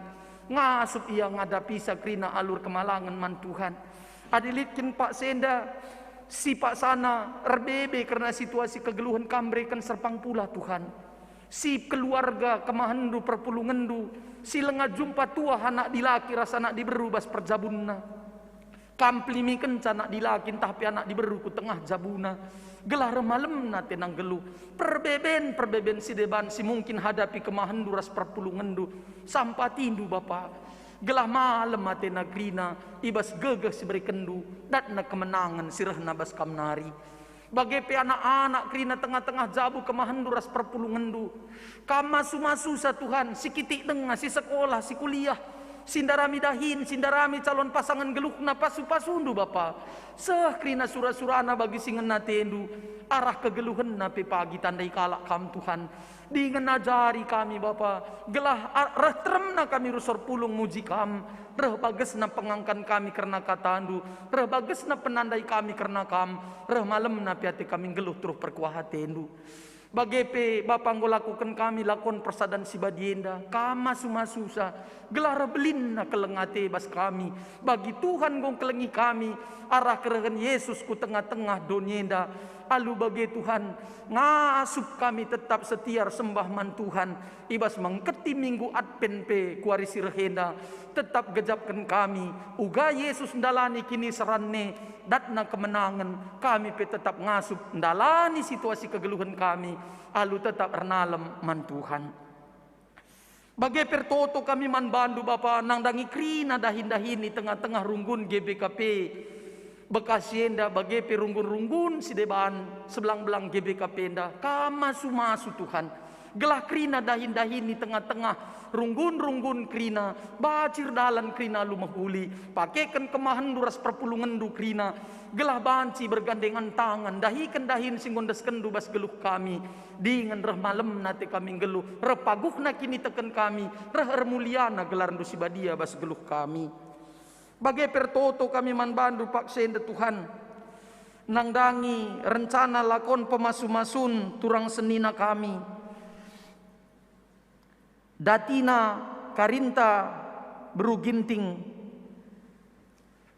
Ngasup ia ngadapisa kerina alu erkemalangen man Tuhan. Adi lit kin paksa enda si paksana erbebe kerna situasi kegeluhen, Kam bereken serpang pula, Tuhan. Si keluarga kemahenNdu, perpulungenNdu, si langa jumpa tuah anak dilaki ras anak diberu bas perjabunna. Kam pelimikenca anak dilaki ntah pe anak diberu ku tengah jabuna, gelah reh malemna ate nggeluh. Perbeben-perbeben si deban si mungkin hadapi kemahenNdu ras perpulungenNdu, sampatiNdu, Bapa. Gelah malem atena kerina i bas gegeh si berekenNdu, datna kemenangen si rehna bas Kam nari. Bage pe anak-anak kerina tengah-tengah jabu kemahenNdu ras perpulungenNdu. Kam masu-masusa, Tuhan, si kitik denga, si sekolah, si kuliah, si ndarami dahin, si ndarami calon pasangen geluhna, pasu-pasuNdu, Bapa. Seh kerina sura-surana bagi si ngena atendu, arah kegeluhenna pe pagi tandai kalak Kam, Tuhan. Dingen ajari kami, Bapa, gelah a-, reh teremna kami rusur pulung muji Kam, reh bagesna pengangkan kami kerna kataNdu, reh bagesna penandai kami kerna Kam, reh malemna pe ate kami nggeluh teruh perkuah ateNdu. Bage pe, Bapa, enggo lakoken kami lakon persadan si badi enda, Kam masu-masusa, gelah reh belinna keleng ate bas kami, bagi Tuhan enggo ngkelengi kami, arah kerehen Yesus ku tengah-tengah doni enda. Alu bage, Tuhan, ngasup kami tetap setia ersembah man Tuhan, i bas mengketi Minggu Advent pe ku wari si reh enda, tetap gejapken kami, uga Yesus ndalani kiniseran e, datna kemenangen, kami pe tetap ngasup ndalani situasi kegeluhen kami, alu tetap ernalem man Tuhan. Bage pe ertoto kami man bandu, Bapa, nandangi kerina dahin-dahin i tengah-tengah runggun G B K P Bekasi enda, bage pe runggun-runggun si deban sebelang-belang G B K P enda. Kam masu-masu, Tuhan. Gelah kerina dahin-dahin i tengah-tengah runggun-runggun kerina, bacir dalan kerina alu mehuli, pakeken kemahenndu ras perpulungenndu kerina, gelah banci bergandengan tangan, dahiken dahin si enggo endeskenndu bas geluh kami, dingen reh malemna ate kami nggeluh, reh paguhna kiniteken kami, reh ermuliana gelarndu si badia bas geluh kami. Bage pe ertoto kami man bandu paksenda Tuhan, nandangi rencana lakon pemasu-masun turang senina kami. Datina Karinta beru Ginting,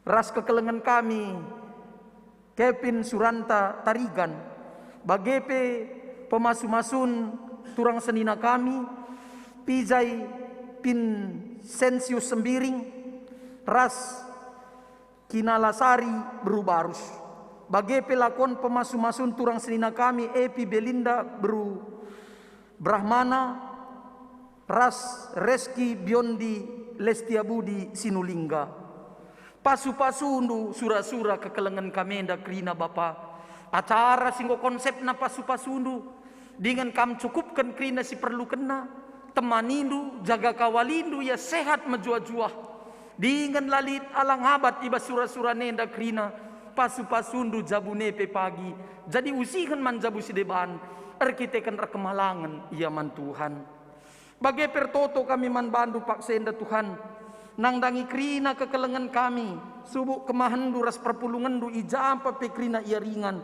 ras kekelengen kami Kevin Suranta Tarigan, bage pe pemasu-masun turang senina kami, Pijay Pinsensius Sembiring, ras Kinalasari beru Barus. Bage pe lakon pemasu-masun turang senina kami Epi Belinda beru Brahmana, ras Reski Biondi Lestiabudi Sinulingga. Pasu-pasundu sura-sura kekelengen kami enda kerina Bapa. Acara si enggo konsepna pasu-pasundu, dingen kam cukupken kerina si perlukenna, temanindu, jaga kawalindu ia sehat mejuah-juah. Dingen la lit alang abat i bas sura-sura nenda kerina, pasu-pasundu jabune pe pagi, jadi usihen man jabu si deban, erkiteken erkemalangen ia man Tuhan. Bage pe ertoto kami man bandu paksenda Tuhan, nandangi kerina kekelengen kami, subuk kemahenndu ras perpulungenndu i ja pe kerina ia ringan.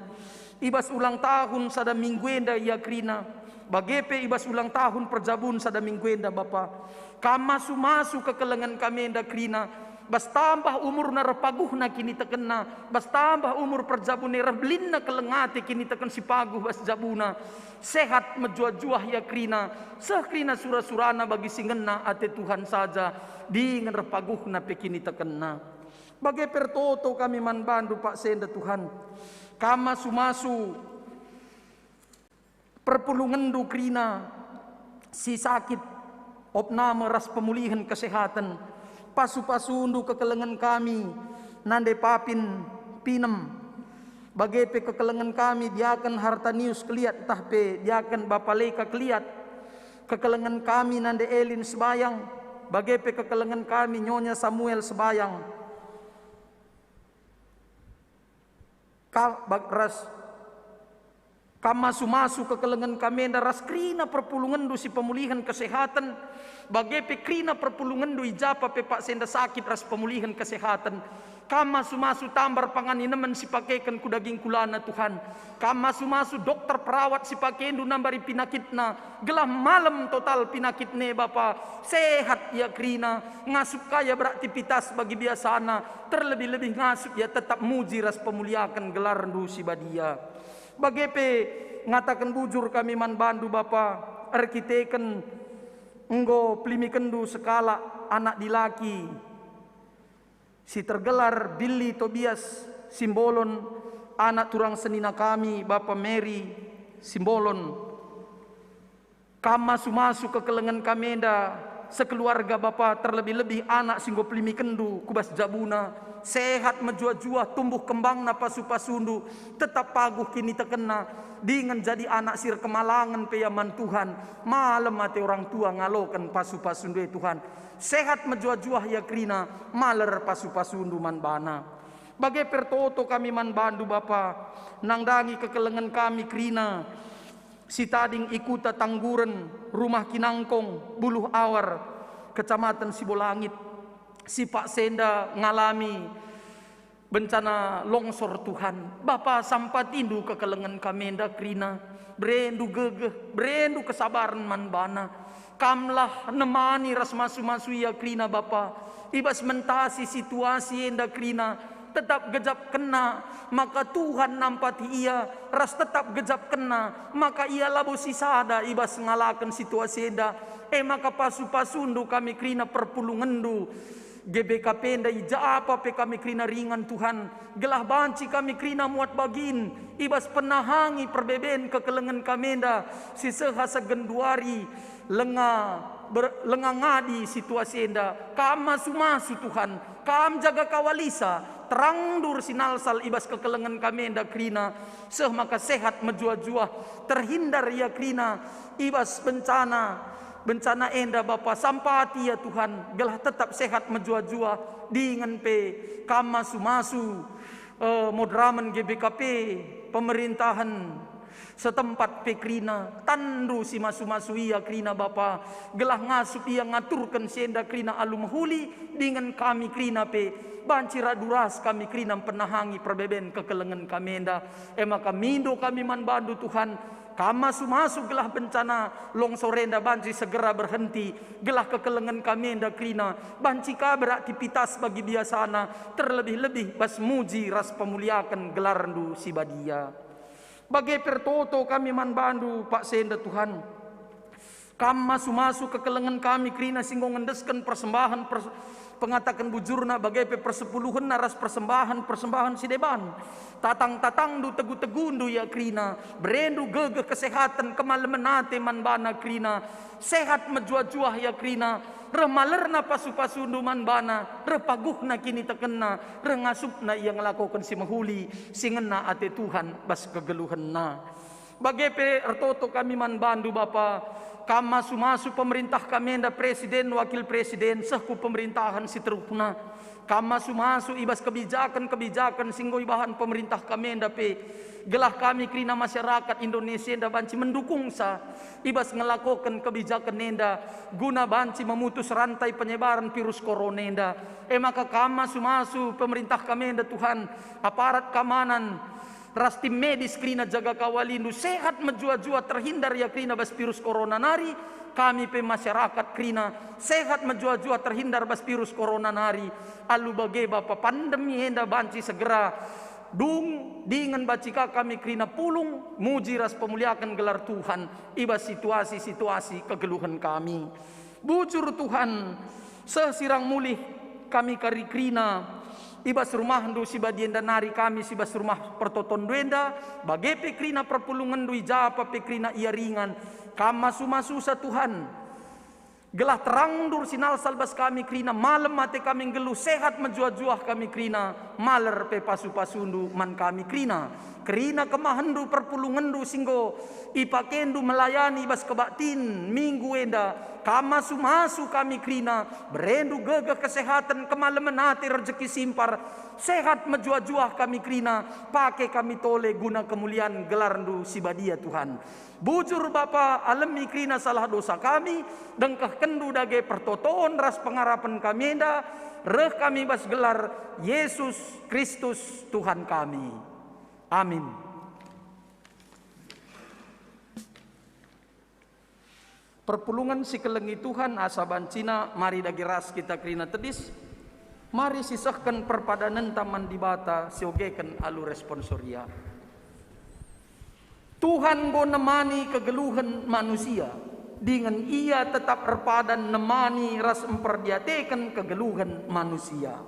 I bas ulang tahun sada minggu enda ia kerina, bage pe i bas ulang tahun perjabun sada minggu enda Bapa. Kam masu-masu kekelengen kami enda kerina, bas tambah umurna reh paguhna kinitekenna, bas tambah umur perjabun e reh belinna keleng ate kiniteken si paguh bas jabuna. Sehat mejuah-juah ia kerina, seh kerina sura-surana bagi si ngena ate Tuhan saja, dingen reh paguhna pe kinitekenna. Bage pe ertoto kami man bandu paksenda Tuhan. Kam masu-masu perpulungenndu kerina si sakit, opname ras pemulihen kesehaten, pasu-pasundu kekelengen kami, nande Papin Pinem, bage pe kekelengen kami diaken Hartanius Keliat ntah pe diaken Bapa Leka Keliat, kekelengen kami nande Elin Sebayang, bage pe kekelengen kami Nyonya Samuel Sebayang. Ka-, bag-, ras kam masu-masu kekelengen kami enda ras kerina perpulungenndu si pemulihen kesehaten, bage pe kerina perpulungenndu i ja pe paksenda sakit ras pemulihen kesehaten. Kam masu-masu tambar pangan inemen si pakeken ku daging kulana, Tuhan. Kam masu-masu dokter perawat si pakendu nambari pinakitna, gelah malem total pinakitna e, Bapa. Sehat ia kerina, ngasup ka ia beraktivitas bagi biasana, terlebih-lebih ngasup ia tetap muji ras pemuliaken gelarndu si badia. Bage pe ngataken bujur kami man bandu, Bapa, erkiteken enggo pelimikenndu sekalak anak dilaki si tergelar Billy Tobias Simbolon, anak turang senina kami, Bapa Mary Simbolon. Kam masu-masu kekelengen kami enda sekeluarga, Bapa, terlebih-lebih anak si enggo pelimikenndu ku bas jabuna, sehat mejuah-juah, tumbuh kembangna pasu-pasundu, tetap paguh kinitekenna, dingen jadi anak si erkemalangen pe ia man Tuhan. Malem ate orang tua ngaloken pasu-pasundu e, Tuhan. Sehat mejuah-juah ia kerina, maler pasu-pasundu man bana. Bage pe ertoto kami man bandu, Bapa, nandangi kekelengen kami kerina si tading i Kuta Tangguren, Rumah Kinangkong, Buluh Awar, Kecamatan Sibolangit, si paksenda ngalami bencana longsor, Tuhan. Bapa, sampatindu kekelengen kami enda kerina, berendu gegeh, berendu kesabaren man bana. Kamlah nemani ras masu-masu ia kerina, Bapa. I bas mentasi situasi enda kerina, tetap gejapkenna, maka Tuhan nampati ia, ras tetap gejapkenna, maka ia labo sisada i bas ngalaken situasi enda. E maka pasu-pasundu kami kerina perpulungenndu, G B K P enda, i ja pe kami kerina ringan, Tuhan, gelah banci kami kerina muat bagin i bas penahangi perbeben kekelengen kami enda si seh asa genduari lenga ber-, lenga ngadi situasi enda. Kam masu-masu, Tuhan, Kam jaga kawalisa, Terangndu ersinalsal i bas kekelengen kami enda kerina, seh maka sehat mejuah-juah, terhindar ia kerina i bas bencana, bencana enda Bapa, sampati ia Tuhan, gelah tetap sehat mejuah-juah, dingen pe Kam masu-masu, eh, moderamen G B K P, pemerintahen setempat pe kerina, tanNdu si masu-masu ia kerina Bapa, gelah ngasup ia ngaturken si enda kerina alu mehuli, dingen kami kerina pe banci radu ras kami kerina mpenahangi perbeben kekelengen kami enda. E maka mindo kami man bandu Tuhan, Kam masu-masu gelah bencana longsor enda banci segera berhenti, gelah kekelengen kami enda kerina banci ka beraktivitas bagi biasana, terlebih-lebih bas muji ras pemuliaken gelarNdu si badia. Bage pe ertoto kami man bandu paksa enda Tuhan. Kam masu-masu kekelengen kami kerina si enggo ngendesken persembahen pers-, pengataken bujurna, bage pe persepuluhenna ras persembahen-persembahen si deban. Tatang-tatangndu, tegu-tegundu ia kerina, berendu gegeh kesehaten, kemalemen ate man bana kerina, sehat mejuah-juah ia kerina, reh malerna pasu-pasundu man bana, reh paguhna kinitekenna, reh ngasupna ia ngelakoken si mehuli, si ngena ate Tuhan bas kegeluhenna. Bage pe ertoto kami man bandu, Bapa, Kam masu-masu pemerintah kami enda, presiden, wakil presiden, seh ku pemerintahen si terukna. Kam masu-masu i bas kebijaken-kebijaken si enggo ibahan pemerintah kami enda pe, gelah kami kerina masyarakat Indonesia enda banci mendukungsa i bas ngelakoken kebijaken enda guna banci memutus rantai penyebaran virus corona enda. E maka Kam masu-masu pemerintah kami enda, Tuhan, aparat keamanan, ras tim medis kerina jaga kawalindu sehat mejuah-juah terhindar ia kerina bas virus corona nari, kami pe masyarakat kerina sehat mejuah-juah terhindar bas virus corona nari. Alu bage Bapa, pandemi enda banci segera dung dingen banci ka kami kerina pulung muji ras pemuliaken gelar Tuhan i bas situasi-situasi kegeluhen kami. Bujur Tuhan, seh sirang mulih kami kari kerina i bas rumahNdu si badia enda nari, kami si bas rumah pertotonNdu enda, bage pe kerina perpulungenNdu i ja pe kerina ia ringan. Kam masu-masusa Tuhan, gelah terangNdu ersinalsal bas kami kerina, malem ate kami nggeluh, sehat mejuah-juah kami kerina, maler pe pasu-pasuNdu man kami kerina. Kerina kemahenNdu, perpulungenNdu si enggo ipakeNdu melayani bas kebaktin minggu enda, Kam masu-masu kami kerina, bereNdu gegeh kesehaten, kemalemen ate, rejeki simpar, sehat mejuah-juah kami kerina, pake kami tole guna kemulian gelarNdu si badia, Tuhan. Bujur Bapa, alemi kerina salah dosa kami, dengkehkenNdu dage pertoton ras pengarapen kami enda, reh kami bas gelar Yesus Kristus Tuhan kami. Amin. Perpulungen si kelengi Tuhan, asa bancina mari dage ras kita kerina tedis, mari sisehken perpadanenta man Dibata siogeken alu responsoria. Tuhan enggo nemani kegeluhen manusia, dingen Ia tetap erpadan nemani ras mperdiateken kegeluhen manusia.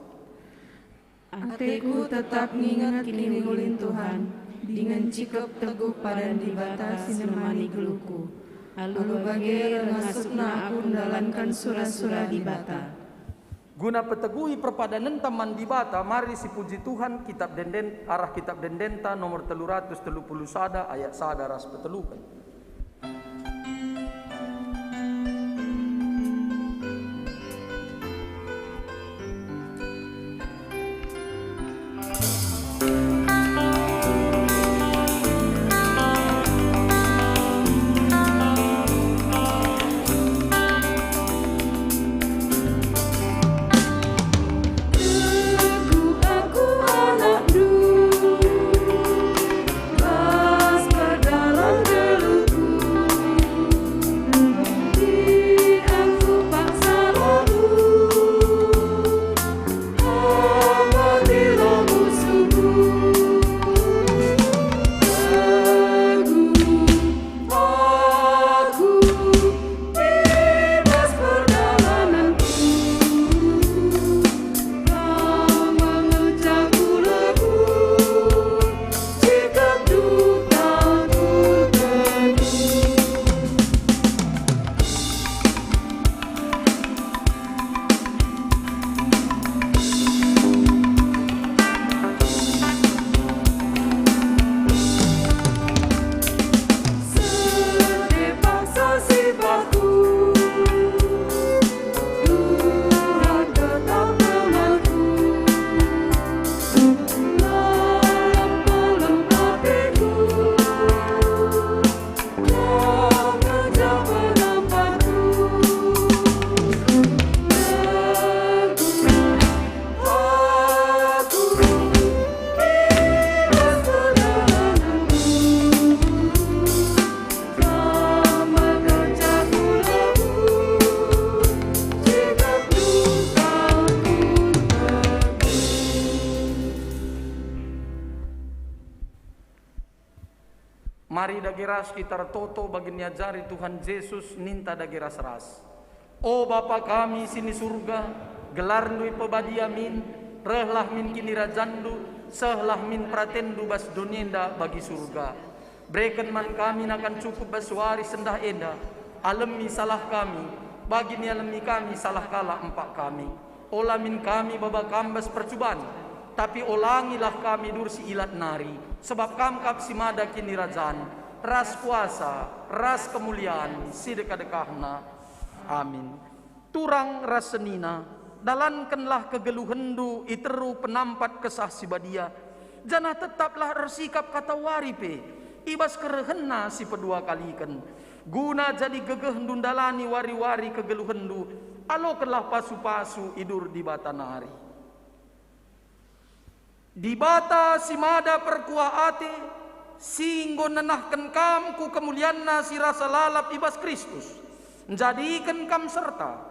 Ateku tetap nginget kinigulin Tuhan, dingen cikep teguh padan Dibata si nemani geluhku. Alu bage reh ngasupna aku ndalanken sura-sura Dibata. Guna peteguhi perpadanenta man Dibata, mari sipuji Tuhan, Kitab Denden, arah Kitab Dendenta nomor telu ratus telu puluh sada, ayat sada ras peteluken. Teguh aku anakndu, bas perdalan geluh Mari dage ras kita ertoto bagi niajari Tuhan Jesus ninta dage ras-ras. O Bapa kami si ni Surga, gelarNdu ipebadia min, rehlah min kinirajanNdu, sehlah min peratenNdu bas doni enda bagi Surga. Bereken man kami nakan cukup bas wari sendah enda, alemi salah kami, bagi nialemi kami salah kalak empak kami. Ola min kami baba Kam bas percuban, tapi olangilah kami dur si ilat nari, sebab Kam kap si mada kinirajan, ras kuasa, ras kemulian si dekah-dekahna. Amin. Turang ras senina, dalankenlah kegeluhenndu i teruh penampat Kesah Si Badia, janah tetaplah ersikap katawari pe i bas kerehenna si peduakaliken, guna jadi gegehndu ndalani wari-wari kegeluhenndu, alokenlah pasu-pasu i dur Dibata nari. Dibata si mada perkuah ate, si enggo nenahken kam ku kemulianNa si rasa lalap i bas Kristus, njadiken kam serta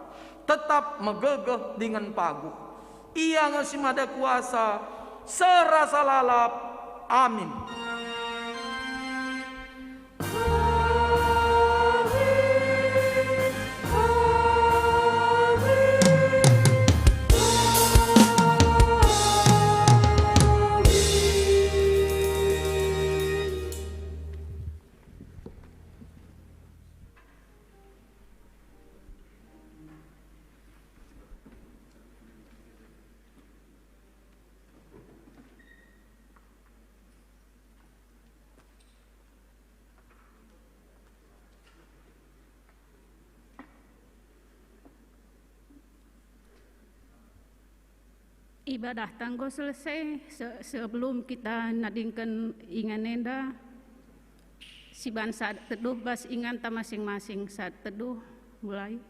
tetap megegeh dingen paguh. Ia nge si mada kuasa, seh rasa lalap. Amin. Ibadahta enggo selesai. Se-, sebelum kita nadingken ingan enda, siban saat teduh bas inganta masing-masing. Saat teduh mulai.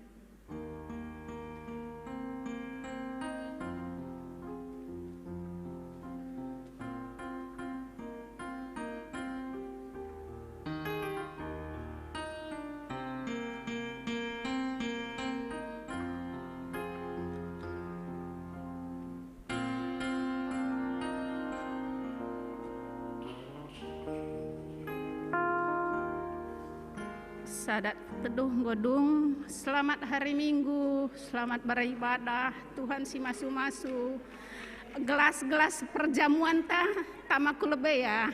Sadat teduh enggo dung. Selamat hari Minggu, selamat beribadah. Tuhan si masu-masu. Gelas-gelas perjamuanta tama ku lebe ya.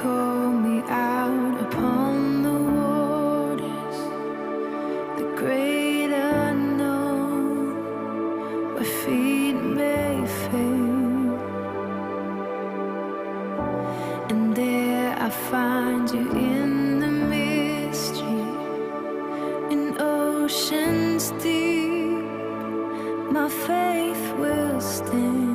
Call me out upon the waters, the great unknown, where feet may fail. And there I find you in the mystery, in oceans deep, my faith will stand.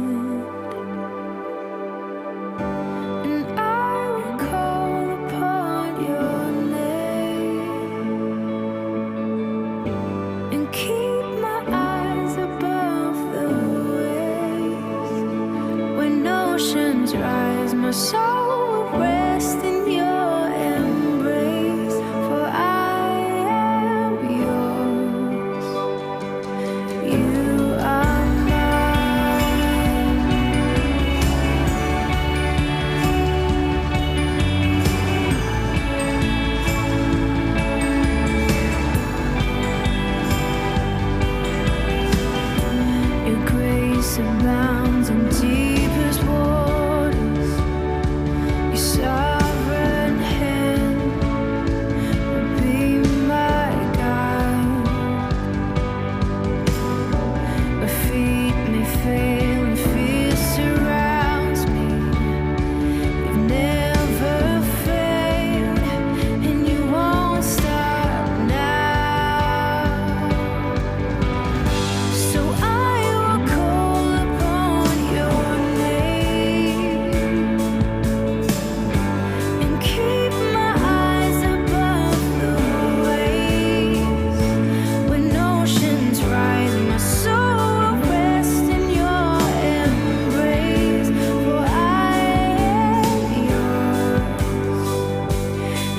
And I will call upon your name and keep my eyes above the waves. When oceans rise, my soul will rest in your embrace, for I am yours. You are mine. Your grace abounds in deepest waters. Your sovereign hand will be my guide. Where feet may fail and fear surrounds me, you've never failed and you won't stop now. So I will call upon your name and keep my eyes above the waves. When oceans rise, my soul will rest in your embrace. For I am yours,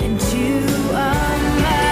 and you are mine.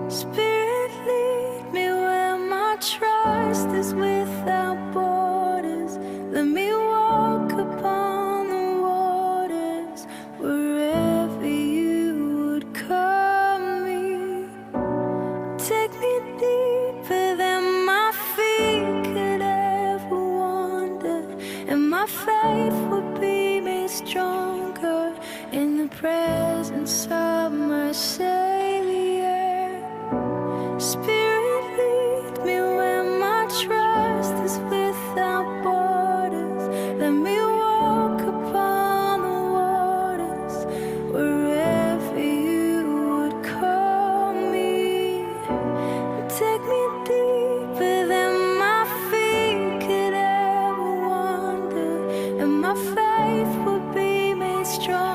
Spirit, lead me where my trust is without borders. Let me walk upon the waters wherever you would call me. Take me deeper than my feet could ever wander, and my faith will be made stronger in the presence of my Savior. Spirit, lead me where my trust is without borders. Let me walk upon the waters wherever you would call me. Take me deeper than my feet could ever wander, and my faith will be made strong.